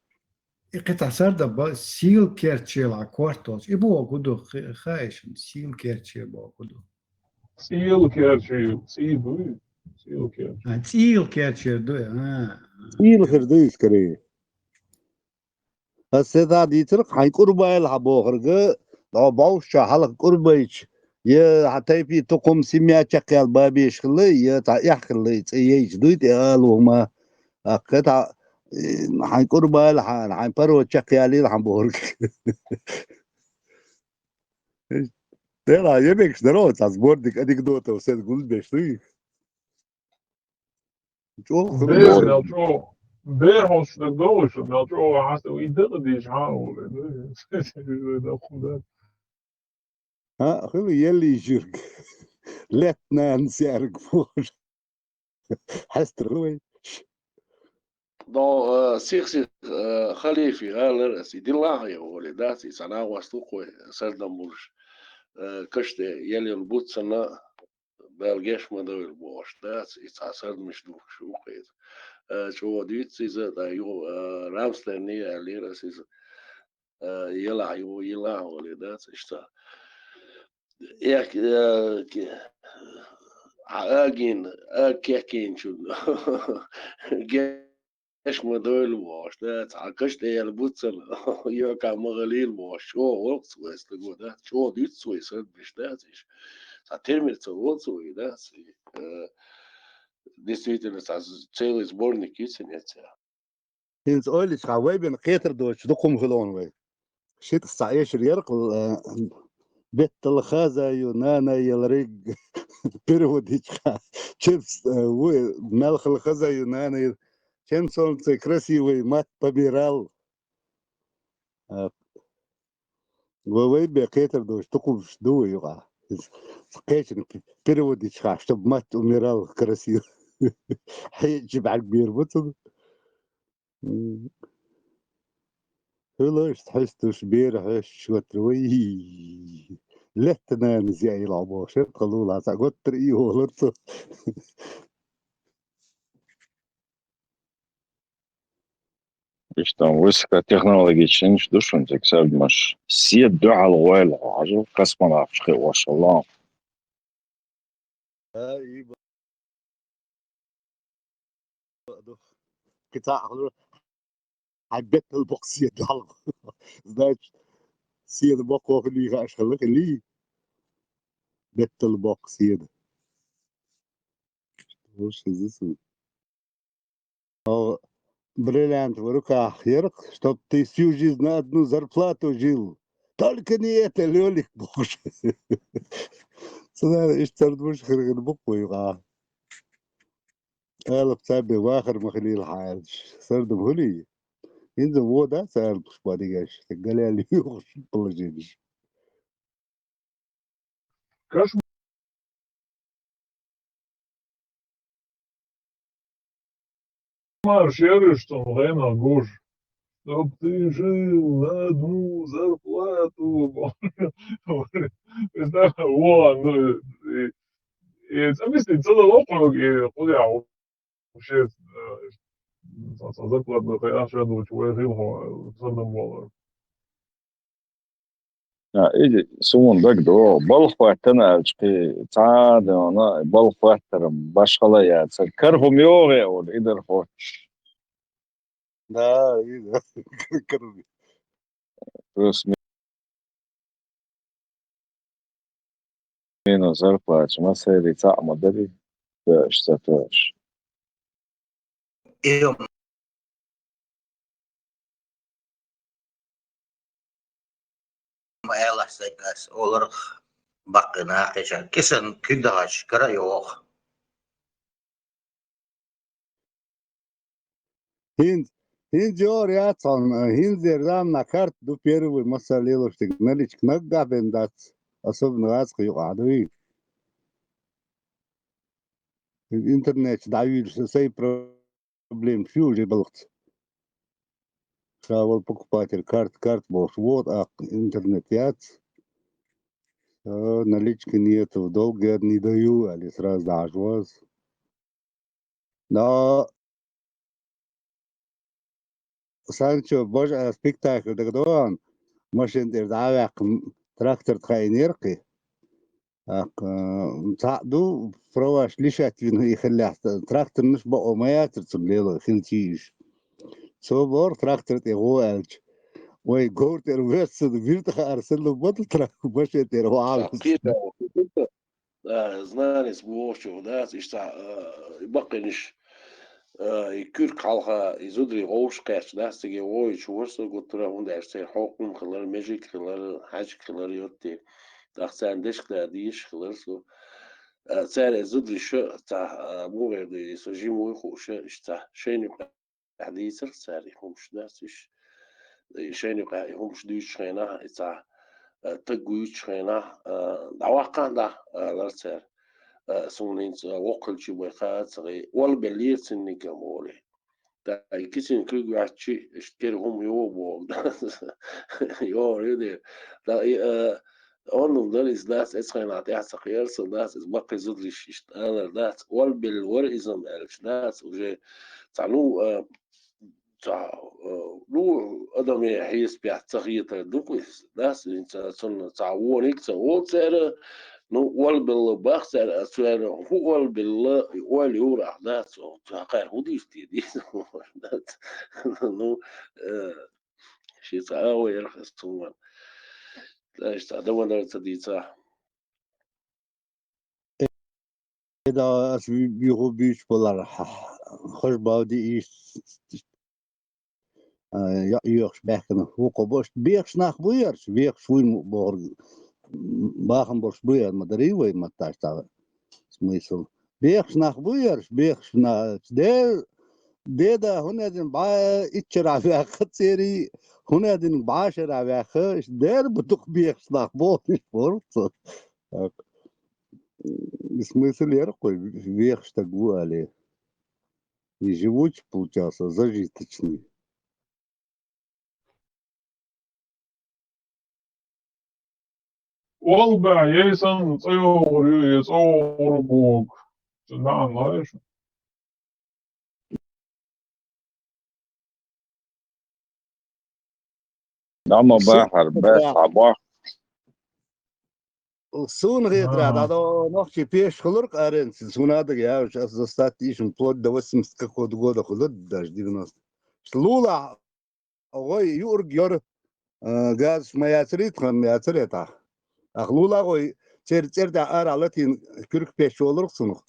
И кхетасар да ба, сийла керчийла корта волчу. И боху ду, хи-, хаьий шуна, сийла керчий боху ду. Сийла керчий, сий дуй? Сийла керчий. А, цӀийла керчий дуй, а. ЦӀийла хир дуй, скорее. Аса седа дийцарх, хьайн кӀурбайла хьан бохурга, дӀо бовшча хьалха кӀурбайча, я хьан тайпи тукхум семья чекхъял бабеш хилла, я цхьа эхь хилла, цӀе яйча дуй тӀе алу хӀума. Аккха тӀа, э, хьайн кӀурбайла хьан, хьайн паро чекхъялийла хьан бохург. Дела, я мегаш даро, цхьа сборник анекдотов сен гулбеш дуй. ЧӀогӀа хир Бер, дуй. Мел чӀогӀа, бер хьош даг догӀуш, мел чӀогӀа хьаста и дакъа дийш хьан волу. А, хила елли жирг. Лет нан сярг бохуш. Хьестар вай. Но, э, сих-сих, э, халифи гӀалар ас, и дилла а хьайо воле, дац, и ца нагӀосту кхой, сардам булуш, э, каште, ел-ел буццана, Дала геш ма дойла бохуш, дац, и цхьа сардамаш духуш ву кхета. Э, чӀогӀа дуьйцу иза, ткъа юха, э, Рамстайне аьллера ас иза. Э, елахь ю, елахь воле, дац, иштта. Эх, э, ке-, а, агин, а, кекинчун. Геш ма дойла вогӀуш, да, цхьа каш тӀе яьлла буццал, йоька ма гӀалийла вогӀуш, чӀогӀа волкъ ца вай стаго, да, чӀогӀа дуьйцу вай сардамаш, да, циш. Цхьа термир ца волцу вай, да, ци, э, действительно, цхьа з-, целый сборник йицинецця. ХӀинца ойличхьа вай бен кхетар доцуш дукхум хилон вай. Шитас цхьа эшар яркъал, э, беттал хазаю, нана ялриг переводичхьа. Чепс, э, ву, мелхал хазаю, нана ял-, чем солнце красивый, мать помирал. Э, ва вай бе кхетар дош, тукхумш ду вай юкъа. Кхечун пе-, переводичхьа, чтоб мать умирал красиво. Хьечи бӀарг бер бу цуьнан. М. Хьуьлаш, хьуьстуш, бера хьоьстуш гӀоттар вай. Летта нанас яийла бохуш, шерт халула, цхьа гӀоттар и олар цо. Иштта высокотехнологичный ду шуна цига сардамаш. Седа дуьхьал гӀойла хьажал, космонавташ кхиош хилла. А, и ба-, ду. Кица ахлу. Хьай беттал боккха седа хьалха. Значит, седа боккха хилийха аш хилла хилий. Беттал боккха седа. Слушай, здесь вот. О, бриллиант в руках, ерк, чтоб ты всю жизнь на одну зарплату жил. Только не это, Лёлик, боже. Цунара иштта сардамаш хир хир бу-кх вай юкъа. Алапа цхьа бен вахар ма хилийла хьан аьлча, сардам хулий? ХӀинца вода царна пуш бадигаш, галел юхуш положенеш. Кошмар шераш цунна гӀенах гуш. Чтоб ты жил на одну зарплату. Представь, во, ну, и, и, в смысле, целый округ, и, куда я вообще, э, со, со зарплатной хай аш я дочь, вай хил хо, сардам болар. А, иди, суна дагадогӀу, балха хӀоьттина аьлча, кхин цхьа а дена, балха хӀоьттар башхала яцар. Кара хӀума йогӀе олу, и дар хӀотташ. Да, и да. Кара хӀума. Плюс-минус зарплата массеран цхьаъ ма дарий, тоьаш, ца тоьаш. И ма алахь сайгас оларх баккхина кхеча кисан куьг дахьаш кара а йогӀу. ХӀинца, хӀинца йогӀур яц хьуна, хӀинца дера заманахь карта ду первый массара лелош дерг, наличка наггахь бен дац, особенно гӀазкхийн юкъахь дуй. Интернетчу дӀавуьйлуш сайн проблемаш ю уже балхца. Ша вала покупатель, карта, карта бохуш, вот, аккха интернет яц. Всё, налички нету, в долг я не даю, аьлла, сразу дӀахьажа ваза. Но Санчо, божа, а, спектакль дагадогӀу, машина тӀера дӀа а ваьккха, м, трактор тхаийнера кхин. ТӀаккха, м, цхьаъ ду, праваш лишать вина и хиллехь, тракторнаш бакъо ма яцара цунна лело, хилчий уьш. Цо бохура трактор тӀе гӀо аьлча: «Вай, говра тӀера воьссина, вирда хаар санна, бадал трактор машина тӀера вахьа». А, кхета, а, знанец бохучух дац, иштта, а, баккхийнаш, а, и куьрг хьалха, и зударий гӀовш кхаьчча дац, циге вогӀийча вара со гуттара, хӀунда аьлча церан хьокхам хилар, межиг хилар, хьаьжкӀа хилар йоттий. ТӀаккха царна дешка да дезаш хилар со. А, цара и зударий ша цхьа, а, муха эр ду, и со жима вуй хууш, иштта цхьа шайна юкъа тӀехь дийцарх цара и хӀумаш дац уьш. И шайна юкъахь и хӀумаш дуьйцучу хенахь, и цхьа, э, таг вуьйцучу хенахь, э, дӀаваккхахьа дӀа, э, алара цара. Э, суна хӀинца воккхалчий бай кхаа ца гӀий, олбеллера цуьнниг а олий. ТӀаккха и кисин куьг ваьччи, иштта кера хӀума йогӀу боху. ЙогӀур ю дера. ТӀаккха и, э, Оннал дара иза дац, эцхьайна тӀаьхьа ца кхера со дац, иза баккхий зударий иштта алар дац, олбелла вара иза-м аьлча дац, уже цхьа, ну, а, цхьа, а, ну, адамийн хьесапехь ца хетар ду-кх иза, дац, иза цунна цхьа вониг ца олу цара, ну, олбелла бах цара, а цара хӀун олбелла, и ойла юра ахь дац, цхьа кхара хӀун дийр те дийца, дац, ну, а, Ши цхьа а вай ярх ас цунван. Даьш цхьа даванар ца дийца. Эда ас виху бийч балар. Хаш бавди иш. А, я, йохш бехкана. Ху кобошт. Бехш нах буярш. Бехш вуй бохр. Бахам борш буяр. Мадари вай матташ тава. Смысл. Бехаш нах буярш. Бехаш нах. Де, деда, хунедин ба, иччара вяхха цери. Хунедин башара вяхха. Дер бутух бехаш нах бо. Борца. Так. Смысл яр кой. Бехаш так ву али. И живучий получался, зажиточный. Ол баьхьа, ей санна цӀа йогӀур ю, я цӀа вогӀур бу вог. Цу наӀан лаьа шу? Нама бахьар, бахьар, бах. Суна хетарехь, дӀадо нохчий пеш хиларх аренца, суна а дага яьлча, ас застать йиш ю, вплоть до восемьдесят какого-то года хилар, даже девяносто. Лулахь гӀой юург йора, а, газаш ма яцарий, тхан ма яцарий тӀаккха. Ах лулахь гӀой цер цӀердехь арахь латийна куьрг пеш волурх цунах.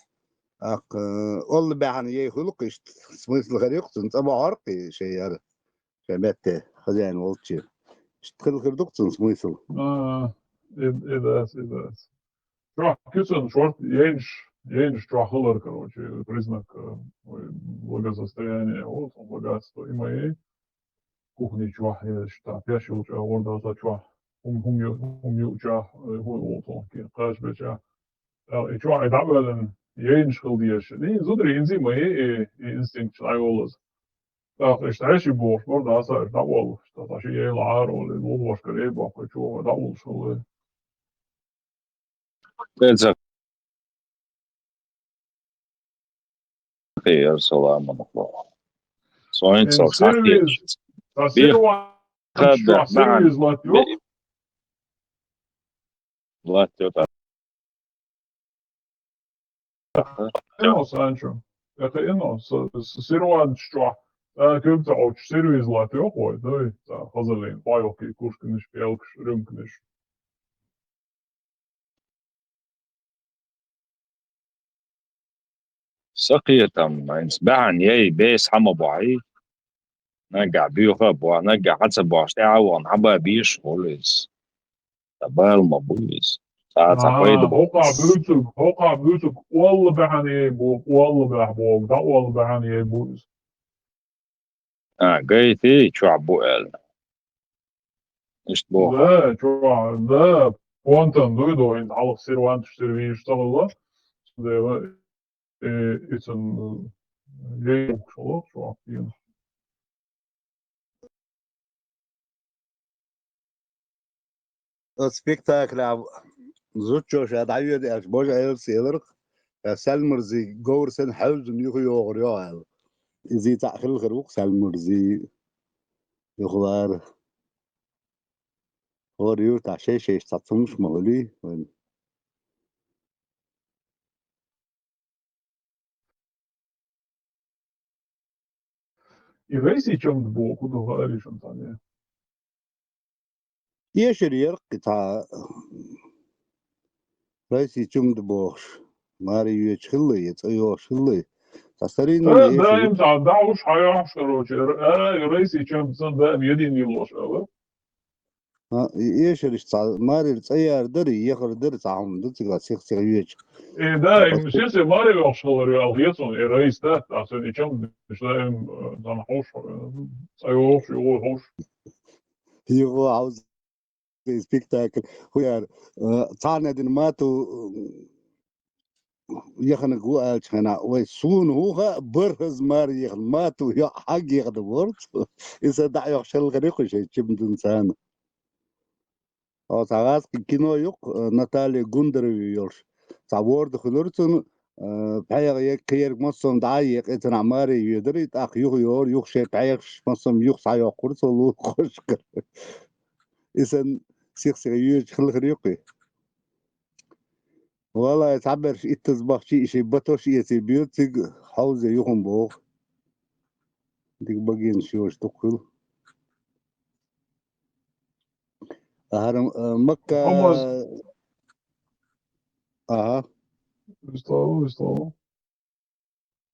Ах, а, олла баьхьана яй хуьлу-кх иштта, смысл хир ю-кх цунна, цӀа бохьор-кх и шен яра. Шен метте хозяин волчу. Иштта хила хир ду-кх цунна смысл. А, и, и дац, и дац. Чохь куьцан шорта ейнаш, ейнаш чохь хилар, короче, признак, э, благосостояния, вот, богатство и моей. Кухни чохь, э, шта, пеш йолчу агӀор даца чохь. Хум, хум ю-, хум юучохь, э, хӀун волу тхо, кхин кхача бечохь. А, и чохь, и дӀабоьллина, ейнаш хила дезаш. И зударий инзий ма е, и, и инстинкт дӀайоллаза. ТӀаккха иштта хьеший бохуш бара, даса, иштта дӀаволлуш, ткъа ши яйла Ӏара олий, лулахошкара ей боккхуьйтуш, дӀаволлуш хилла. ТӀе ца кхиира саламан хо. Соин Э, цо сервиз, схьакхиира. Ткъа Бих сервант хадда чохь сервиз латтайо? Бе-, латтайо тӀаккха. Ино, Санчо. ТӀаккха ино, с-, с-, сервант чохь, а, куьг ца Ӏуттуш сервиз латтайо хӀой, дуй, цхьа хазаллин, пхьоьхкий, куршканаш, пӀелгаш, рюмканаш. Са кхетам, хӀинца баьхьана яй, беса хьан ма бохьий? Наггахь боьха а бохьу, наггахь хьан ца бохьуш, тӀаьхьа а вахана, хьан бан безаш а хуьлу иза. Сан бала ма бу иза. Цхьа а ца А, пайда бу. ХӀокхахь буьйцург, хӀокхахь буьйцург олла баьхьана яй бу, олла баьхьа боху, дӀаолла баьхьана яй бу иза. А, гайтий, чохь бу аьлла. Иштта боху. Да, чохь, да, понтан дуй до, хӀинца хьалха серванташ, сервизаш ца хилла. Цундела, э, иза, м, яй бу шалах чохь кхин. Оцу спектаклехь зудчо ша дӀайоьду аьлча, божа Ӏелас элира-кх, ша Саьлмарзин говр санна хьаьвзина юха йогӀур ю аьлла. Изий цхьаъ хилла хир ву-кх Саьлмарзин юхавар. ХӀора юьртахь шай-шайша цхьа цунаш ма хуьлий вайн. И райсичамда боху ду хааришан цхьаьна. Эшар яркъи цхьа райсичамда бохуш. Маре йоьдуш хилла, я цӀа йохуш хилла. Цхьа старинный Да, эшар даим цхьа дӀахьуш, хьайохьуш, короче, р-, а, райсичамда сан даим един йиллош ала. А, и эшарш цхьа марера цӀа яр дара, ехар дара, цхьа хӀума ду цигахь сих-сиха йоьдуш. Э, да, им сисе маре йохуш хилар ю, алхьецун, э, райс дац, а, сан и чам диш даим, э, сан хьуш, э, цӀа йохуш, югӀо хьуш. ЮгӀо хьовз, и спектакль, хуяр, э, цхьана дина мату, э, яханаг ву аьллачу хенахь, вай суна хӀун хаьа, бархӀаза мара яхана, мату йоӀ хьаггехна ворца. Иза дӀа а йохуш хилла хир ю-кх шайн чимдан царна. О, цхьа гӀазкхи кино ю-кх, э, Наталья Гундарова йолуш. Цхьа ворда хуьлура цунна, э, пхьегӀа ерг, кхин ерг массо а дӀа а екъа, и цунахь маре йоьдура, и тӀаккха юха йора, юха шайн пхьегӀаш массо а юха схьайоккхура цо лулахошкара. И санна сих-сиха йоьдуш хилла хир ю-кх и. Валлай, цхьаберш иттаза бахчий, и шайн батош эций боьду, цига хьовзе юхана боху. Дика багенаш йоцуш дукха хуьлу. ХӀара, а, Макка Хьо маз- Аха. Висталу, висталу.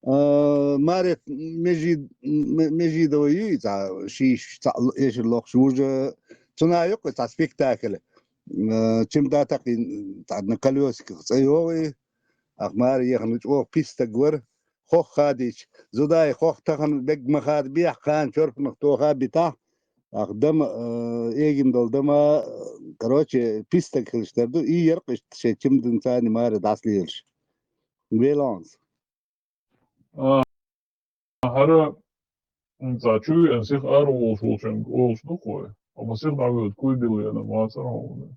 А, Марет Межид-, Ме-, Межидова ю и цхьа шиш, цхьа эшар лохуш вужа. Цунах ю-кх и цхьа спектакль. А, чимдан такхийна цхьа на колёсиках цӀа йогӀу и. Ах, маре яхана чӀогӀа пистаг вара. Хох хадийча, зудай хох тахана бегга ма хадабехьа, кхана чорпанах тоха а битахь. Ах, дама, а, эгина долу дама, а, короче, пистаг хилаш дара ду. И яркъ иштта шайн чимдан царна маре дӀасалелаш. Велонс. А, хӀара, м, цхьа чу веана сиха ара волуш волчуьнга олуш ду-кх вай. Амма сиха дӀавоьду куй билла веана, мацара хьуна.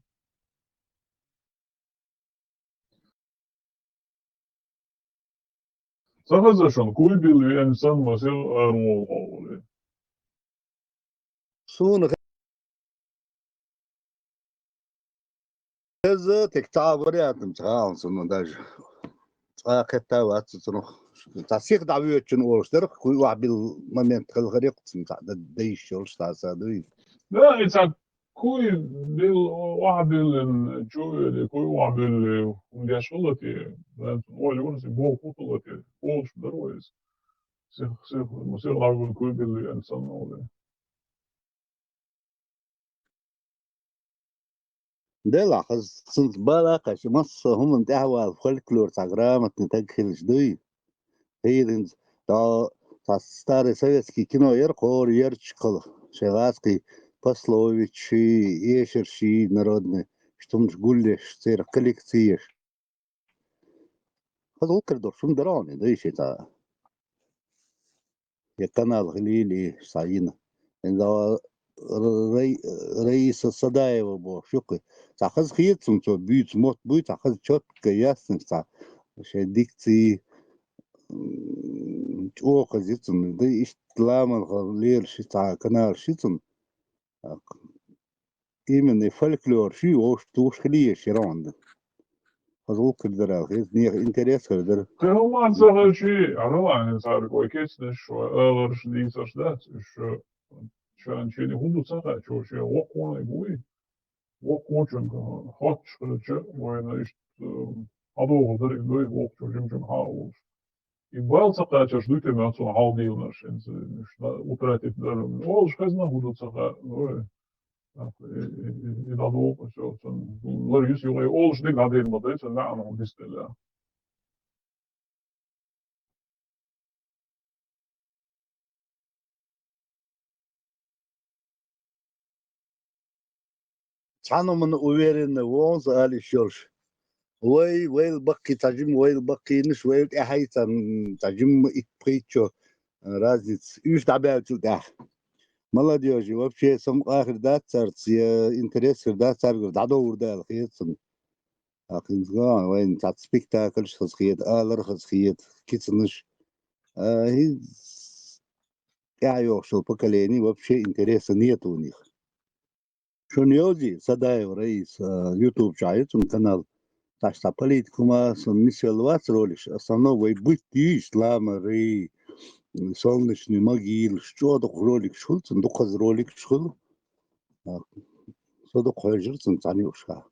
Ца хаза шуна, куй билла веана санна, ма сиха ара волу хьо олий. Суна Из тек цхьа вариантам ца хаална цунна даже. Цкъа а кхетта вац цунах. Цхьа сиха дӀавоьдучун олуш дара, кхуй охьабилла момент хала хир ю-кх цунна, цхьа д-, дайш йолуш цхьа са дуй. Да, и цхьа кхуй билла, охьабиллина, чу а вели, кхуй охьабилла, хӀума деш хилла те, вайн цунна олий вара, сан боху хӀун хилла те, олуш дара вай иза. Сиха, сиха, сиха дӀавоьду кхуй билла, аьлла санна олий. Делахь, хаза цунца бала а кхаьчна, массо а хӀуманна тӀаьхьавала фольклор цхьа грамотный таг хилча дуй. Хийра хӀинца, дӀо, цхьа старый советский кино яра, кхора ярча кхала, шайн гӀазкхий пословичий, эшарший народный, иштта хӀуманаш гулъеш, церан коллекци еш. Хаза гӀуллакх хир долуш хӀума дара хьуна, дай шен цхьа. Я канал хилийла и схьа йина. ХӀинца Рай-, Раиса Садаева бохуш ю-кх. Цхьа хаза хета цунна, цо буьйцу мотт буй, цхьа хаза чётко, ясно, цхьа шайн дикций, м, чӀогӀа хаза ю цунна. Дай иштта ламанхо лелаш цхьа каналаш ю цунна. Именно фольклор ши вовш тухуш хилийша яра хьуна. Хаза гӀуллакх хир дара аьлла, хӀинца нехан интерес хир дара. Кхин хӀумма ца хилчи, Роман, цаьрга вай кецнаш, вай аларш, дийцарш дац, уьш, шен чуьнан хӀун ду ца хаьа, чу шен воккханиг вуй. Воккхачуьнга хоттуш хилча, вайна иштта, э, хьадогӀур дара и дуй, воккхачу жимачуьнга хьан а волуш. И бала ца кхачарш дуй те моьтту суна хьалдийланарш, хӀинца уьш утратить дара. Олуш хезна хӀун ду ца хаьа, ой. И, и, и, и дӀадогӀу, всё, цунна лар юьсу юкъе олуш дерг дӀадийр ма дай, цунна маьӀна хӀума дистелла. Цхьана хӀуманна уверенно ву хьуна ала йиш йолуш. Вай, вайл баккхий цхьа жима, вайл баккхийнаш, вайл тӀаьхьа цхьа, м, цхьа жимма итт-пхийтта шо, э, разница. Уьш дӀабаьллачул тӀаьхьа. Молодёжи вообще самукъа хир дац цаьрца, я интерес хир дац цаьргара дӀадовр даьлла хета суна. ТӀаккха хӀинца вайна цхьацца спектакльш хаза хета, алар хаза хета, кицанаш. А, хӀинца тӀаьхьа йогӀуш йолу поколение вообще интереса нет у них. Шуна йовзий, Садаева Раиса, а, YouTube чохь ю цуьнан канал. Цхьа политика хӀума сан нисвелла вац роликаш, основном вай бутт йийш, ламарий, солнечный могилаш, чӀогӀа дукха роликаш хуьлу цуьнан, дукха хаза роликаш хуьлу. А, со дукха хьоьжура цуьнан цхьана юуш ха.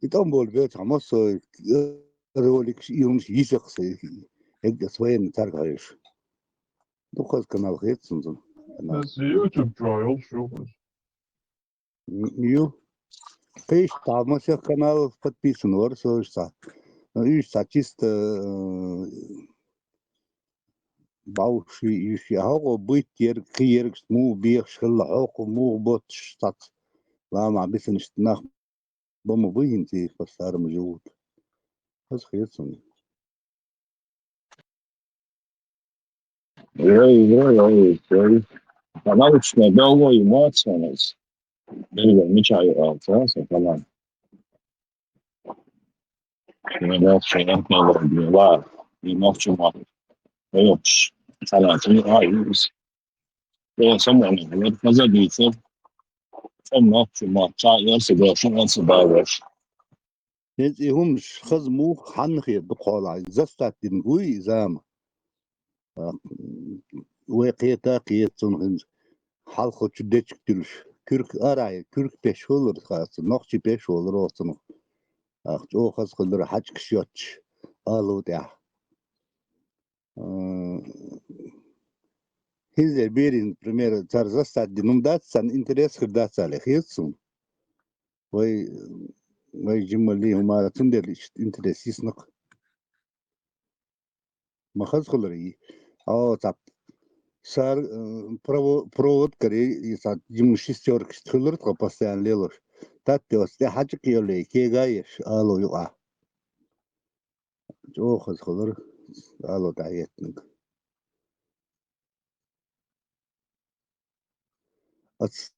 И тӀом болу бен цхьа массо а роликаш, и хӀумаш йисакх сайн, хӀегга ас вайна цаьрга хьоьжуш. Дукха хаза канал хета цунна. Ас YouTube чохь йолуш ю хаза. М, ю. Кхишта масех канал подписан вара со уьш цхьа. Но уьш цхьа чисто, э, бӀовший, уьш хьокъо битта ерг, кхин ергашца муха бехаш хилла, хьокъо муха боттуш цхьацца. Ламахь бисинашца нах бан ма буй хӀинца и по-старому живут. Хаза хета суна. Ой, ой, ой, ой. Сан научная белла эмоция у нас. Белла меча юкъа, ца, сан канал. Эмоция, технология, ла, эмоция, ма. Ой, ца, ца, ца, ца. О, самое, вот позади, ца. Ца, ма, ца, ма, ца, я себя, ца, я себя, вот. ХӀинца и хӀуманаш хаза муха хьанна хета дукха хьолахь, заставка дина гуй и зама. А, вай кхета а кхета цунах хӀинца хьалхочу дечиг туьлуш. Куьрк арахь, куьрк пеш хӀуллура хаса, нохчий пеш хӀуллура оцунах. А, чӀогӀа хаза хилира хьаьжкӀаш йоцуш, алу тӀехь. А, хӀинца берийн, пример, цара заставка дина хӀума дац, царна интерес хир дац аьлла, хета суна. Вай, вай жиммаллий хӀума, цундела иштта интерес йисна-кх. Ма хаза хилар и. О, цхьа сар, э, прово-, провод карий, и цхьа жимма шестёркаш хилар тхо постоянно лелош. Татте оцу тӀе хьаьжкӀа йоллий, кега еш, алу юкъа. ЧӀогӀа хаза хилар, алу тӀехь еттаниг. Ац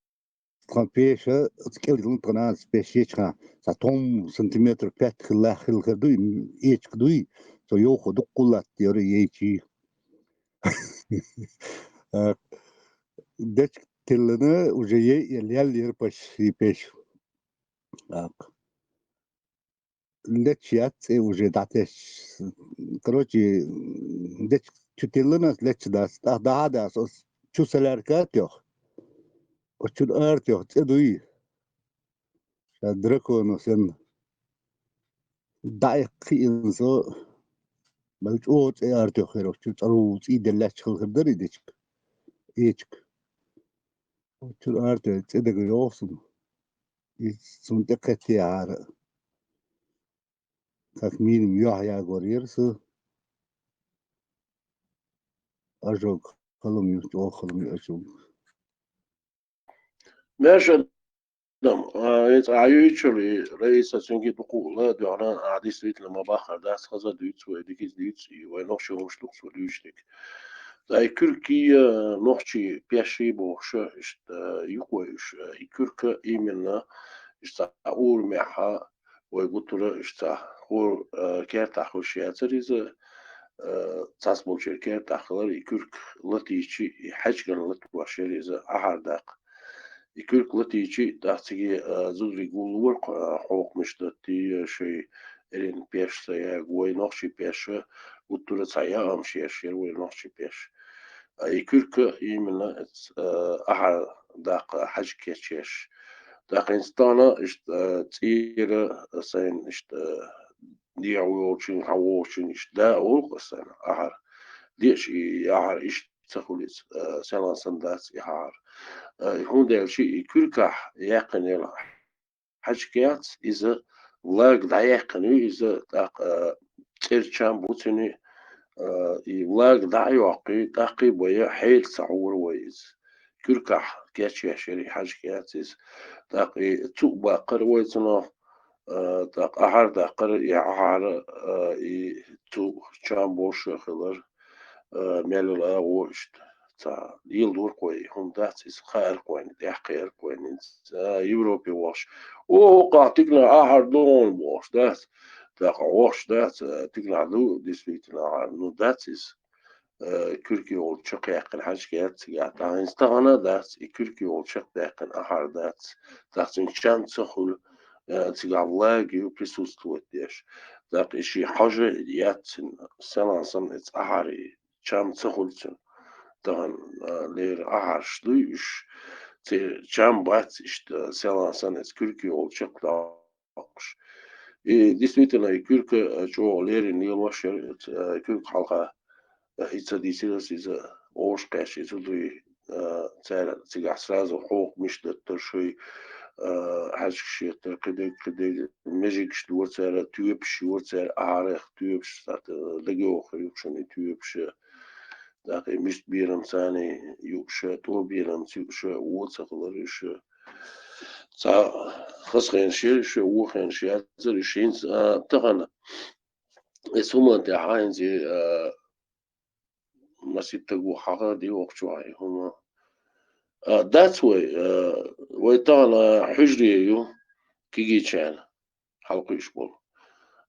Тхан пеша, оцу кӀел дилла тхан аса пеш ечхьа, цхьа тхом сантиметр петта хилла хилла хир дуй, эчка дуй, цо йовхо дуккхул латтайора яйчий. А, дечка тиллина, уже е-, е-, леллера паш и пеш. Так. лечи яц цӀе уже дӀатеш. Короче, леч чу тиллана лечи дац, тӀа даха дац, ос чу салярка тёх. Ос чу ар тёх, цӀе дуй. Ша дракону сен. Даихъи инсо. Бал чӀо цӀе ар тёх херох, чу цӀару цӀи деллач хал хер дари дечк. Эчк. Ос чу ар тёх, цӀе дага ёхсун. И сун тӀе кхетти яра. Как минимум, ёхь ягор ерса. Ожог, халам ю, чӀо халам ю ожог. Маша, дам, а, эц а ю ичули, Раиса цунги дукула, дёгӀна, а, действительно, ма бахар, дас хаза дюц, вай дикиз дюц, и вай нохчи хумш дукс, вай дюч дик. Дай кюрки, а, нохчи пеши бохша, ишта, юквай уш, а, и кюрка именно, ишта, ур мяха, вай гуттара ишта, хур, а, кертахуш яцар иза, а, цас болчер кертахлар, и кюрк латичи, и хьачган латвашер иза, ахар дак. И кюрк латичи, тахциги, а, зудри гулвар, а, хокмишта ти, а, шей эрин пеш сая, вай нохчи пеша, гуттара цая амшер, шер вай нохчи пеш. А, и кюрка именно, а, ахар дак, а, хьач кечеш. Дакъинстана, ишта, а, цӀира, а, сайн, ишта, а, диа волчин, хьа волчин, ишта, да, улк, а, сайн, ахар. Деш и ахар, ишта, ца хулиц, а, селан сан дац, и ахар. А, и хун делчи, и кюрках, яхъинела. Хьач кяц, иза влаг дӀаяьккхина ю, иза тӀаккха, а, цӀерчам буцини, а, и влаг дӀайоккхи, тӀаккхи бая хьел ца хьур вай иза. Кюрках кечеш яри хьач кяц иза. ТӀаккха и цу баккхар вай цунах, а, тӀаккха ахар даккхар, и ахар, а, и цу чам боша хилар. Э, мелла а гӀо ишта. Ца, йил дуркъой, хӀума дац иза, хааркъойна, тӀехкхеркъойна. Ца, Европе вахаш. О, хӀокхах тикна ахар догӀун бохаш, дац. ТӀаккха вахаш, дац, э, тикна ду, действительно, ахар. Ну, дац иза. Э, кюрки волча кхяхкин хьачка яц цигахь. ТӀаккха хӀинца тахана дац, и кюрки волча кхяхкин ахар дац. ТӀаккха цуьнан чан ца хуьлу, э, цигахь влаги ю присутствовать деш. ТӀаккха и ши хьожа яц цуьнан, селан санна эца ахари. Чам ца хуьлу цуьнан. Тахана, а, лера ахьарш дуй уьш. Церан чам бац иштта, селан санна эца куьркий волу чекхдоккхуш. И действительно, и куьрка, а, чӀогӀа леррина лелош яра, а, куьрка хьалха, а, и ца дийцира аса иза, овш кхаьчча иза дуй, а, цара цигахь сразу хьокху миш даттар шуй, а, хьаьжкаш еттар, кхидерг, кхидерг, межигаш дора цара, тоьпаш йора цара, ахьарех тоьпаш, цхьаьна дагайохур ю шуна и тоьпаш. ТӀаккха и муьста белам царна юуш, тӀо белам ца юуш, вон ца хилар уьш. Цхьа хаза хенаш яра уьш, вон хенаш яцара уьш. ХӀинца, а, тахана, эс хӀуманна тӀехь хӀинца, а, маситтаг ву хьаха де воккхачохь и хӀума. А, дац вай, а, вай тахана хьуьжаре ю кигичарна хьалакхуьйсуш болу.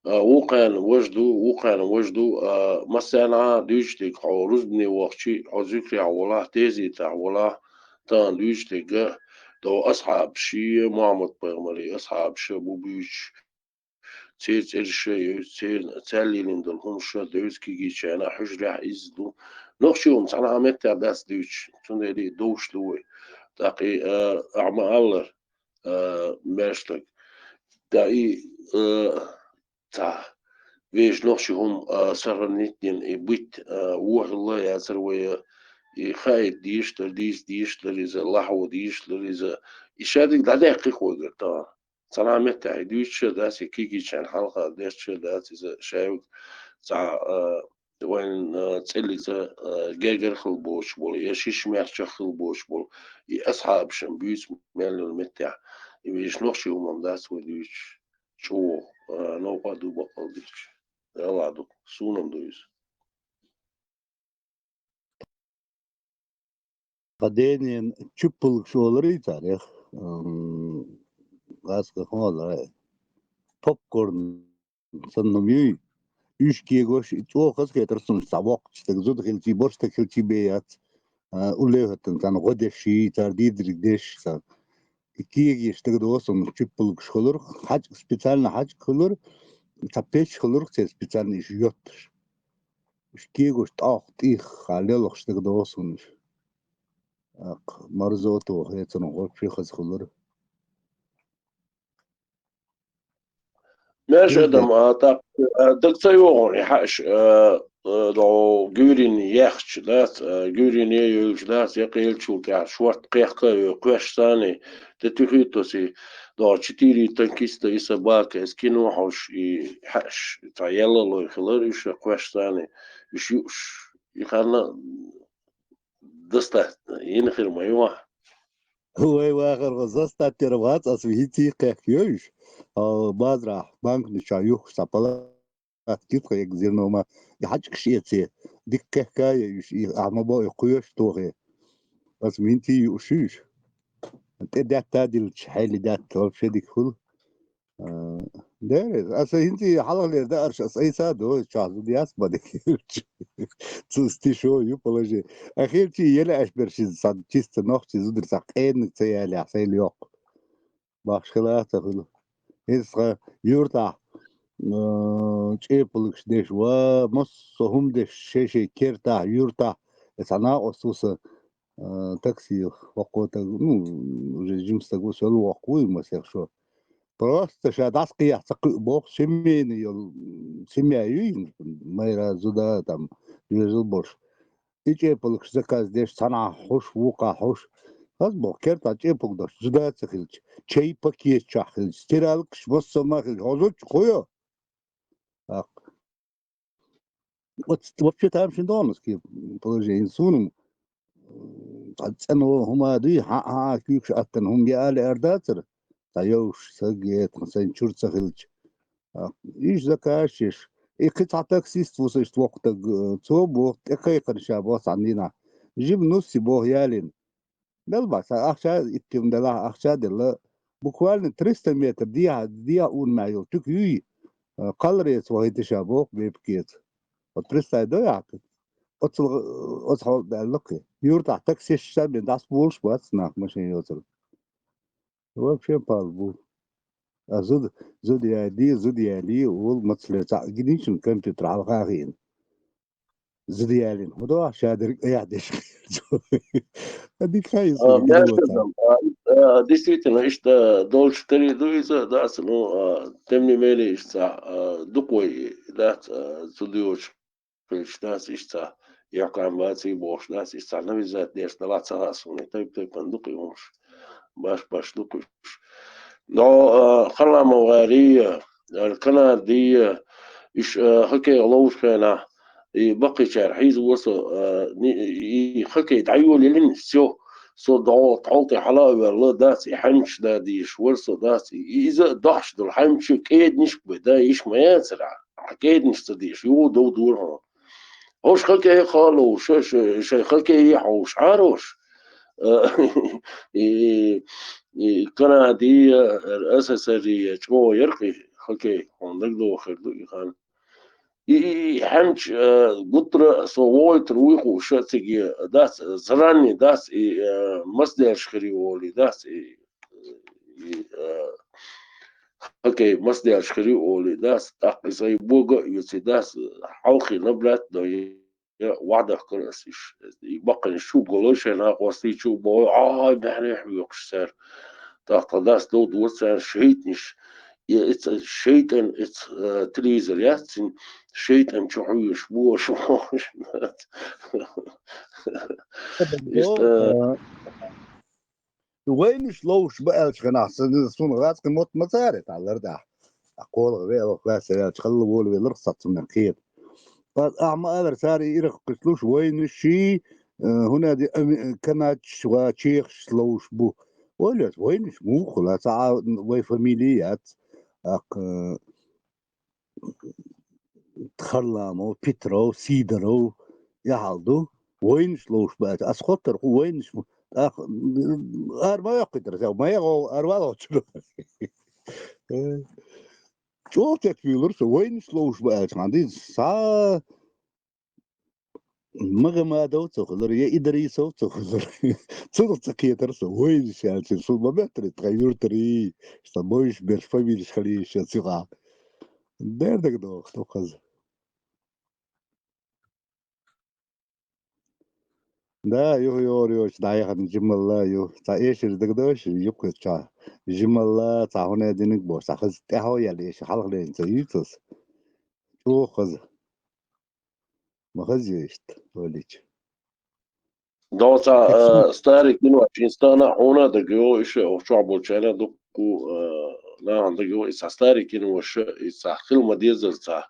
А, вукхарна важа ду, вукхарна важа ду, а, массарна а дуьйцуш дерг, хьо рузбане вахчи, хьо зуькарехь волахь, тезетахь волахь, тахана дуьйцуш дерг, тхо асхьабаш, Мухьаммад-пайхамаран асхьабаш бу буьйцуш, церан цӀераш а евза, церан, цаьрла лелийна долу хӀумаш а девза кигичарна, хьуьжарехь изза ду. Нохчийн хӀума цхьана а меттехь дац дуьйцуш, цундела и довш ду вай. ТӀаккха и, а, ахьа ма-аллара, а, маьрша стаг. Да и, а, цхьа вешан нохчийн хӀума, а, сохранить дина и бутт, а, вон хилла яцара вай, и хаийта дезаш дара, дийца дезаш дара иза, лахьо дезаш дара иза. И шадерг дӀадаьккхи-кх вайгара тахана. Цхьана а меттехь и дуьйцуш а дац, и кигичарна хьалха деш а дац иза шайга цхьа, а, вайн, а, цӀеллица, а, гергара хила боцуш болу, я шишмехча хила боцуш болу, и асхьабашна буьйцу мел йолу меттехь, и вешан нохчийн хӀума дац вай дуьйцуш, чӀогӀа, а, новкъа ду баккъал дийцча. Далла ду, суна-м ду иза. Ткъа денен чуппулгаш оларий царех? М, гӀазкхи хьолара. Попкорн санна ма юй. Уьш кегош, и чӀогӀа хазахетар суна, цхьа воккхачу стаг зуда хилчий, бош стаг хилчий бен яц. А, уллехӀоьттина царна гӀо деш, цара дийдалг деш, цара. И кегийш дагадогӀу суна, чуппулгаш хуьлура, хьаьжкӀа, специально хьаьжкӀа хуьлура, Цхьа печь хиларх церан специально иш йотташ. Иш кегош тӀох тӀих лелхаш дага догӀу суна иш. Ах, марзо тохе, цунах вообще хаза хилар. Меш адам, а, так, а, даг ца йогӀун, и хьааш, а, а, до гуьрин яхч, дац, а, гуьрин е йолч, дац, я кхелчул тя, шорт кхехка ю, кхеш сани, те тухи тоси, до четыре танкиста и собака, эс кино хьош, и хьааш, ца елла лой хилар, иш кхеш сани, иш юш, и ханна достать, ин хир ма юа. Вай вахар гъо застаттера вац, ас вихи ци кхехк йойш. А, базра, банкни ча юх, са пала, кит кхег зирнома, и хачк шеце, дик кхехка йойш, и ама бо и кхуеш тохе. Ас минти юшиш. Те датта дилч, хели датта, вообще дик хул. А, дерез, аса хинти хьалхалер да арш, ас айса до, ча зуд яс бадик. Цу стишо ю положи. Ахирчи еле аш берши сад чисто нохчи зудр са къенник ца яли, аса ил йоқ. Бахш хила ца хил. Исха юрта, а, чепулыкш деш ва, мос сохум деш шеше керта юрта. Эсана осуса, а, такси вакъо таг, ну, уже жимстагу сел вакъу, и масех шо. Просто ша дас кхы яхь ца кхы бох, семейный йол, семья юй, майра зуда там, южил бош. И чепулыкш заказ деш, цана хуш, вука хуш. Хаз бох, керта чепук дош, зуда ца хилч. Чай пакет ча хилч, стиралкш, массама хилч, хозуч, хуё. Так. Вот вообще там шин донус ки положение сунум. Цен хӀума дуй, хьа-, хьа-, куьйгаш аттан хӀума яали ардацар. Ца йовш, сагет, сан чур ца хилч. А, иш закашиш. И кхы цхьа таксист вусаш вокху таг, э, цо боху, тӀекхайкхина ша боху цхьа дийнахь. Жима нусси боху ялин. Мел бац, ахча иттим делахь, ахча делла. Буквально триста метр дехьа, дехьа уна мехь йолу туька юй, э, кхалларец вахийта ша боху бепакеца. Вот представь, да, яхь? Оцу, оцу хьал даьлла кхе. Юртахь таксист ша бен дӀасаболуш бац нах машин йоцург. Вообще пал бу. А зуда, зуда яли, зуда яли, ол мацле цхьа гиничун компьютер хьалха хиъна. Зуда ялин. ХӀун до ахча дерг а яхь деш. А дика хай А, сой гина мягко воцан. Там, а, а, действительно, иштта долчу тари ду иза, дац, ну, а, тем не менее, иштта, а, дукхой, дац, а, зудиоч, хилча, дац, иштта, яхкан баций бохуш, дац, иштта, навязать деш, дала ца хаа суна, тайп-тайпан дукха юмаш, баш-баш дукха уьш. Но, а, Харламов гӀарий, а, Канадий, а, иш, а, хоккей ловш хенахь, и баккхийчара хьийза ву со, а, ни-, и хоккей дӀайолаеллин, всё, со дӀо тхьол тӀе хьала а ваьлла, дац, и хьаьмчаш да дийш, вара со, дац, и иза а дохьаш долу хьаьмчаш кӀеданаш бу, да, иш ма яцара, хьан кӀеданаш ца дийш, юха дов дора хьуна. ХӀорш хоккей а хало, ша, ша, шайн хоккей а хьовш, Ӏарош. А, и, и Канади, а, СССР, чӀогӀа яра кхин хоккей, хьуна дагадогӀур ду и хан. И, и, и хьаьмча, а, гуттара а со вогӀуьйтур вуй хууш, цига дац, заранее дац, и, а, маса дерш хир ю олий, дац, и, и, а, хоккей маса дерш хир ю олий, дац, тӀаккха и сайн бога а оьций, дац, хьалхий наблюдать дой, я вахьдахкар ас иш. И баккхийчу чу голой шайн накъостий чу бохуй, ай, баьхьарий хьоькхуш цара. ТӀаккха дац дов дора царна шайтӀанаш. И, и ца-, шайтӀан, и ца-, э, телевизор яц цуьнан, шайтӀан чу хьоьжуш, бохуш, бохуш. Иштта, э, Вайнаш ловш ба аьлча хенахь, сан-, суна гӀазкхи мотт ма цара, тӀаллар дахь. А кхоалгӀа веа ваха ваьсса ваьлча, халла волавеларх сацамнан кхета. Ас ахьа ма алара, цара и ирахкхуьйсуш, вайнаш ший, э, хӀуна де ами-, канадчаш ва чехаш ловш бу. Ойла яц, вайнаш муха хула, ца а вай фамилия яц. Акх, э, Харламов, Петров, Сидоров, яхьал ду. Вайнаш ловш баьлча. Ас хоттар хӀу вайнаш бу. ТӀаккха, м, ара ма йоккхуьйтара, ма яхо, ара вала гӀочура. ЧӀогӀа чекхвуьйлура со, вайнаш ловш баьлча, хьан дийца, са Магомадов ца хуьлура, я Идрисов ца хуьлура. Цунах ца кхетара со, вайнаш аьлча, шу ма беттара тхан юртарий, сан бойш берш фамилиш хилийша цигахь. Дердиг доху, дукхаза. Да, юха йора йоцу дӀаяхана жималла ю. Цхьа эшар дагадош, юккъе цхьа жималла, цхьа хӀуна диниг боху, цхьа хаза тӀаьхьо яьлла эшар хьалха лерина ца юьйцу аса. ЧӀогӀа хаза. Ма хаза ю иштта, олича. Доца, э, старый кино, шин стана, хьуна дагайо, иша, охчохь болчара дукку, э, нахана дагайо, и цхьа старый кино, ша, и цхьа хила ма дезар, цхьа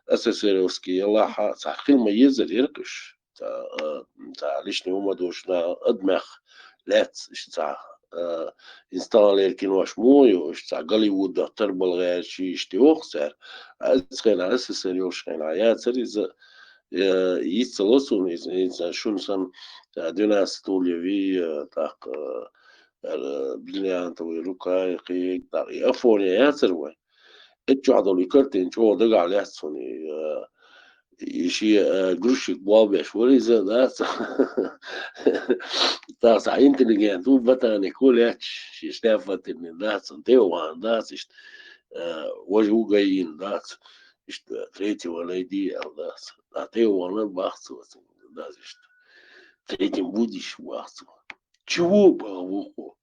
СССРовский ялахьа, цхьа хила ма езар, еркаш, цхьа, э, цхьа лишний ума дошна, адмех, лец, иша, цхьа, э, инсталлер кинош мо ю, иша, цхьа Голливудах тарбалгӀерчи, ишти охсар, а, цхена СССР йолш хена, яцар иза, Э, йиццало суна иза, иза шуна сан, э, «Двенадцать стульев», э, тӀаккха, э, э, «Бриллиантовая рука», и кхин, тӀаккха и «Афония» яцара вай. Эццахь долу и картина чӀогӀа дагахь лаьцна суна, и, э, и шен, э, грузчик болх беш вара иза, дац. ТӀаккха цхьа интеллигент ву, ботаник ву лаьтташ, шен шляпа тиллина дац, тӀе вахана дац, иштта, э, важа ву гайина дац. Иштта третьего найди, аьлла, дац. А тӀе вахана бах цо, дац иштта. Третьим будешь, бах цо. Чего, бах, вухо?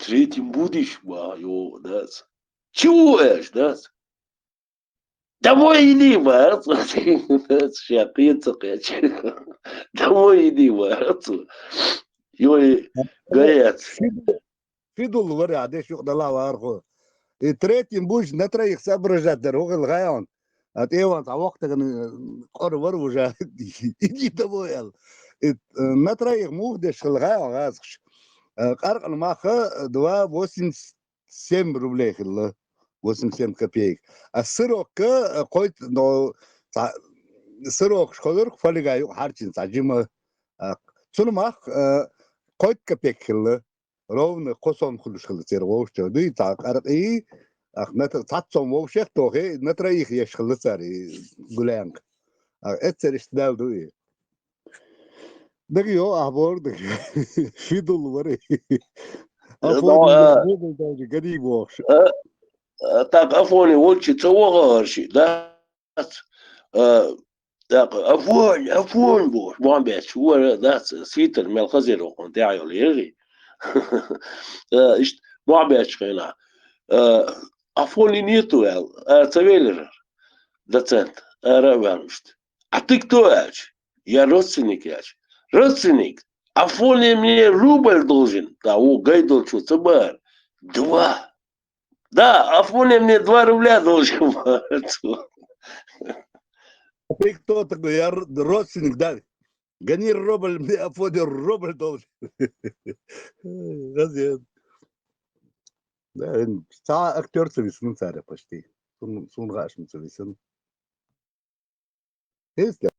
Третьим будешь, бах, йо, дац. Чего, аьлча, дац? Домой иди, бах цо. Дац, ша кхета ца кхетча. Домой иди, бах цо. Йой, гаец. Фидул вара, а деш юкъа дала вархо. И третьим буж на троих соображать дар, вахил гайон. А тӀеван цхьа вахтаган, э, къор вар уже. Иди домой, аьлла. И, э, на троих мух деш хил гайон гӀазкаш. Э, къаркъан маха, э, два восемьдесят семь рублей хилла. Восемьдесят семь копеек. А сырокка, э, кхойт, но, цхьа, сырокаш хозарх фалига юкъа хьарчин цхьа жима. А, цуна мах, э, кхойт копеек хилла. Ровно кхо сом хуьлуш хилла церан вовшачара. Дуй, цхьа къаркъий, ах, на тр-, цхьацца сом вовшех тохе, на троих еш хилла цара и гулянка. А, эццара иштта даьлла ду и. Дага йо, ахь бор, дага. Фидул вара. Э, Афони, да, э, бубал даже гадий бохуш. Э, э, так, Афони волчи ца вогӀа арши, да? Э, так, Афонь, Афонь бохуш, бан беш, вара, дац, свитер мел хазир вахун, тӀехь йолу ери. Э, ишт, бан беш хена. Э, Афони нету, аьл, а, ца велира. Доцент, ара а ваьлла ишт. А ты кто, аьлча? Я родственник, аьлча. Родственник, Афони мне рубль должен. Да, о, гай долчу, ца бар. Два. Да, Афони мне два рубля должен. А ты кто такой? Я р-, родственник, да. Гони рубль, мне Афони рубль должен. Газет. Да, ин, цхьа актёр ца висина цара почти. Сун, сун гаш ца висина. Если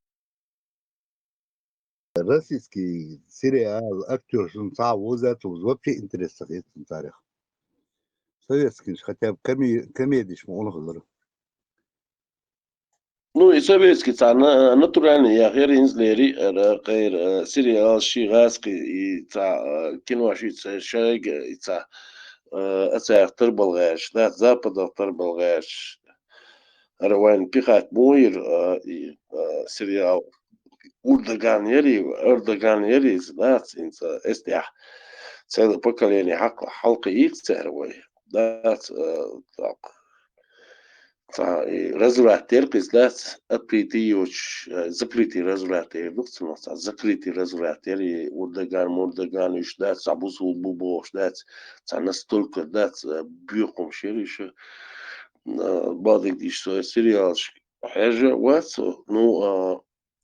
российский сериал, актёр, шун цхьа воза, цо вообще интерес ца хет цун царих. Советскийш хотя бы коме-, комедиш ма унахалара. Ну, и советский цхьа на-, натуральный яхъяр инзлери, ара, кхайра, э, сериал, ши гӀазкхи, и цхьа, э, кино ши ца шайга, и цхьа, э, ацаях тарбалгӀаьш, да, западах тарбалгӀаьш. Ара вайн пихать муйр, э, и, э, сериал Урдаган яри, Урдаган яри, да, цинца, эстех. Целое поколение хьакъ-, хьалкхи ийх цара вай. Да, ц-, э, так. Цхьа и разврат дерг иза дац, открытый йоцуш, э, закрытый разврат эр ду цунах, цхьа закрытый разврат эр, и урдаган, мурдаган уьш дац, цхьа бусулба бу бохуш дац, цхьа настолько дац, э, боькъумаш эр иша, э, бадиг иш со сериалаш хьежа вац, ну, а,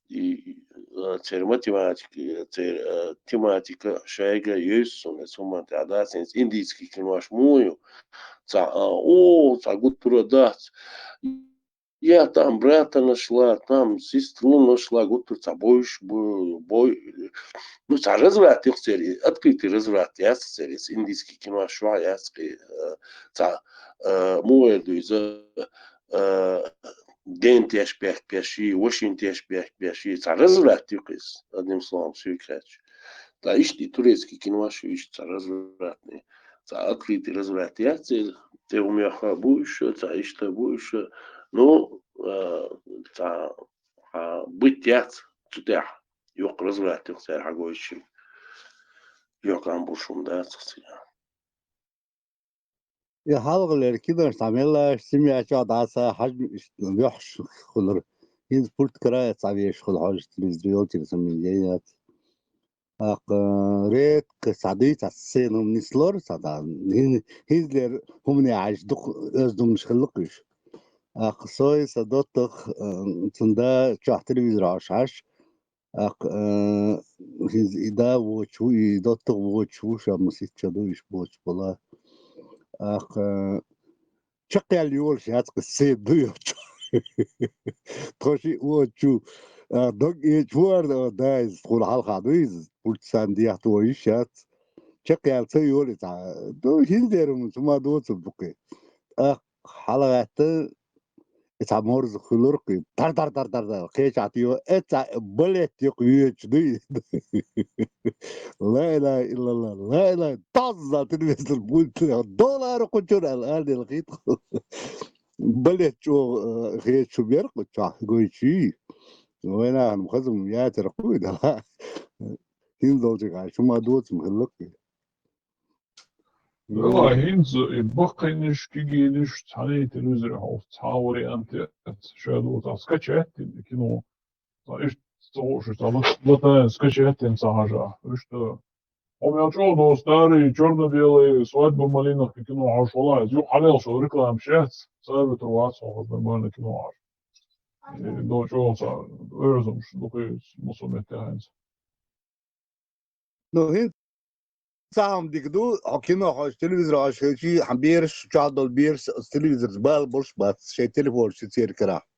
и, а, церан математика, церан, а, тематика шайга йойсу суна, эс хӀуманна тӀехь дац, хӀинца индийский кинош муха ю? Цхьа, а, о, цхьа гуттара дац. Я там брата нашла, там сестру нашла, гуттара цхьа бойш, бу-, бой-, ну, цхьа разврат ю церан, открытый разврат яц церан, эс индийский кинош чохь яц кхин, а, цхьа, а, муха эр ду иза, а, ден теш бехк беш и, вашин теш бехк беш и, цхьа разврат ю кхиз, одним словом, соьга хаьттича. Ткъа иштта и турецкий кинош ю, иштта цхьа развратный. цхьа открытый разврат яц, цӀе, цӀе хӀума яха бу уьш, цхьа иштта бу уьш. Ну, а, цхьа, а, быт яц цу тӀехь, йоккха разврат юха цара хьагойтуш. Йоккха амбуш хӀума дац цигахь. И хьалхалера кинош цхьа меллаша, семья чохь дӀаса хьажа йоьхьаш хуьлура. ХӀинца пульт кара а цхьа вешаш хуьлу хьожуш, телевизор йолчуьра самин яц. ТӀаккха редко цхьа дуьйцу, цхьа сцена хӀума нислора, цхьа дӀа, хӀин-, хӀинзлера хӀумане хьаьжча дукха оьздангаллаш хилла-кх уьш. ТӀаккха со и сан доттагӀа, э, цунна да чохь телевизор хьожуш хьажа, ТӀаккха, э, хӀинца и да воцуш ву, и доттагӀа воцуш ву, ша масийтта чо ду, уьш боцуш бала. ТӀаккха, э, чекхъяьлла йолуш яц-кх седа ду йоцу. Тхо шиъ воцучу, а, дог эча ву ара, да, иза тхуна хьалха ду иза, пурча санна дехьа тхо йиш яц. Чекхъяьлла ца йолу и цхьа. Ду, хӀинца дера хӀума, цу ма доцург ду-кх и. ТӀаккха хьалагӀаьтта, и цхьа морза хуьлура-кх и. Дар-дар-дар-дар-дар, кхечахь тӀе йо, э, цхьа балет йоккха йоьдуш дуй. Ла илаха иллаллах, ла илаха, тазза тина везар буй, доллар кхучура аьлла, аьлла хӀиттахь. Балет чӀогӀа, э, хеташ хӀума яра-кх чохь гойтуш. Вайнахана хаза хӀума яцара кхуй дала. ХӀинца долчу хьаьжча, хӀума доцург хилла-кх и. Вела хӀинца и баккхийнаш, кегийнаш, цхьаьний телевизоре хьовса, цхьа вариант яц, ша доцахь, скачать дина кино. Цхьа иштта ца хууш, цхьа лат-, латанец скачать дина ца хьажа. Иштта. Хьо мел чӀогӀа доцу, старый, чёрно-белый, свадьба в малинах кино хьожуш вала, иза юкъа хьалелаш йолу рекламаш яц, советовать вац хьо хаза нормально кино хьожа. И до чӀогӀа цхьа оьздангаллаш дукха массо а меттехь хӀинца. Ну, хӀинца цхьа хӀума дика ду, хьо кино хьожуш, телевизор хьожуш хилчий, хьан бераш, чохь долу бераш оцу телевизорца бала болуш бац, шайн телефонаш ю церан карахь.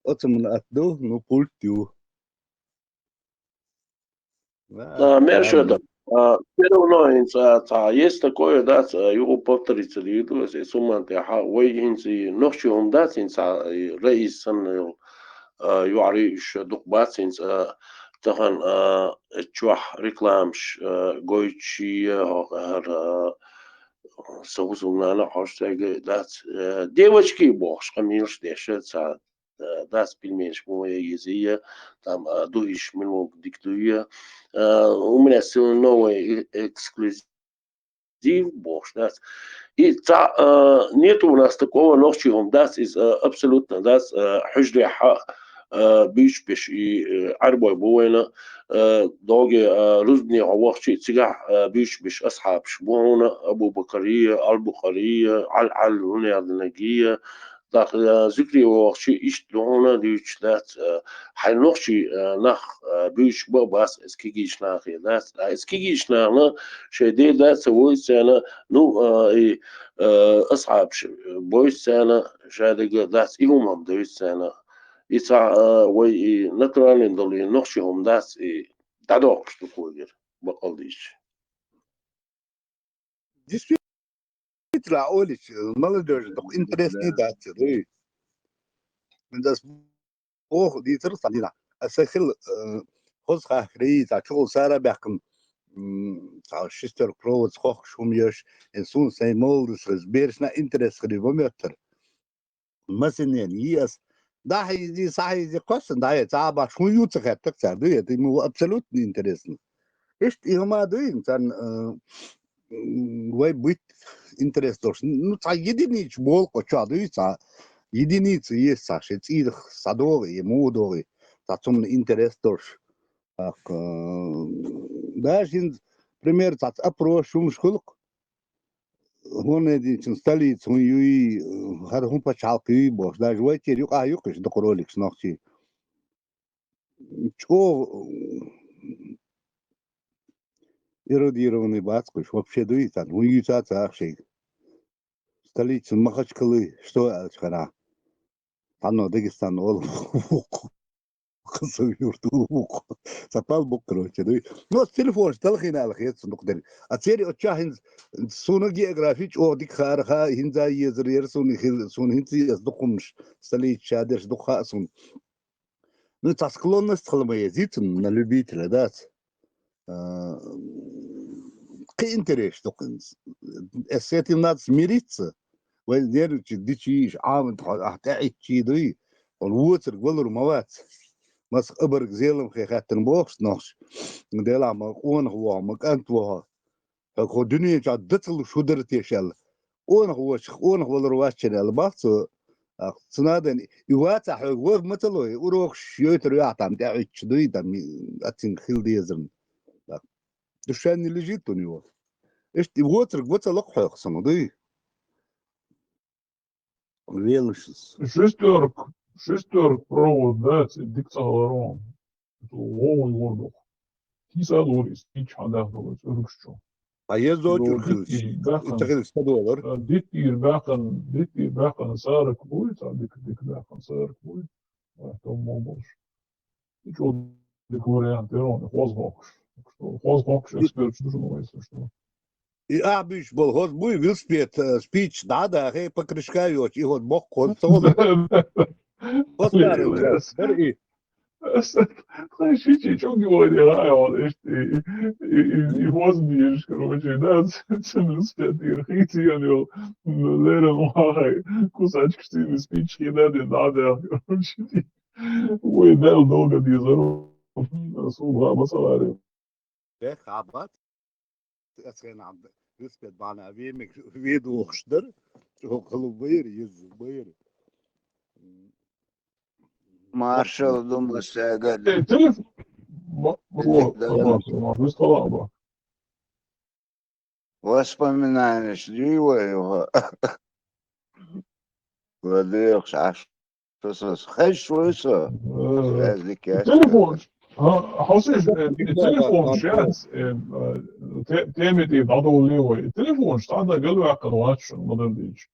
Оцу хӀуманна атта ду, ну, пульт ю. Да, мер шо дан. А, всё равно хӀинца, а, цхьа, есть такое, да, ц-, а, юха повториться дийр ду аса, и сумман тӀехь, вай хӀинца и нохчийн хӀума дац, хӀинца, а, и Раис санна йолу, а, юьхьарий уьш дукха бац, хӀинца, а, тахана, а, чохь рекламаш, а, гойтуш я, хӀокху хӀара, а, сан хӀусамнана а хьожуш цаьрга дац, а, девочки бохуш, къамелаш деш, цхьа, а, дац пельменаш муха езий, там, а, дуьхьал мила ву дика дуй, а, у меня сегодня новый э-, эксклюзив бохуш дац. И цхьа, а, нету у нас такого нохчийн хӀума дац, иза, а, абсолютно дац, а, хьуьжарехь, а, буьйцуш берш и, э, Ӏаьрбой бу вайна, а, догӀе, а, рузбане хьо вахча, цигахь, а, буьйцуш берш асхьабаш бу хьуна, Абу-Бакария, Аль-Букъария, Аль-Аль, хӀунда аьлла динагия, тӀаккха, а, зуькаре вахча, иштта ду хьуна дуьйцуш дац, а, хьайн нохчий, а, нах, а, буьйцуш бан бац, иза кегийчу нахе дац. А иза кегийчу нахана шайн ден дац, ца войцу царна, ну, а, и, а, асхьабаш бойцу царна, ша дерг дац, и хӀума-м дуьйцу царна. И цхьа, а, вай и натуральный долу и нохчийн хӀума дац, и дӀадоккхуш ду когара, баккъал дийцча. Действительно, олич, молодёжь, дукха интересный дац, дуй. Мин дас боху дийцар сан дина. Аса хил, э, хоза хахкарий, цхьа чухула сара баьккхина, м, цхьа шестёрка проводца хохкуш хӀума еш, э, суна сайн молодость хеза, берашна интерес хилий бан моьттар. Масиннен йи ас. ДӀахьийзи, схьахьийзи, кхоьссина дӀахье, ца баш хӀун ю ца хеттарг цара, дуй, это ему абсолютно интересно. Иштта и хӀума дуй, царна, э, м, вай быт интерес долуш. Ну, цхьа единица болу кху чохь дуй, цхьа единица есть, цхьа шен цӀийрах схьадогӀу, и муха догӀу, цхьа цунна интерес долуш. ТӀаккха, э, даже хӀинца, пример, цхьацца опрос хӀумаш хуьлу-кх. ХӀунда дийцина столица хӀун юй, хӀара хӀун пачхьалкх юй бохуш, даже вай тера юкъахь юкъаш дукха роликаш нохчий. ЧӀогӀа эрудированный бац кхуьш, вообще дуй царна, хӀун юьйцу а ца ах шайга. Столица Махачкалы, что аьлча хана? Цхьанно Дагестан олу вукху. Кхасав юрт вукху. Ца пал бу, короче, дуй. Ну, ас телефонаш талхийна аьлла хета сан дукха дерг. А церан оцу чохь хӀинца суна географи чӀогӀа дика хаара, ха, хӀинца а езар яра суна, хи-, суна хӀинца а еза дукха хӀуманаш, столица ша дерш дукха хаьа суна. Ну, цхьа склонность хила ма еза, цунна на любителя, дац. А, кхин интерес ду. С этим надо смириться. Вай нервничать дичи, Ӏамад хьо ахь тӀаӀиттачий дуй, хьуна воцург валур ма вац. Масах абарг зеламхе хаьттина бохуш нохча. Делахь ма къонах ву хьо, ма кӀант ву хьо. Хьо, хьо дуьнен чохь дацалуш хӀу дара те шел? Къонах воцуш, къонах валур вацчана аьлла бах цо. Ах, ца надо, и вацахь хьоьга вар ма ца ло, и урокаш йойтар яхь там тӀаӀуьттуш дуй, там, аццинга хила дезарна. Ах, душа не лежит у него. Иштта и воцург ва ца лакха хьоьга сама дуй? Велашас. Шестёрка, шестёрка провод, да, ц-, дика ца хилар вон. ВогӀуй вор доху. Киса а лора иза, кийча хьан даха долу иза, уьргаш чу. А езо Иза чуьра хилча, диттий баьккхина, ица хилча ца долар? А, диттийра баьккхина, диттийра баьккхина сарак буй, цхьа дика, дика баьккхина сарак буй. А, томмо болуш. И чӀогӀа дика вариант, я вон, хоза хоккуш. Хоза хоккуш эксперташ ду шуна вайца, что. И ахь буьйцуш болу хӀоз буй велосипед, э, спич дӀа а дахе, покрышка а йоцуш, и хӀоз боккха хӀоз ца волу. ХӀоз цара ю, дар и. Ас тхайн шичи чуьнга вайде гӀай хьо, иштта и, и, и, и хӀоз бийраш, короче, да, ц-, ц-, велосипед тӀера хийца йолу, леррина вахай, кусачкаш цийна спич хи да дина дӀа а даха, короче. Вай Далла долга дезар, суна гӀа ма ца гӀаре. Бех, хьабац. Ас хенахь велосипед бахьана вемиг ведохуш дара. ЧӀогӀа хала байра, еза байра. Маршал ду массаьга. Э, телеф-, ма-, ма-, ма-, ма-, ма-, ма-, ма-, Воспоминаниеш дуй вай юха? ЛадоьгӀуш Ӏаш. Со, со, хезаш вуй со? Э, Связь дика яц. Телефонаш. А, хьо сеш, э, телефонаш яц, э, э, те-, теми тӀе дӀадовлале вай. Телефонаш цхьа а дан галваьккхина вац шуна, ма-дарра дийцича.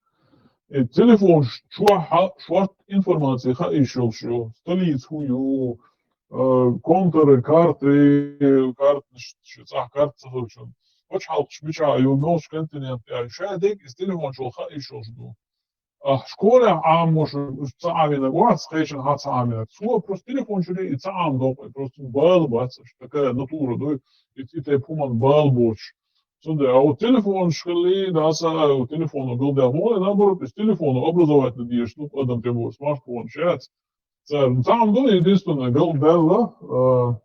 Э, телефонаш чохь хьа-, шорта информаци хаийш йолуш ю. Столица хӀун ю, э, контуры, карты, карташ, шу цхьа карта ца хилчун. Пачхьалкхаш мичахь ю, мелчу континент тӀехь ю. Ша дерг иза телефонаш вала хаийш йолуш ду. Ахь школехь Ӏамош уьш ца Ӏаминарг вац, кхечанхьа ца Ӏаминарг. Цо просто телефон чуьра и ца Ӏамадоккху, просто бала бац, аша такая натура ду, и, и тайпа хӀуманна бала боцуш. Цундела, а вот телефонаш хилли, да, аса, а вот телефоно галдаьлла, мо, наоборот, из телефоно образовательно дезаш ду, адам тӀе боху, смартфонаш яц. Цара, ну, ца Ӏамадо, единственное, галдаьлла, а,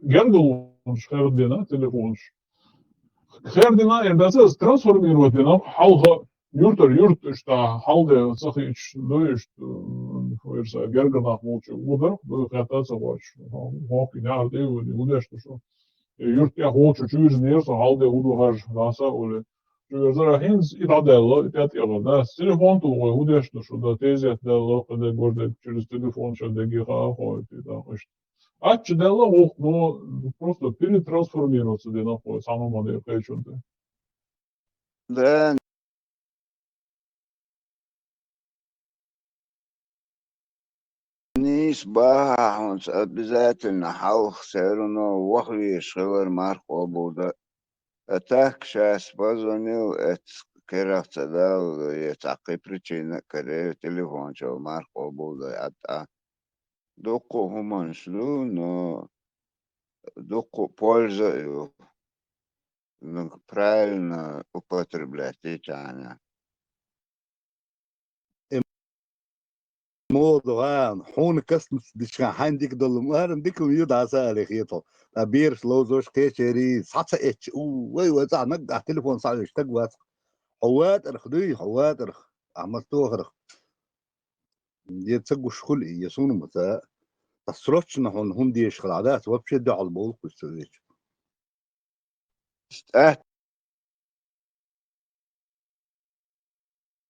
гергарлонаш хердина, телефонаш. Хердина, эр дац аса трансформировать дина, хьалха юртара юрт, иштта, хьалде ца хиъча, ду иштта, м, вайра са гергара нах волчу, удар, ду хетта ца хоьттуш, хӀокху нахь тӀе а вуьйна, хӀун деш ду шу? Э, юрт тӀехь волчу чуьйрзинера со, хьалде хӀун ду хьажа, дӀаса а олий. Чуьйрзара хӀинца и дӀадаьлла, и тӀетӀехьа, да, телефон тухой, хӀун деш ду шу, да, тезет даьлла, кхидерг, гождерг, через телефон ша дерге хаа хой, и тӀаккха иштта. Ачча даьлла вокху, но просто перетрансформироваться дина вай цхьана ма дера кхечунна тӀе. Да. Нийса бахахь хӀинца обязательно хьалха все равно ваха везаш хилар марха къобалдан. А так щас позвонил, эцу керахь ца далла, я цхьа кхин причина а каре, телефончул марха къобалдан, а тӀаккха дуккха а хӀуманаш ду, но дуккха а польза а ю. Ну, правильно употреблять дийцахьана. Э, Молдован, хьуна кастнаца дичахьа хьайн дика долу, маран дика ю дӀаса алий хетал. Ткъа бераш ловзош кхечерий, схьа ца эцча, у, вай, вай, цӀахь наггахь телефон схьавеш стаг вац. Хьо ватарх дуй, хьо ватарх, ахьа ма тохарх. Я ца гуш хуьлу и, я суна ма ца. Ткъа срочно хьуна хӀума дезаш хилахь дац, вообще дуьхьал бовлу кхуьш ца везча. ТӀаьхьа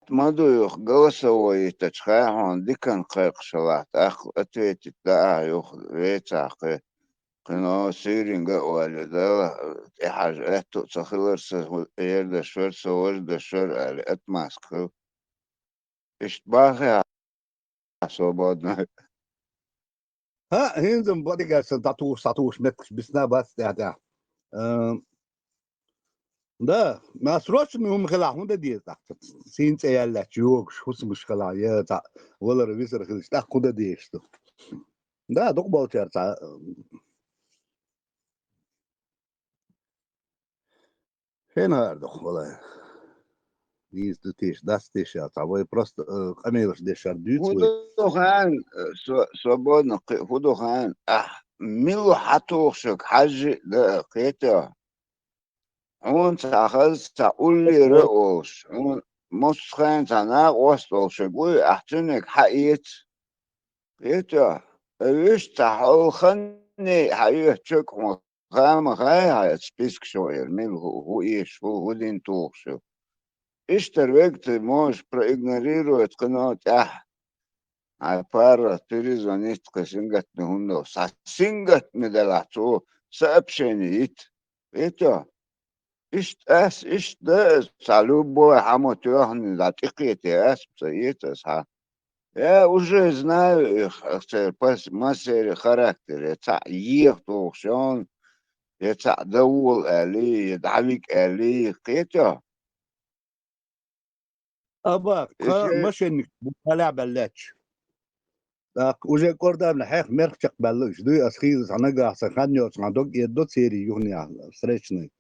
ма ду юха, голосовой йитачу хьуна диканна кхайкхаш хилахь, тӀаккха ответить дан ахьа юха вецахь кхин. Кхин а суьйринга а валийта дала, тӀехьажа аьтту а ца хилар сан, хӀу, эр даш вара, сан важа даш вара, аьлла, отмазка хила. Иштта бахахь, свободно. ХӀаъ, хӀинца-м бакъдерг аьлча, сан дӀатухуш, схьатухуш меттигаш бисна бац тӀаьхьа-тӀаьхьа. Э, да, ма срочно хӀума хилахь, хӀун дан деза тӀаккха? Сийна цӀе яьллачу йогуш, хӀусамаш хилахь, я цхьаъ валар-висар хилча, тӀаккха хӀун дан дезаш ду? Да, дукхахболчара цхьа, э, Шайна хаар доху, валай. Нийса ду теша, дац теша, цхьа вай просто, э, къамелаш дешар дуьйцу вай. ХӀун ду хаьн, э, сво-, свободно кхи-, хӀун ду хаьн, ахь, мила хьатухуш хьажжи а да, кхета? Хьуна цхьа хаза, цхьа уллера а олуш, хьуна массо а хенахь цхьа накъост олуш вуй, ахь цуьниг хьаэца. Кхета? Вуьш цхьа хьалханне хьаоьцучу хьуна хама хай хьайца списка шо эр, мила хӀу, хӀу эш, хӀу, хӀу дин тухуш ю. Иштта вега ты можешь проигнорировать кхино тӀехь. Хьайн пара перезвонить кхин сингаттаме хӀунда. Са сингаттаме делахь цо сообщение йит. Кхета? Иштта ас, иштта да ас, цхьа любой хьамо тоьхна, дӀа тӀекхете ас, ца эца ас хьа. Я уже знаю их, церан пас-, массеран характер, я цхьаъ еха тухуш йолу, я цхьаъ дан вола аьлли, я дӀавига аьлли, кхета? Аба, тхан машенник бу хьалехь баьллаьчча. ТӀаккха уже кӀордамна хьех мерх чекхбаьлла уьш дуй, ас хийза цхьа нагахь сан хан йоцу, цхьа дог эддо церий юханехь встречный.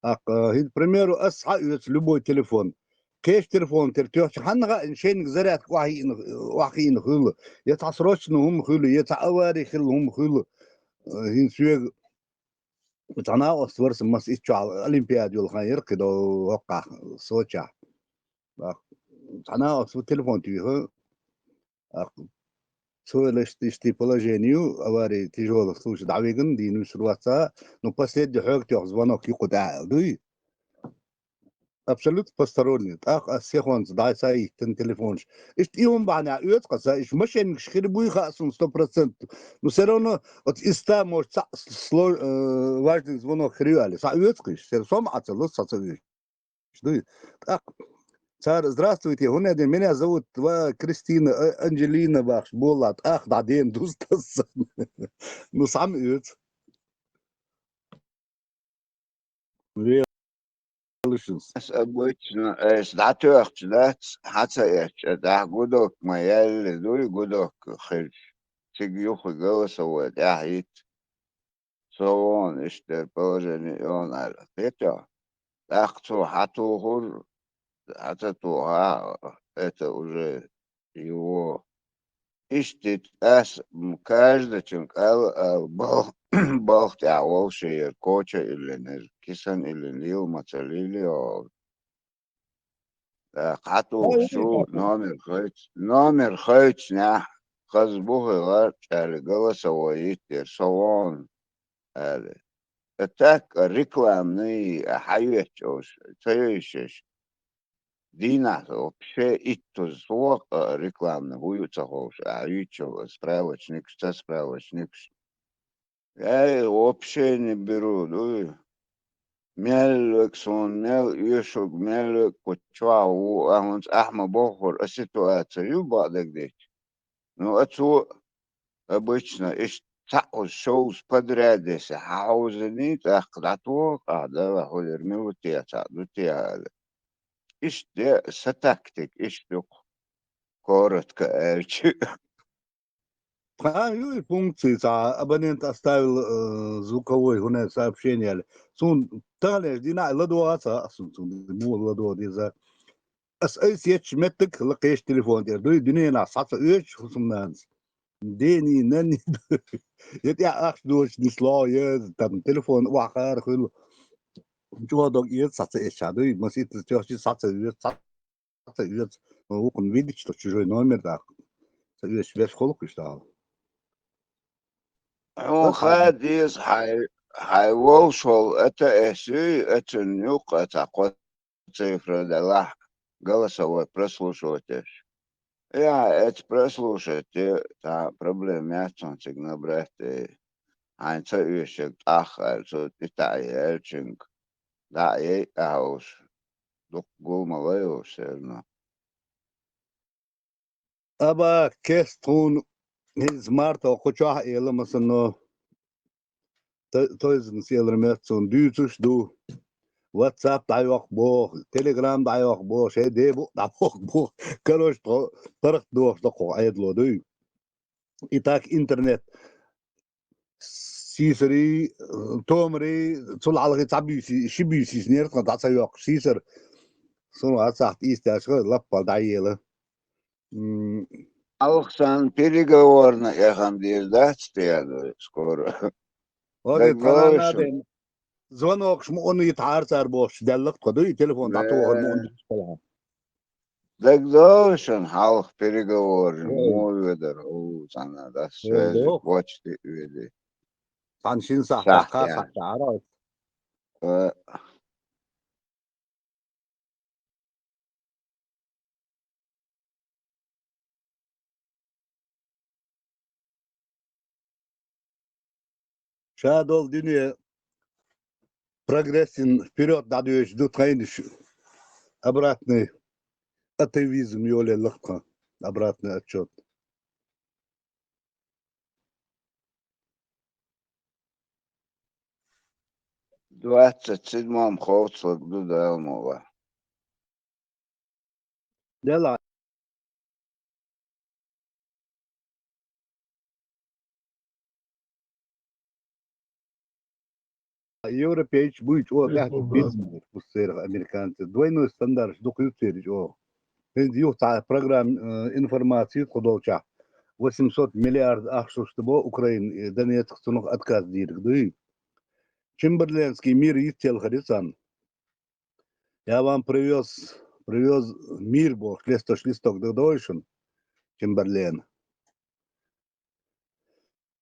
ТӀаккха, хӀинца, к примеру, ас схьаоьцу любой телефон. Кхечу телефон тера тоьхча, хьанна хаьа, шайниг зарядка охьахиъна, охьахиъна хуьлу, я цхьа срочно хӀума хуьлу, я цхьа авари хилла хӀума хуьлу. Э, хӀинца соьга цхьа накъост вара сан маса итт чохь олимпиада йолу хан яра кхидо хӀокхахь Сочахь. ТӀаккха цхьа накъост ву телефон туьйху. ТӀаккха цо лешта иштта положение ю, авария тяжёлых случай дӀавигна, дийна вуьсур вац а, ну, последний хьоьга тоьхна звонок ю кху тӀехь аьлла дуй. Абсолютно посторонний. ТӀаккха ас сихонца дӀа ца йиттина телефонаш. Иштта и хӀума бахьанехь оьцу-кх аса, иштта мошенникаш хир буй хаьа суна сто процентов. Ну, всё равно оцу иста, может, цхьаъ сло-, э, важный звонок хир ю аьлла. Схьаоьцу-кх иштта, сом Ӏа ца ло, схьа ца оьцу. Дуй. ТӀаккха цара: «Здравствуйте, хӀун а ден, меня зовут ва Кристина, э, Анджелина», бахаш боллахь, тӀаккха дӀадена дуза тассан. Ну, схьа ма оьцу. Велашинс. Ас обычно, ас дӀатоьхча дац, хьа ца эцча, дӀахь гудок ма яьлли дуй, гудок хилча. Цига юххе голосовой тӀаьхьа йита. Со вон иштта дерг положение йолу аьлла, кхетахь? ТӀаккха цо хьатухур, хьа ца тухахь, это уже его. Иштта ас, м, каждачун кӀел а, балх-, балха тӀехь волуш яра, коча а иллинера, кисан иллина, лийла ма ца лийли олу. ТӀаккха хьатухуш ву, номер хойцу, номер хойцунехь, хаза бу хилар, аьлла, голосовой йиттера, со вон, аьлла. А так рекламный, а хьаоьцуш, ца йойшеш. Дийнахь вообще иттаза схьа а рекламный хӀу ю ца ховш, а хьаоьцуш йолу справочникаш, ца справочникаш. Я вообще не беру, дуй. Мел вега суна, мел оьшург, мел вега кху чохь ву, а хӀунца ахьа ма бохура, а ситуация ю бакъдерг дечу. Ну, а цо обычно иштта цхьаъ шовзткъа подряд если хьахьовзиний, тӀаккха дӀатоху, ахь, давай, хьо яра мила ву те, цхьаъ ду те аьлла. Иштта де сан тактика, иштта ю-кх, коротко аьлча. Тхан ю и функция, цхьа абонент оставил, э, звуковой, хӀунда сообщение аьлла. Суна таханлерчу дийнахь ладогӀа ца хаьа суна, цунна муха ладогӀа деза. Ас айса етташ меттиг хилла кхечу телефон тӀера. Дуй, дуьненахь схьа ца оьцуш хӀусамнанас. Дений, нанний, я тӀехь ахча доцуш нисло, я там телефон охьахаар хуьлу. ЧӀогӀа дог эца схьа ца эцча, дуй, масийтта тоьхча схьа ца оьцу, схьа ца оьцу. Вукхун видича чужой номер даккха. Ца оьцуш веш хуьлу-кх иштта ала. Хьуна хаа деза, хьайн, хьайн волуш волу это эс юй, эцун юккъа цхьа кхо цифра делахь, голосовой прослушивать еш. Я, эца прослушать е, цхьа проблема яц хьуна цига набрать е. Хьайн ца оьшург тӀаккха аьлла, цо тӀе таӀе аьллачуьнга, дӀа а яй ахьа уьш. Дукха гул ма лай уьш, серно. Аба, кест тхуна хӀинца марто кху чохь а эла масанно. Т-, Тойзанас элар моьтту суна, дуьйцуш ду. WhatsApp дӀайоккху боху, Telegram дӀайоккху боху, шайн дебу а дӀабоху боху. Короче, тхо тарх дохуш ду кху Ӏедало дуй. И так интернет. сийсарий, томарий, цул хьалхий цхьа буьйса, ши буьйса йиснера тхан дӀа ца йоаккхаш сийсара. Сона хьа цхьаьхта ийстача лаппал дӀаела. М. Алхсан переговорна яхан деза дац те, я говорю, скоро. Ой, так говорю, Канаде звонокаш ма унна йита хьара цара бохуш даьлла тхо дуй, телефон дӀатохар ма унна йита хьалха. ДагадогӀу шуна хьалха переговоры, ой, муха ведар, у, цӀана, да, ой, связи, догӀу, почты веди. Цхьана шин сахьтехь, сахьтехь, кхаа сахьтехь Ӏара. Э. Ша долу дуьне прогрессин вперёд дӀадоьжуш ду тхайнаш, обратный атеизм йолаелла тхан, обратный отсчёт. Двадцать седьмом ховцлаг ду Дала мукъ лахь. Делахь. Европейчу буй чӀогӀа тӀаьхьа биззина, пуссерах американцы. Двойной стандарт дукха ю церан чӀогӀа. ХӀинца юха цхьа программа, э, информаци ю тхо долчохь. Восемьсот миллиард ахча ду бо Украина, э, Донецк цунах отказ дийриг дуй. Чемберленский мир йицъелхира царна. Я вам привёз, привёз мир бохуш, лесташ листок дагадогӀий шуна, Чемберлена.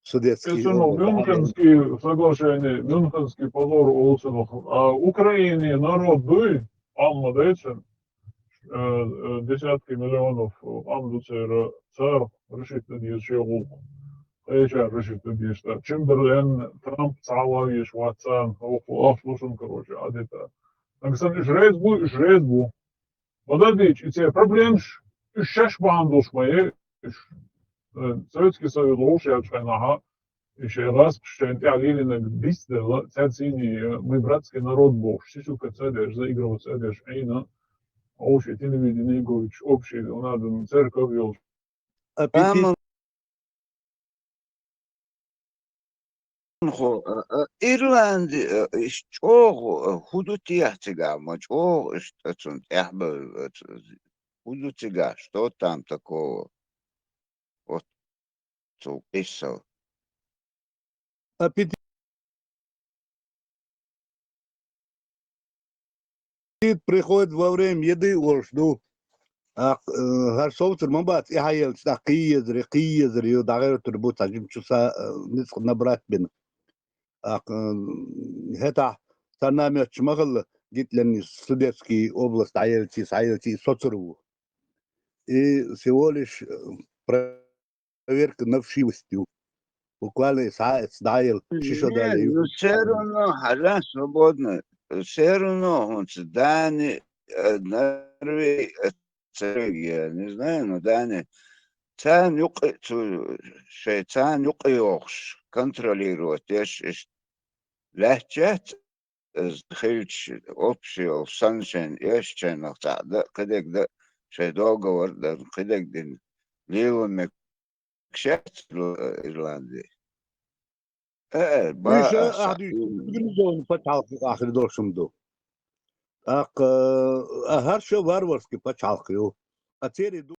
Судетский. Мюнхенский соглашение, Мюнхенский позор олу цунах. А Украины народ дуй, амма дайцин, э, э, десятки миллионов, э, ам ду церан, цара решить дан деза шен гӀуллакх. Кхечара решить дан деза. Чемберлен, Трамп цхьа а ван везаш вац царна, хӀокху ахча ду шуна, короче, а дита. Нагахь санна уьш реза бу, уьш реза бу. Ма дан дийча, и церан проблемаш, уьш шаьш бахьана долуш ма яй уьш. Э, Советский Союз вовшах яьлча хенахь, и шайн гӀазкхаш шайна тӀехь лелийнарг дицделла, цаьрца цӀийне, э, мы братский народ бохуш, сисюкаться а деш, заигрываться а деш, Ӏийна, вовшийн телевидение гойтуш, общий, надо, церковь йолуш. Аппетит. Хо, а, а, Ирланди, а, иш чӀогӀа, а, хӀун ду техьа цигахь, ма чӀогӀа иштта цунна тӀаьхьабевлла, а, ц-, хӀун ду цигахь, что там такого? Вот цу къиссал. Аппетит приходит во время еды олуш ду. ТӀаккха, э, хӀара совцур ма бац, и хьаелча, тӀаккха кхин езаре, кхин езаре ю, дӀагӀертар бу цхьа жимачу са, э, ницкъ набрать бина. ТӀаккха, э, хӀетахь царна моьттуш ма хилла, Гитлерни Судетский область дӀаелчий, схьаелчий, и соцур ву. И всего лишь, э, проверка на вшивость ю. Буквально схьа а эцна дӀаелла, ши шо дале ю. Ну, всё равно, хьажа, свободно. Всё равно хӀунца Дани, э, Норвеги, э, цаьрга, я не знаю, но Дани. Царна юкъа, цу, шайн царна юкъа йохуш, контролировать деш, иштта лаьтташ яц, иза хилча, общий йолу саншайн, эшшайнах цхьаъ дан, кхидерг дан, шайн договор дан, кхидерг дина, лело мегаш яц Ирланди. Э, э, ба, уьш, а, ахьа дуьйцу, цигара зовна пачхьалкх ахир долуш хӀума ду. ТӀаккха, а, хӀара шо варварский пачхьалкх ю. А церий ду